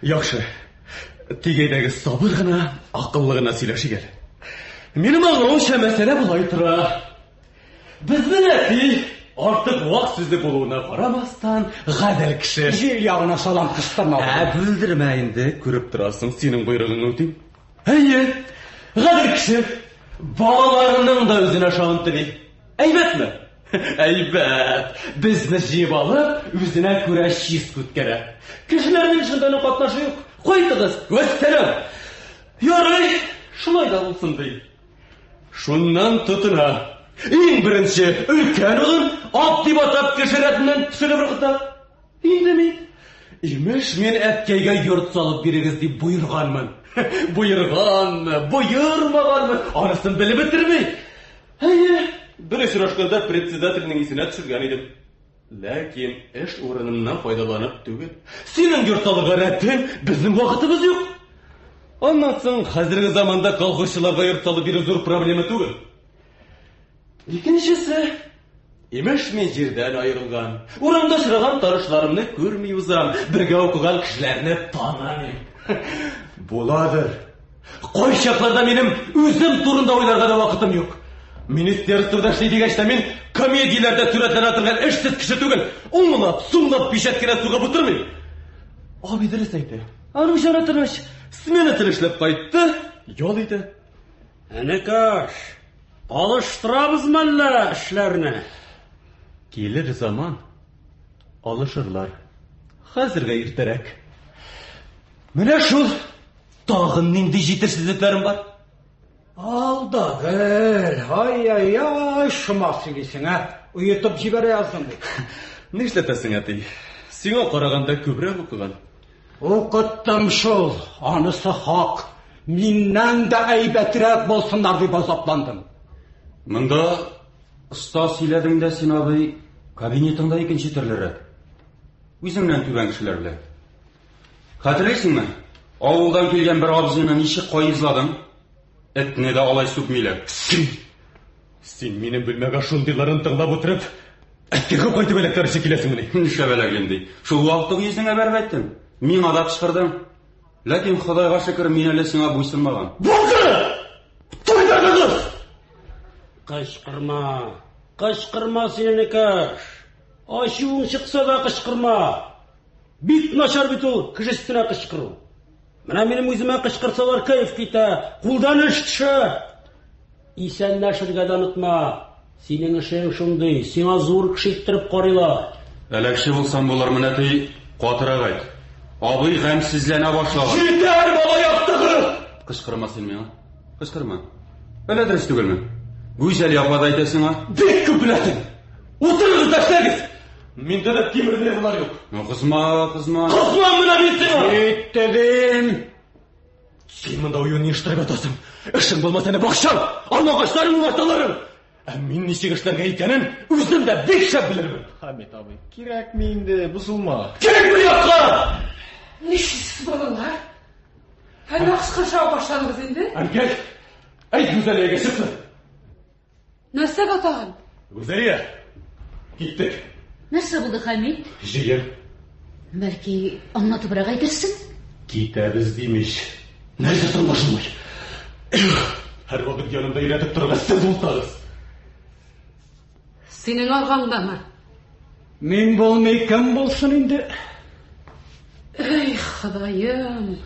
Яхшы. Тик әйдәгез сабыр гына, акыллы гына сөйләшик әле. Минем аңлавымча, мәсьәлә болай тора. Безнең әти артык вак сүзле булуына карамастан, гадел кеше. Җил ягына салам кыстырма. Ә, бүлдермә инде, күреп торасың, синең боерыгыңны үтим. Әйе, гадел кеше. Балаларының да үзенә ошавын тели. Әйбәтме? Әйбәт! Безне җыеп алып, үзенә күрә чистка үткәрә. Кешеләрнең эшендә аның катнашы юк. Кайтыгыз, вәссәлам! Ярый, шулай да булсын, ди. Шуннан тотына. Иң беренче өлкән улын ат дип атап кеше рәтеннән төшереп ыргыта. Инде мин. Имеш, мин әткәйгә йорт салып бирегез дип боерганмын. Боерганмы, боермаганмы, анысын белеп бетерми. Әйе, бер очрашканда председательнең исенә төшергән идем. Ләкин эш урынымнан файдаланып түгел. Синең йорт салырга рәтең, безнең вакытыбыз юк. Аннан соң хәзерге заманда колхозчыларга йорт салып бирү зур проблема түгел. Икенчесе, имеш мин җирдән аерылган. Урамда очраган танышларымны күрми узам, бергә укыган кешеләрне танымыйм. Буладыр. Кайчакларда минем үзем турында уйларга да вакытым юк. Министерствода эшли дигәч тә мин комедияләрдә сурәтләнә торган эшсез кеше түгел. Уңлап, сумлап пичәт кенә сугып утырмыйм. Абый дөрес әйтә. Аның җаны тыныч. Смена эшләп кайтты, ял итә. Энекәш, алыштырабызмы әллә эшләрне? Килер заман, алышырлар. Хәзергә иртәрәк. Менә шул. Тагын нинди җитешсезлекләрем бар? Ал да гел, ай-яй-яй, шома сөйлисең, ә? Оетып җибәрә яздың бит. Нишләтәсең, әти? Сиңа караганда күбрәк укыган. Укыттым шул, анысы хак. Миннән дә әйбәтрәк булсыннар дип азапландым. Монда оста сөйләдең дә син, абый, кабинетыңда икенче төрлерәк. Үзеңнән түбән кешеләр белән. Хәтерлисеңме? Авылдан килгән бер абзыйны ничек каезладың? Этне дә алай сүкмиләр. Син! Син минем бүлмәгә шундыйларын тыңлап утырып, әткәгә кайтып эләктер өчен киләсеңмени? Нишләп эләгим ди? Шул вакыт ук йөзеңә бәреп әйттем. Миңа да кычкырдың. Ләкин Ходайга шөкер, мин әле сиңа буйсынмаган. Булды! Туйдырдыгыз! Кычкырма! Кычкырма син, энекәш! Ачуың чыкса да кычкырма! Бик начар бит ул кеше өстенә кычкыру. Менә минем үземә кычкырсалар кәеф китә, кулдан эш төшә. Исәнләшергә дә онытма. Синең эшең шундый, сиңа зур кеше иттереп карыйлар. Әләкче булсам булырмын, әти, катырак әйт. Абый гамьсезләнә башлаган. Җитәр, бала яктыгы! Кычкырма син миңа. Кычкырма. Әллә дөрес түгелме? Гүзәл апа да әйтә сиңа. Бик күп беләсең. Утырыгыз да эшләгез. Миндә дә тимер нервлар юк. Ну, кызма, кызма. Кызмам менә мин сиңа! Җитте дим! Син монда уен оештырып ятасың. Эшең булмаса әнә бакчаң, алма агачларың, умарталарың. Ә мин ничек эшләргә икәнен үзем дә бик шәп белермен. Хамит абый, кирәкми инде, бозылма. Кирәк бер якка! Нишлисез, балалар? Әллә кычкырыша башладыгыз инде? Әнкәй, әйт Гүзәлиягә чыксын. Нәрсәгә тагын? Гүзәлия, киттек. Нәрсә булды, Хәмит? Җыен. Бәлки, аңлатыбрак әйтерсең? Китәбез димеш. Нәрсә аңлашылмый? Һәрвакыт янымда өйрәтеп торырга сез булсагыз. Синең аргаңдамы? Мин булмый кем булсын инде? Эй, Ходаем!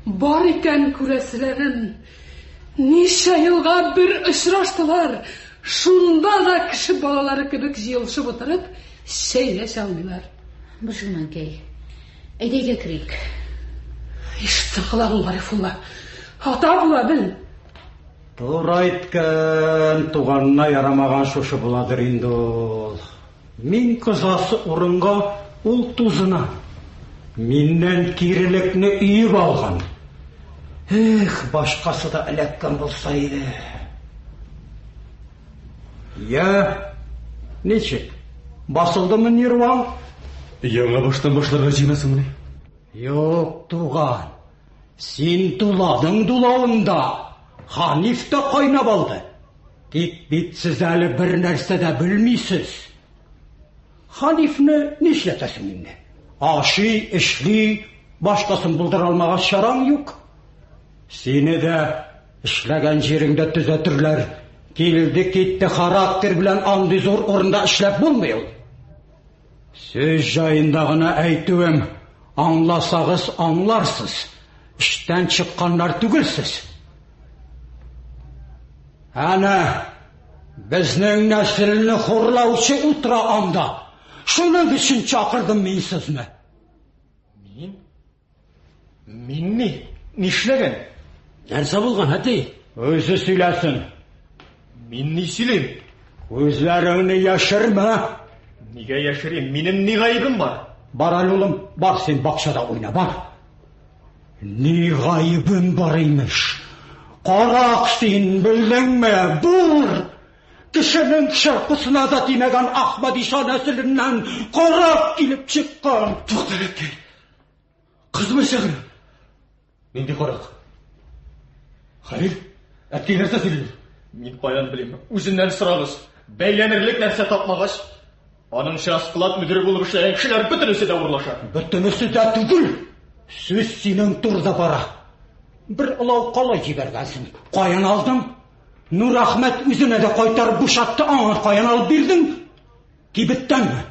Бар икән күрәселәрем. Ничә елга бер очраштылар. Шунда да кеше балалары кебек җыелышып утырып, чәй дә эчә алмыйлар. Борчылма, әнкәй. Әйдә өйгә керик. Ишетсен колагың, Гарифулла. Ата була бел. Туры әйткән, туганына ярамаган шушы буладыр инде ул. Мин кызасы урынга ул тузына. Миннән кирелекне өеп алган. Эх, башкасы да эләккән булса иде. Я, ничек? Басылдымы нерваң? Яңа баштан башларга җыенасыңмыни? Юк, туган. Син дуладың дулавында. Ханиф та кайнап алды. Тик бит сез әле бер нәрсә дә белмисез. Ханифны нишләтәсең инде? Ашый, эшли, башкасын булдыра алмагач чараң юк. Сине дә эшләгән җиреңдә төзәтерләр. Килде китте характер белән андый зур урында эшләп булмый ул. Сүз җаенда гына әйтүем, аңласагыз аңларсыз. Эштән чыкканнар түгелсез. Әнә безнең нәселне хурлаучы утыра анда. Шуның өчен чакырдым мин сезне. Мин? Мин ни? Нишләгән? Нәрсә булган, әти? Үзе сөйләсен. Мин ни сөйлим? Күзләреңне яшермә. Нигә яшерим? Минем ни гаебем бар? Бар әле, улым, бар син бакчада уйна, бар. Ни гаебем бар имеш? Карак син, белдеңме? Бур! Кешенең шырпысына да тимәгән Ахмадиша нәселеннән карак килеп чыккан. Туктале, әткәй. Кызмыйча гына. Нинди карак? Хәлил, әткәй нәрсә сөйли? Мин каян белим? Үзеннән сорагыз. Бәйләнерлек нәрсә тапмагач, аныңча склад мөдире булып эшләгән кешеләр бөтенесе дә урлаша. Бөтенесе дә түгел. Сүз синең турыда бара. Бер олау калай җибәргәнсең. Каян алдың? Нурәхмәт үзенә дә кайтарып бушатты, аңа каян алып бирдең? Кибеттәнме?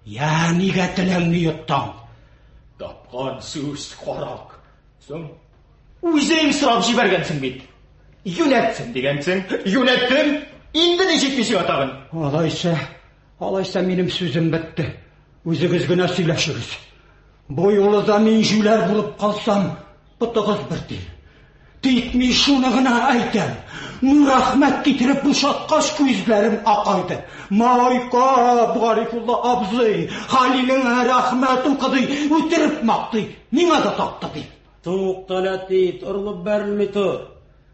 Я, нигә телеңне йоттың? Тапкан сүз карак. Соң үзең сорап җибәргәнсең бит. Юнәтсен дигәнсең, юнәттем. Инде ни җитми сиңа тагын? Алайса, алайса минем сүзем бетте. Үзегез генә сөйләшегез. Бу юлы да мин җүләр булып калсам, потыгыз бер тиен. Тик мин шуны гына әйтәм. Нурәхмәт китереп бушаткач күзләрем акайды. Майкап, Гарифулла абзый, Халилеңә рәхмәт укыды, үтереп мактый, миңа да такты ди. Туктале, әти, торылып бәрелми тор.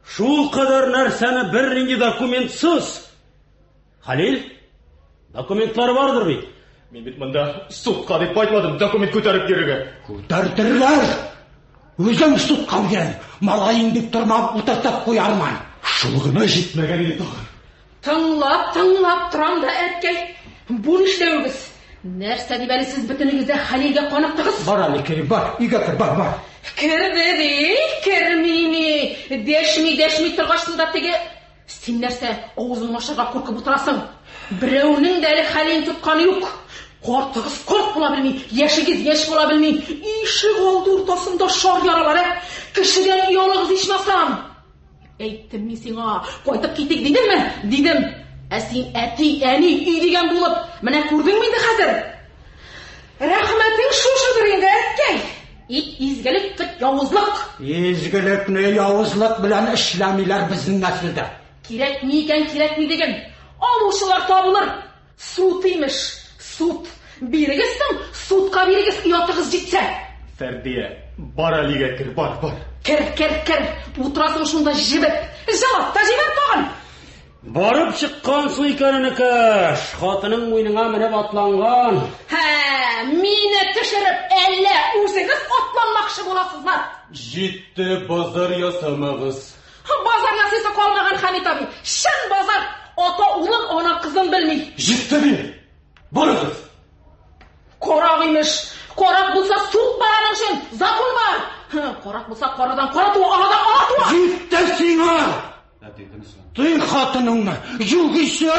Шул кадәр нәрсәне бернинди документсыз. Халил, документлар бардыр бит. Мин бит монда судка дип кайтмадым, документ күтәреп йөрергә. Күтәртерләр. Үзең судка бирәм. Малаең дип тормам, утыртып куярмын. Шул гына җитмәгән иде тагын. Тыңлап, тыңлап торам да, әткәй. Бу нишләвегез? Нәрсә дип әле сез бөтенегез дә Хәлилгә каныктыгыз? Бар әле, кер, бар, өйгә кер, бар, бар. Керде ди, керми ни. Дәшми, дәшми торгачын да теге Син нәрсә, авызыңны ачарга куркып утырасың? Берәүнең дә әле Хәлилен тотканы юк. Картыгыз карт була белми, яшегез яшь була белми. Ишек алды уртасында шар яралар, ә? Кешедән оялыгыз ичмасам. Әйттем мин сиңа, кайтып китик дидемме? Дидем. Ә син әти, әни, өй дигән булып, менә күрдеңме инде хәзер? Рәхмәтең шушыдыр инде, әткәй. Ит изгелек, тот явызлык. Изгелекне явызлык белән эшләмиләр безнең нәселдә. Кирәкми икән, кирәкми диген. Алучылар табылыр. Суд имеш, суд. Бирегез соң, судка бирегез, оятыгыз җитсә. Фәрдия, бар Алигә кер, бар, бар. Кер, кер, кер. Утырасың шунда җебеп. Җылат та җибәр тагын. Барып чыккансың икән, энекәш. Хатының муеныңа менеп атланган. Һә, мине төшереп, әллә үзегез атланмакчы буласызмы? Җитте, базар ясамагыз. Базар ясыйсы калмаган, Хәмит абый. Чын базар. Ата улын, ана кызын белми. Җитте бит. Барыгыз. Карак имеш. Карак булса суд бар аның өчен. Закон бар. Карак булса карадан кара туа, анадан ала туа. Җитте сиңа! Тый хатыныңны, югыйсә...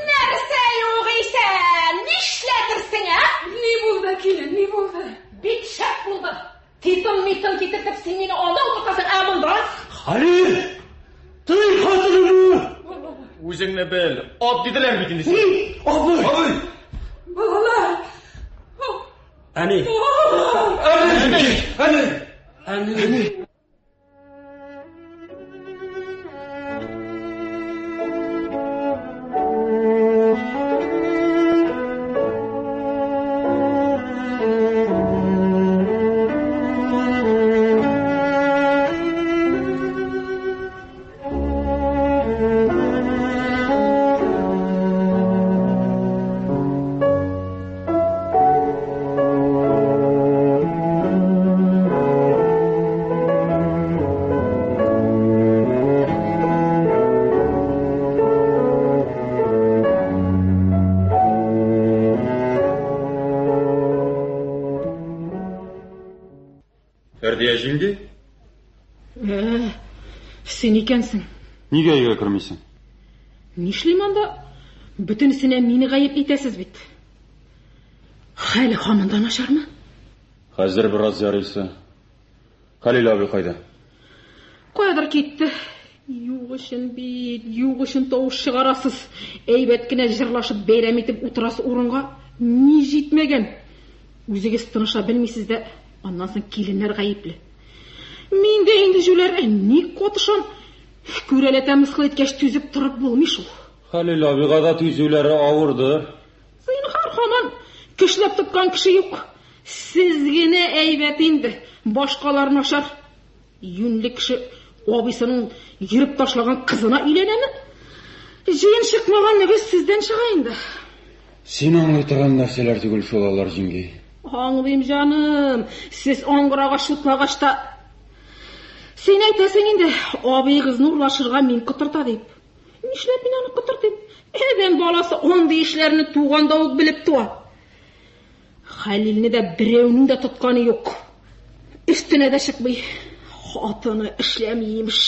Нәрсә югыйсә? Нишләтерсең, ә? Ни булды, килен, ни булды? Бик шәп булды. Титын-митын китертеп, син мине анда утыртасың, ә монда? Халил! Тый хатыныңны! Үзеңне бел. Ат диделәр бит инде сиңа. Абый! Абый! Балалар! Әни! Әни! Әни! Әни! Фәрдия җиңги? Ә, син икәнсең. Нигә өйгә кермисең? Нишлим анда? Бөтенесенә мине гаеп итәсез бит. Хәле һаман да начармы? Хәзер бераз ярыйсы. Хәлил абый кайда? Каядыр китте. Юк өчен бит, юк өчен тавыш чыгарасыз. Әйбәт кенә җырлашып бәйрәм итеп утырасы урынга ни җитмәгән? Үзегез тыныша белмисез дә, аннан соң киленнәр гаепле. Мин дә инде җүләр, ник катышам? Күрәләтә мыскыл иткәч түзеп торып булмый шул. Хәлил абыйга да түзүләре авырдыр. Зинһар, һаман көчләп тоткан кеше юк. Сез генә әйбәт инде, башкалар начар. Юньле кеше абыйсының йөреп ташлаган кызына өйләнәме? Җыен чыкмаган мөгез сездән чыга инде. Син аңлый торган нәрсәләр түгел шул алар, җиңги. Аңлыйм, җаным. Сез аңгырага чутлагач та. Син әйтәсең инде, абыегызны урлашырга мин котырта дип. Нишләп мин аны котыртыйм? Адәм баласы андый эшләрне туганда ук белеп туа. Хәлилне дә берәүнең дә тотканы юк. Өстенә дә чыкмый. Хатыны эшләми имеш.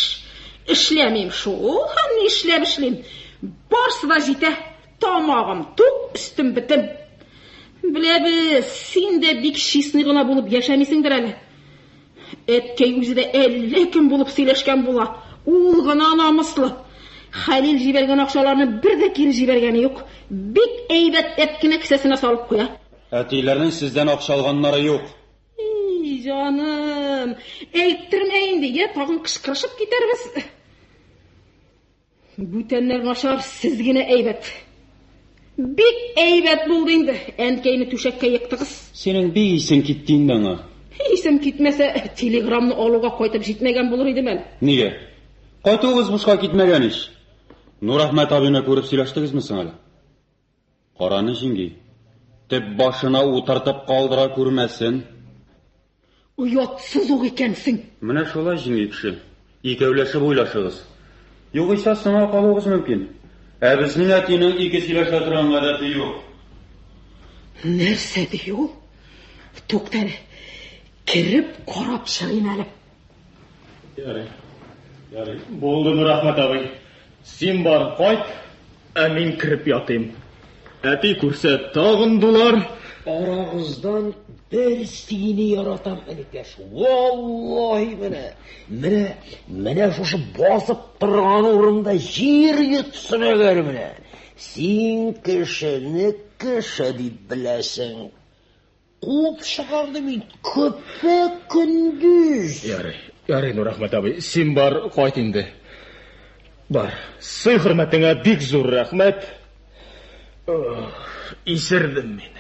Эшләмим шул, һәм нишләп эшлим? Барсы да җитә. Тамагым тук, өстем бөтен. Беләбез, син дә бик чистный гына булып яшәмисеңдер әле. Әткәй үзе дә әллә кем булып сөйләшкән була. Ул гына намуслы. Хәлил җибәргән акчаларны бер дә кире җибәргәне юк. Бик әйбәтләп кенә кесәсенә салып куя. Әтиләрнең сездән акча алганнары юк. И, җаным, әйттермә инде, я тагын кычкырышып китәрбез. Бүтәннәр начар, сез генә әйбәт. Бик әйбәт булды инде. Әнкәйне түшәккә ектыгыз. Синең бик исең китте инде аңа. Исем китмәсә, телеграмны алуга кайтып җитмәгән булыр идем әле. Нигә? Кайтуыгыз бушка китмәгән ич. Нурәхмәт абыйны күреп сөйләштегезме соң әле? Караны, җиңги. Төп башына утыртып калдыра күрмәсен. Оятсыз ук икәнсең. Менә шулай, җиңги кеше. Икәүләшеп уйлашыгыз. Югыйсә соңга калуыгыз мөмкин. Ә безнең әтинең ике сөйләшә торган гадәте юк. Нәрсә ди ул? Тукта әле. Кереп карап чыгыйм әле. Ярый. Ярый. Булды, Нурәхмәт абый. Син бар, кайт, ә мин кереп ятыйм. Әти күрсә, тагын дулар. Арагыздан бер сине яратам, энекәш. Валлаһи менә, менә, менә шушы басып торган урында җир йотсын әгәр менә. Син кешене кеше дип беләсең. Куып чыгарды мин көпә-көндез. Ярый, ярый, Нурәхмәт абый, син бар, кайт инде. Бар. Сый-хөрмәтеңә бик зур рәхмәт. Исердем мин.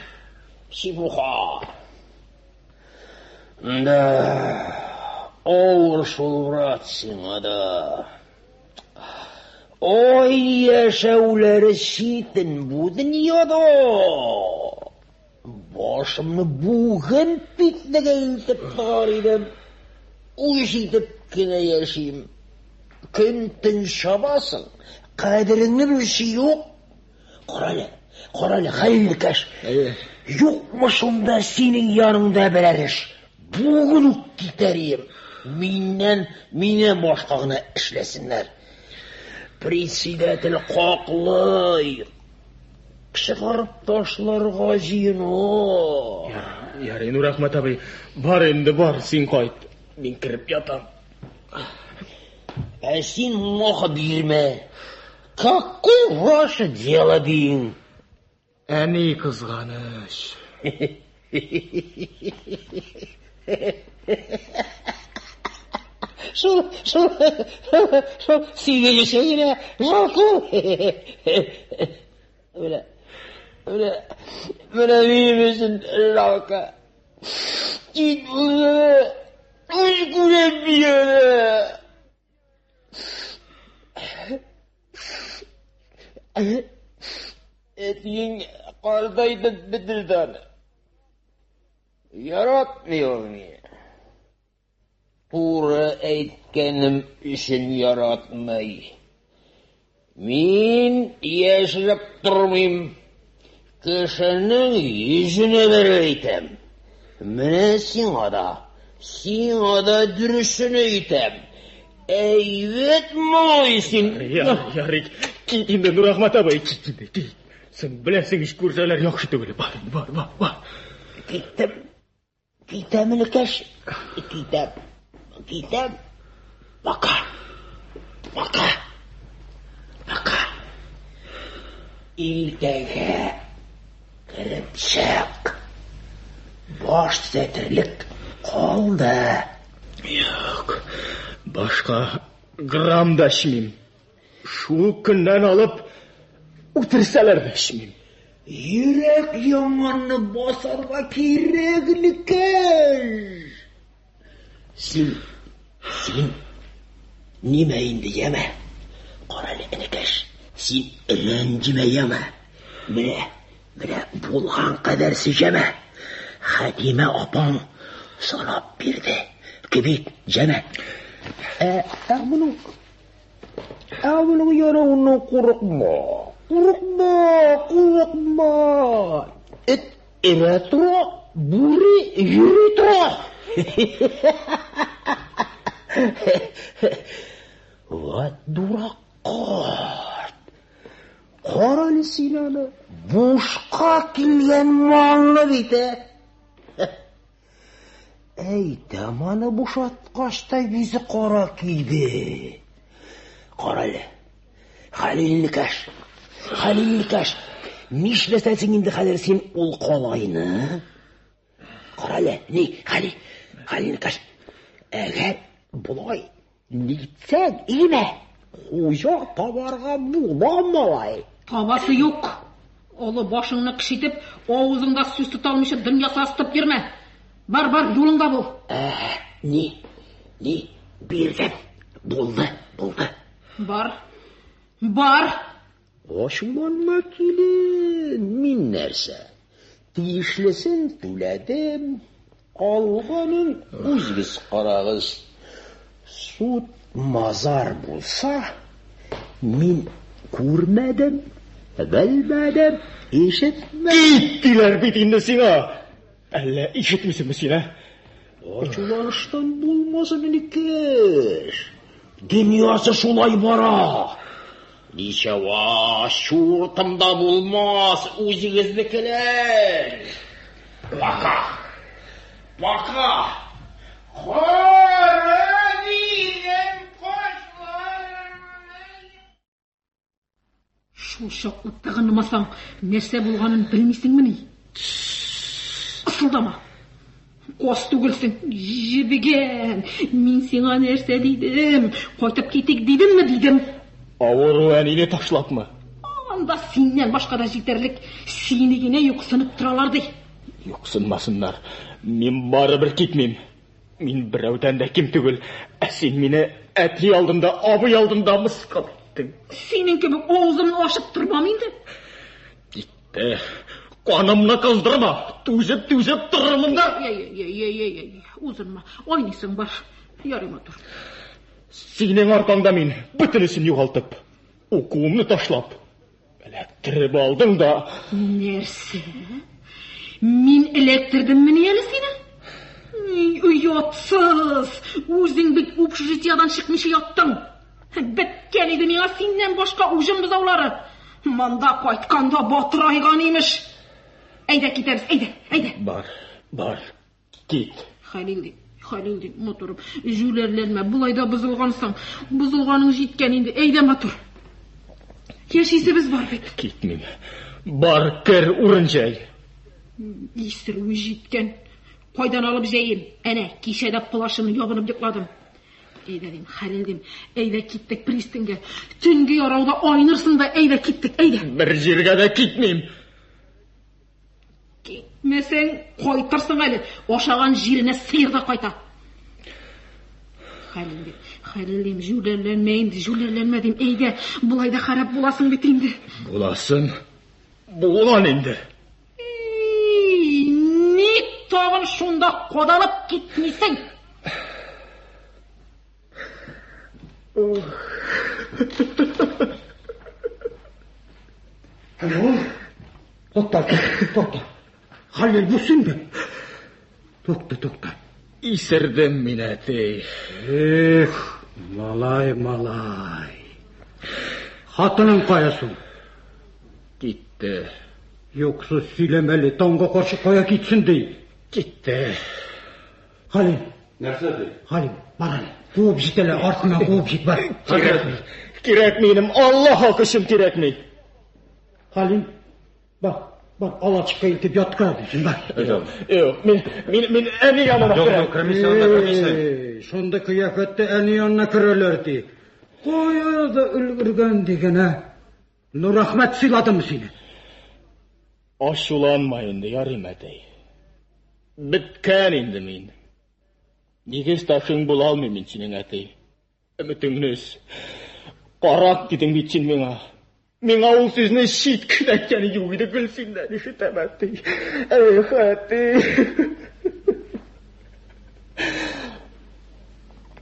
Чепуха. Да, авыр шул, брат, сиңа да. Ой, яшәүләре читен бу дөньяда. Башымны бүген питнегә илтеп тыгар идем. Үч итеп кенә яшим. Көн-төн чабасың, кадереңне белүче юк. Карале, карале, хәйләкәш. Юкмы шунда синең яныңда берәр эш? Бүген үк китәр идем. Миннән, миннән башка гына эшләсеннәр. Председатель каклый. Чыгарып ташларга җыена. Ярый, Нурәхмәт абый, бар инде, бар, син кайт. Мин кереп ятам. Ә син мохы бирмә. Какое ваше дело, дин? Әни кызганыч. Шул, шул, шул синең өчен генә жалко. Менә, менә, менә минем өчен жалко. Кит булды, үз күрәм мин Әтиең картайтып бетерде аны. Яратмый ул мине. Туры әйткәнем өчен яратмый. Мин яшереп тормыйм. Кешенең йөзенә бәреп әйтәм. Менә сиңа да, сиңа да дөресен әйтәм. Әйбәт малай син. Ярый, ярый. Кит инде, Нурәхмәт абый, кит инде, кит. Син беләсең ич, күрсәләр яхшы түгел. Бар, бар, бар, бар. Киттем. Китәм, энекәш. Китәм. Китәм. Пока. Пока. Пока. Иртәгә кереп чык. Баш төзәтерлек калды. Юк. Башка грамм да эчмим. Шул көннән алып үтерсәләр дә эчмим. Йөрәк яңаны басарга кирәк, энекәш. Син, син нимә инде, яме? Карале, энекәш, син рәнҗемә, яме. Менә, менә булган кадәрсе җәмә. Хәтимә апаң санап бирде. Кебит, җәмә. Ә, ә моның Ә моның яравыннан курыкма. Курыкма, курыкма. Эт өрә тора, бүре йөри тора. Вот дурак карт. Карале син аны. Бушка килгән малны бит, ә. Әйтәм аны бушаткач та йөзе кара килде. Карале. Хәлил Никаш. Хәлил Никаш. Нишләсәсең инде хәзер син ул калайны? Карале, ни, Хәлил, Хәлил Никаш. Әгәр болай Нитсәң, имә, хуҗа табарга була, малай. Табасы юк. Олы башыңны кшитеп, авызыңда сүз тота алмыйча дөнья сасытып йөрмә. Бар, бар, юлыңда бул. Ә, ни, ни, бирдем. Булды, булды. Бар, бар. Ачуланма, килен, мин нәрсә? Тиешлесен түләдем, калганын үзегез карагыз. Суд мазар булса, мин күрмәдем, белмәдем, ишетмәдем. Кит диләр бит инде сиңа. Әллә ишетмисеңме син, ә? Ачуланыштан булмасын, энекәш. Дөньясы шулай бара. Ничава, чуртым да булмас, үзегезнекеләр. Пока. Пока. Кара минем кашларым. Шул чаклы тыгынмасаң, нәрсә булганын белмисеңмени? Ысылдама. Кос түгелсең, җебегән. Мин сиңа нәрсә дидем? Кайтып китик дидемме, дидем. Авыру әнине ташлапмы? Анда синнән башка да җитәрлек. Сине генә юксынып торалар ди. Юксынмасыннар. Мин барыбер китмим. Мин берәүдән дә ким түгел. Ә син мине әти алдында, абый алдында мыскыл иттең. Синең кебек авызымны ачып тормам инде. Китте. Канымны кыздырма. Түзеп, түзеп торырмын да. Әй, узынма. Айныйсың бар. Ярый матур. Синең аркаңда мин бөтенесен югалтып, укуымны ташлап, Эләктереп алдың да. Нәрсә? Мин эләктердеммени әле сине? Оятсыз! Үзең бит общежитиедән чыкмыйча яттың. Беткән иде миңа синнән башка уҗым бозаулары. Монда кайтканда батырайган имеш. Әйдә китәбез, әйдә, әйдә. Бар, бар. Кит. Хәлил ди, Хәлил ди, матурым, җүләрләнмә, болай да бозылгансың. Бозылганың җиткән инде, әйдә, матур. Яшисебез бар бит. Китмим. Бар, кер, урын җәй. Исерүе җиткән. Кайдан алып җәем? Әнә, кичә дә плащымны ябынып йокладым. Әйдә дим, Хәлил дим, әйдә киттек пристаньга. Төнге ярауда айнырсың да, әйдә киттек, әйдә. Бер җиргә дә китмим. Китмәсәң, кайтырсың әле. Ашаган җиренә сыер да кайта. Хәлил дим, Хәлил дим, җүләрләнмә инде, җүләрләнмә дим. Әйдә, болай да харап буласың бит инде. Буласым булган инде. Эй, ник тагын шунда кадалып китмисең? Ул, тукта, тукта. Хәлил, бу синме? Тукта, тукта. Исердем мин, әти. Эх, малай, малай. Хатының кая соң? Китте. Юксыз сөйләмә әле, таңга каршы кая китсен ди. Китте. Хәлил. Нәрсә ди? Хәлил, бар әле. Куып җит әле, артыннан куып җит, бар. Кирәкми. Кирәкми инем, Алла хакы өчен кирәкми. Хәлил, бар, бар, алачыкка илтеп яткыр дисен, бар. Юк, юк, мин, мин, мин әни янына Юк, юк, кермисең анда, кермисең. Эй, Шундый кыяфәттә әни янына керәләр ди. Кая да өлгергән диген, ә? Нурәхмәт сыйладымы сине? Ачуланма инде, ярыймы, әтәй. Беткән инде мин. Нигез ташың була алмыйм мин синең, әти. Өметеңне өз. Карак дидең бит син миңа. Миңа ул сүзне чит кеше әйткәне юк иде, гел синнән ишетәм, әти. Эх, әти.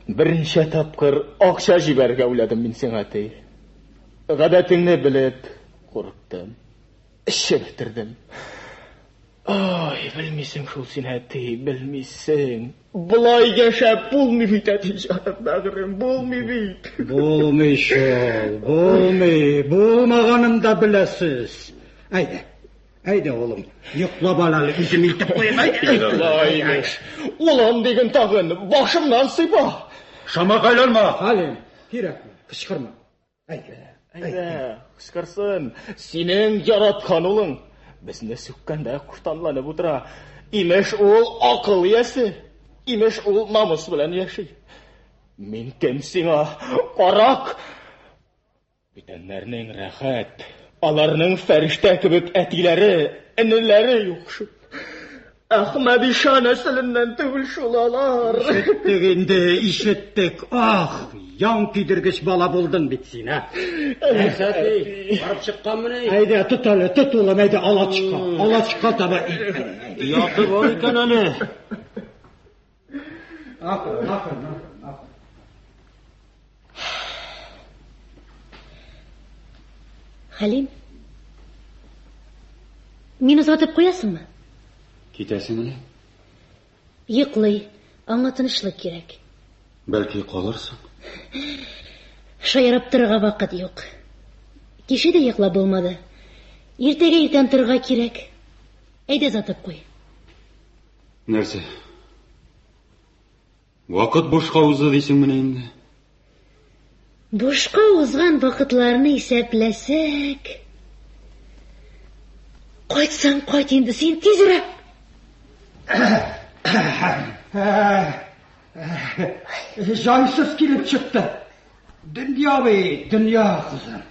Берничә тапкыр акча җибәрергә уйладым мин сиңа, әти. Гадәтеңне белеп курыктым. Эчеп бетердем. Ай, белмисең шул син, әти, белмисең. Болай яшәп булмый бит, әти, җаным, бәгырем, булмый бит. Булмый шул, булмый, булмаганын да беләсез. Әйдә, әйдә, улым, йоклап ал әле, үзем илтеп куйыйм, әйдә. Йокла, имеш. Улым диген тагын, башымнан сыйпа. Шамакайланма. Хәлим, кирәкми, кычкырма. Әйдә, әйдә, кычкырсын. Синең яраткан улың. Безне сүккәндә куштанланып утыра. Имеш ул акыл иясе. Имеш ул намус белән яши. Мин кем сиңа? Карак! Бүтәннәрнең рәхәт. Аларның фәрештә кебек әтиләре, энеләре юк шул. Әхмәдиша нәселеннән түгел шул алар. Ишеттек инде, ишеттек. Ах, ян көйдергеч бала булдың бит син, ә? Нәрсә ди? Барып чыкканмыни? Әйдә, тот әле, тот улым, әйдә, алачыкка, алачыкка таба. Ояты бар икән әле. Акрын, акрын, акрын, акрын. Хәлим, мине озатып куясыңмы? Китәсеңмени? Йоклый, аңа тынычлык кирәк. Бәлки калырсың? Шаярып торырга вакыт юк. Кичә дә йоклап булмады. Иртәгә иртән торырга кирәк. Әйдә озатып куй. Нәрсә? Вакыт бушка узды дисеңмени инде? Бушка узган вакытларны исәпләсәк... Кайтсаң, кайт инде син тизрәк. Җайсыз килеп чыкты. Дөнья бит, дөнья, кызым.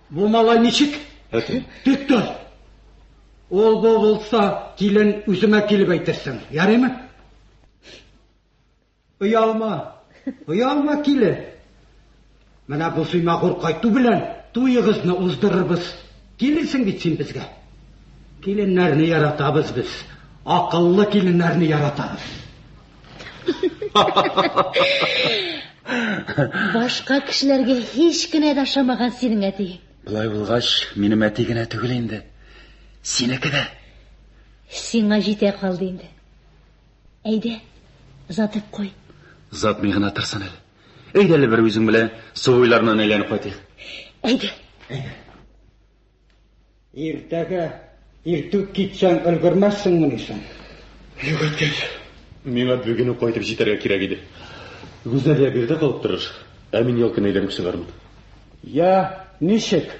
Бу малай ничек? Әти. Тик тор. Ул бу булса, килен үземә килеп әйтерсең. Ярыймы? Оялма. Оялма, килен. Менә бу сыймагур кайту белән туегызны уздырырбыз. Килерсең бит син безгә. Киленнәрне яратабыз без. Акыллы киленнәрне яратабыз. Башка кешеләргә һич кенә дә ошамаган синең әтиең. Болай булгач, минем әти генә түгел инде. Синеке дә. Сиңа җитә калды инде. Әйдә, озатып куй. Озатмый гына торсын әле. Әйдә әле бер үзең белән су буйларыннан әйләнеп кайтыйк. Әйдә. Әйдә. Иртәгә иртүк китсәң өлгермәссеңмени соң? Юк, әткәй. Миңа бүген үк кайтып җитәргә кирәк иде. Гүзәлия биредә калып торыр, ә мин ял көне әйләнеп чыгармын. Я, ничек?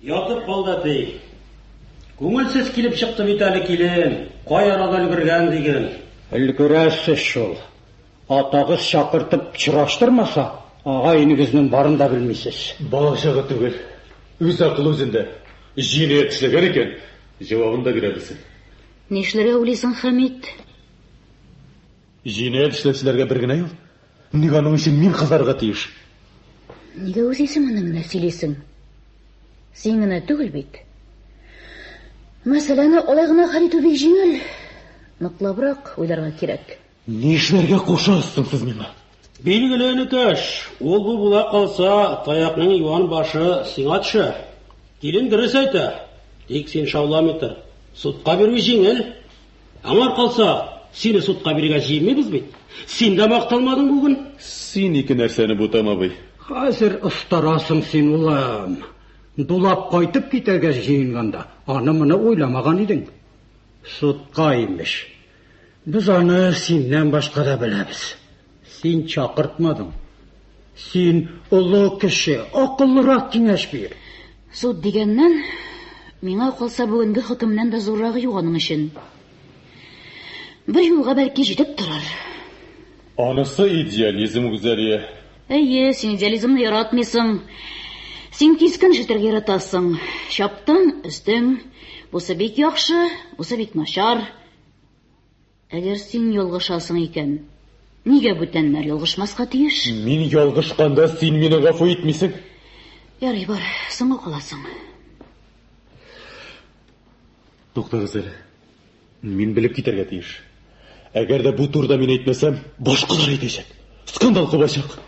Ятып калды, әти. Күңелсез килеп чыкты бит әле килен. Кай арада өлгергән диген. Өлгерәсез шул. Атагыз чакыртып чораштырмаса, агай-энегезнең барын да белмисез. Бала-чага түгел. Үз акылы үзендә. Җинаять эшләгән икән, җавабын да бирә белсен. Нишләргә уйлыйсың, Хәмит? Җинаять эшләүчеләргә бер генә юл. Ник аның өчен мин кызарга тиеш? Нигә үз исемеңне генә сөйлисең? Син генә түгел бит. Мәсьәләне алай гына хәл итү бик җиңел. Ныклабрак уйларга кирәк. Нишләргә кушасыз сез миңа? Билгеле, энекәш, ул-бу була калса, таякның юан башы сиңа төшә. Килен дөрес әйтә. Тик син шауламый тор. Судка бирү җиңел. Аңар калса, сине судка бирергә җыенмыйбыз бит. Син дә макталмадың бүген. Син ике нәрсәне бутама, абый. Хәзер остарасың син, улым. Дулап кайтып китәргә җыенганда, аны-моны уйламаган идең. Судка, имеш. Без аны синнән башка да беләбез. Син чакыртмадың. Син олы кеше, акыллырак киңәш бир. Суд дигәннән, миңа калса бүгенге хөкемнән дә зуррагы юк аның өчен. Бер юлга бәлки җитеп торыр. Анысы идеализм, Гүзәлия. Әйе, син идеализмны яратмыйсың. Син кискен ишетергә яратасың. Чаптың, өздең. Бусы бик яхшы, бусы бик начар. Әгәр син ялгышасың икән, нигә бүтәннәр ялгышмаска тиеш? Мин ялгышканда син мине гафу итмисең. Ярый, бар, соңга каласың. Туктагыз әле. Мин белеп китәргә тиеш. Әгәр дә бу турыда мин әйтмәсәм, башкалар әйтәчәк. Скандал кубачак.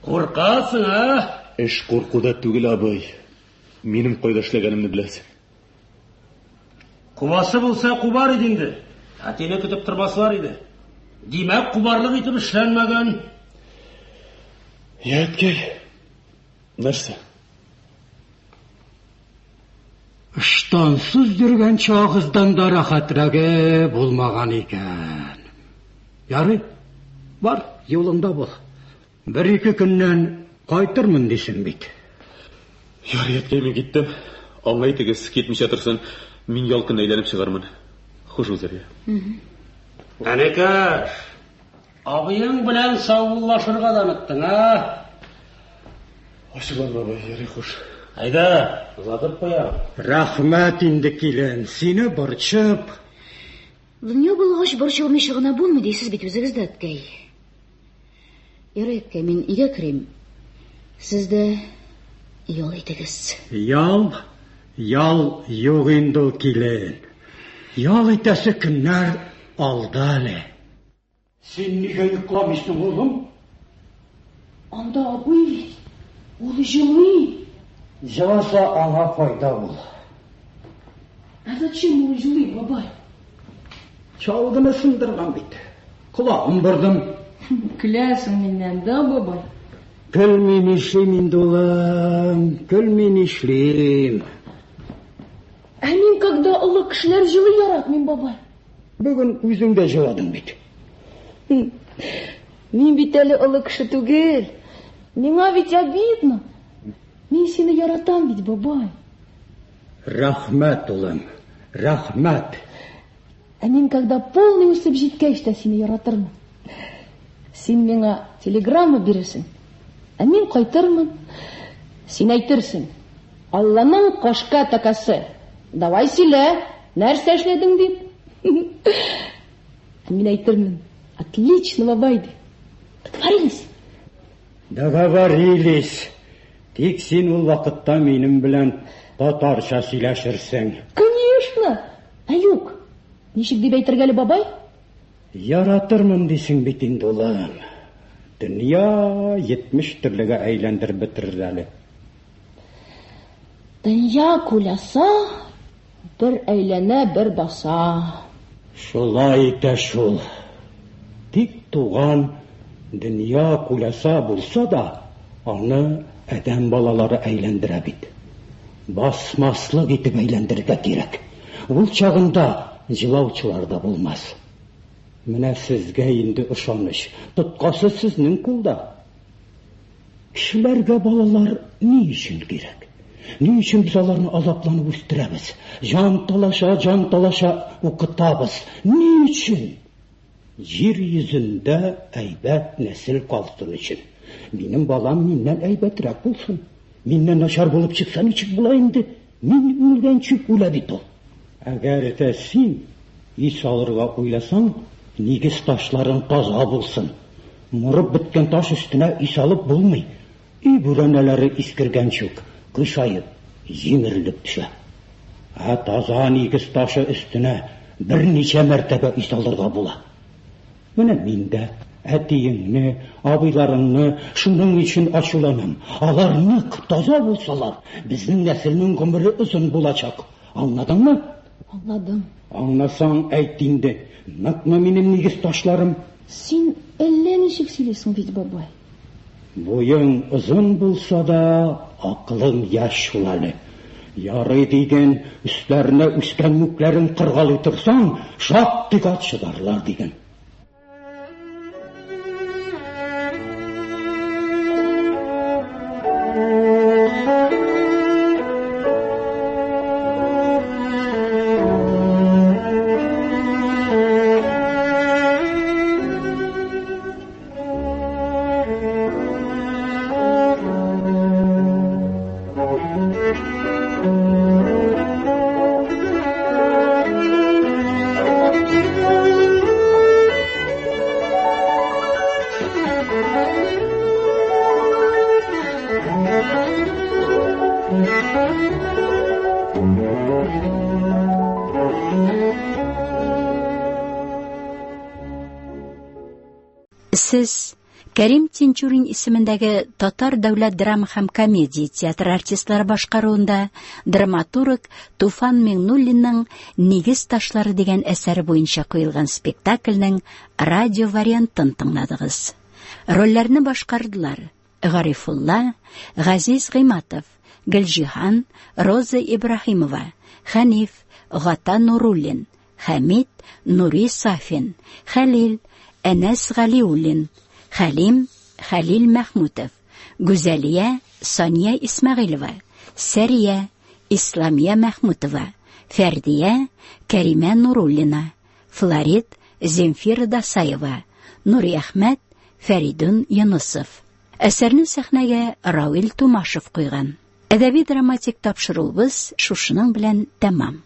Куркасың, а? Эш куркуда түгел, абый. Минем кайда эшләгәнемне беләсең. Кубасы булса, кубар иде инде. Әтине көтеп тормаслар иде. Димәк, кубарлык итеп эшләнмәгән. Я, әткәй, нәрсә? Ыштансыз йөргән чагыгыздан да рәхәтрәге булмаган икән. Ярый, бар, юлыңда бул. Бер-ике көннән кайтырмын дисең бит. Ярый, әткәй, мин киттем. Аңа әйтегез, китмичә торсын. Мин ял көнне әйләнеп чыгармын. Хуш, Гүзәлия. Әнекәш, абыең белән саубуллашырга да оныттың, а? Ачуланма, абый, ярый, хуш. Әйдә, озатып куям. Рәхмәт инде, килен, сине борчып. Дөнья булгач, борчылмыйча гына булмый дисез бит үзегез дә, әткәй. Ярый, әткәй, мин өйгә керим. Сез дә ял итегез. Ял? Ял юк инде ул, килен. Ял итәсе көннәр алда әле. Син нигә йокламыйсың, улым? Анда абый бит. Ул җылый. Җыласа аңа файда ул. Ә зачем ул җылый, бабай? Чалгыны сындырган бит. Колагын бордым. Көләсең миннән, да, бабай? Көлми нишлим инде, улым? Көлми нишлим? Ә мин, когда олы кешеләр җылый яратмыйм, бабай. Бүген үзең дә җыладың бит. Мин бит әле олы кеше түгел. Миңа бит обидно. Мин сине яратам бит, бабай. Рәхмәт, улым, рәхмәт. Ә мин когда полный үсеп җиткәч тә сине яратырмын. Син миңа телеграмма бирерсең, ә мин кайтырмын. Син әйтерсең, Алланың кашка тәкәсе, давай сөйлә, нәрсә эшләдең дип. Ә мин әйтермен, отлично, бабай дип. Договорились? Договорились. Тик син ул вакытта минем белән татарча сөйләшерсең. Конечно. Ә юк. Ничек дип әйтергә әле, бабай? Яратырмын дисең бит инде, улым. Дөнья 70 төрлегә әйләндереп бетерер әле. Дөнья күләса, бер әйләнә, бер баса. Шулай итә шул. Тик туган дөнья күләса булса да, аны адәм балалары әйләндерә бит. Басмаслык итеп әйләндерергә кирәк. Ул чагында җылаучылар да булмас. Менә сезгә инде ышаныч. Тоткасы сезнең кулда. Кешеләргә балалар ни өчен кирәк? Ни өчен без аларны азапланып үстерәбез? Җан талаша, җан талаша укытабыз. Ни өчен? Җир йөзендә әйбәт нәсел калсын өчен. Минем балам миннән әйбәтрәк булсын. Миннән начар булып чыкса ничек була инде? Мин үлгәнче үлә бит ул. Әгәр дә син өй салырга уйласаң, нигез ташларың таза булсын. Мурып беткән таш өстенә өй салып булмый. Өй бүрәнәләре искергәнче үк, кыйшаеп, җимерелеп төшә. Ә таза нигез ташы өстенә берничә мәртәбә өй салырга була. Менә мин дә әтиеңне, абыйларыңны шуның өчен ачуланам. Алар нык, таза булсалар, безнең нәселнең гомере озын булачак. Аңладыңмы? Аңладым. Аңласаң, әйт инде, ныкмы минем нигез ташларым? Син әллә ничек сөйлисең бит, бабай. Буең озын булса да, акылың яшь шул әле. Ярый диген, өсләренә үскән мүкләрен кыргалый торсаң, шактыйга чыдарлар диген. Сез Кәрим Тинчурин исемендәге Татар дәүләт драма һәм комедия театры артистлары башкаруында драматург Туфан Миңнуллинның Нигез ташлары дигән әсәре буенча куелган спектакльнең радио вариантын тыңладыгыз. Рольләрне башкардылар: Гарифулла, Газиз Гыйматов, Гөлҗиһан, Роза Ибраһимова, Хәниф, Гата Нуруллин, Хәмит, Нури Сафин, Хәлил, Әнәс Галиуллин, Хәлим, Хәлил Мәхмүтов, Гүзәлия, Сания Исмәгыйлева, Сәрия, Исламия Мәхмүтова, Фәрдия, Кәримә Нуруллина, Флорид, Земфира Дасаева, Нуриәхмәт, Фәридун Юнысов. Әсәрне сәхнәгә Равил Тумашев куйган. Әдәби-драматик тапшыруыбыз шушының белән тәмам.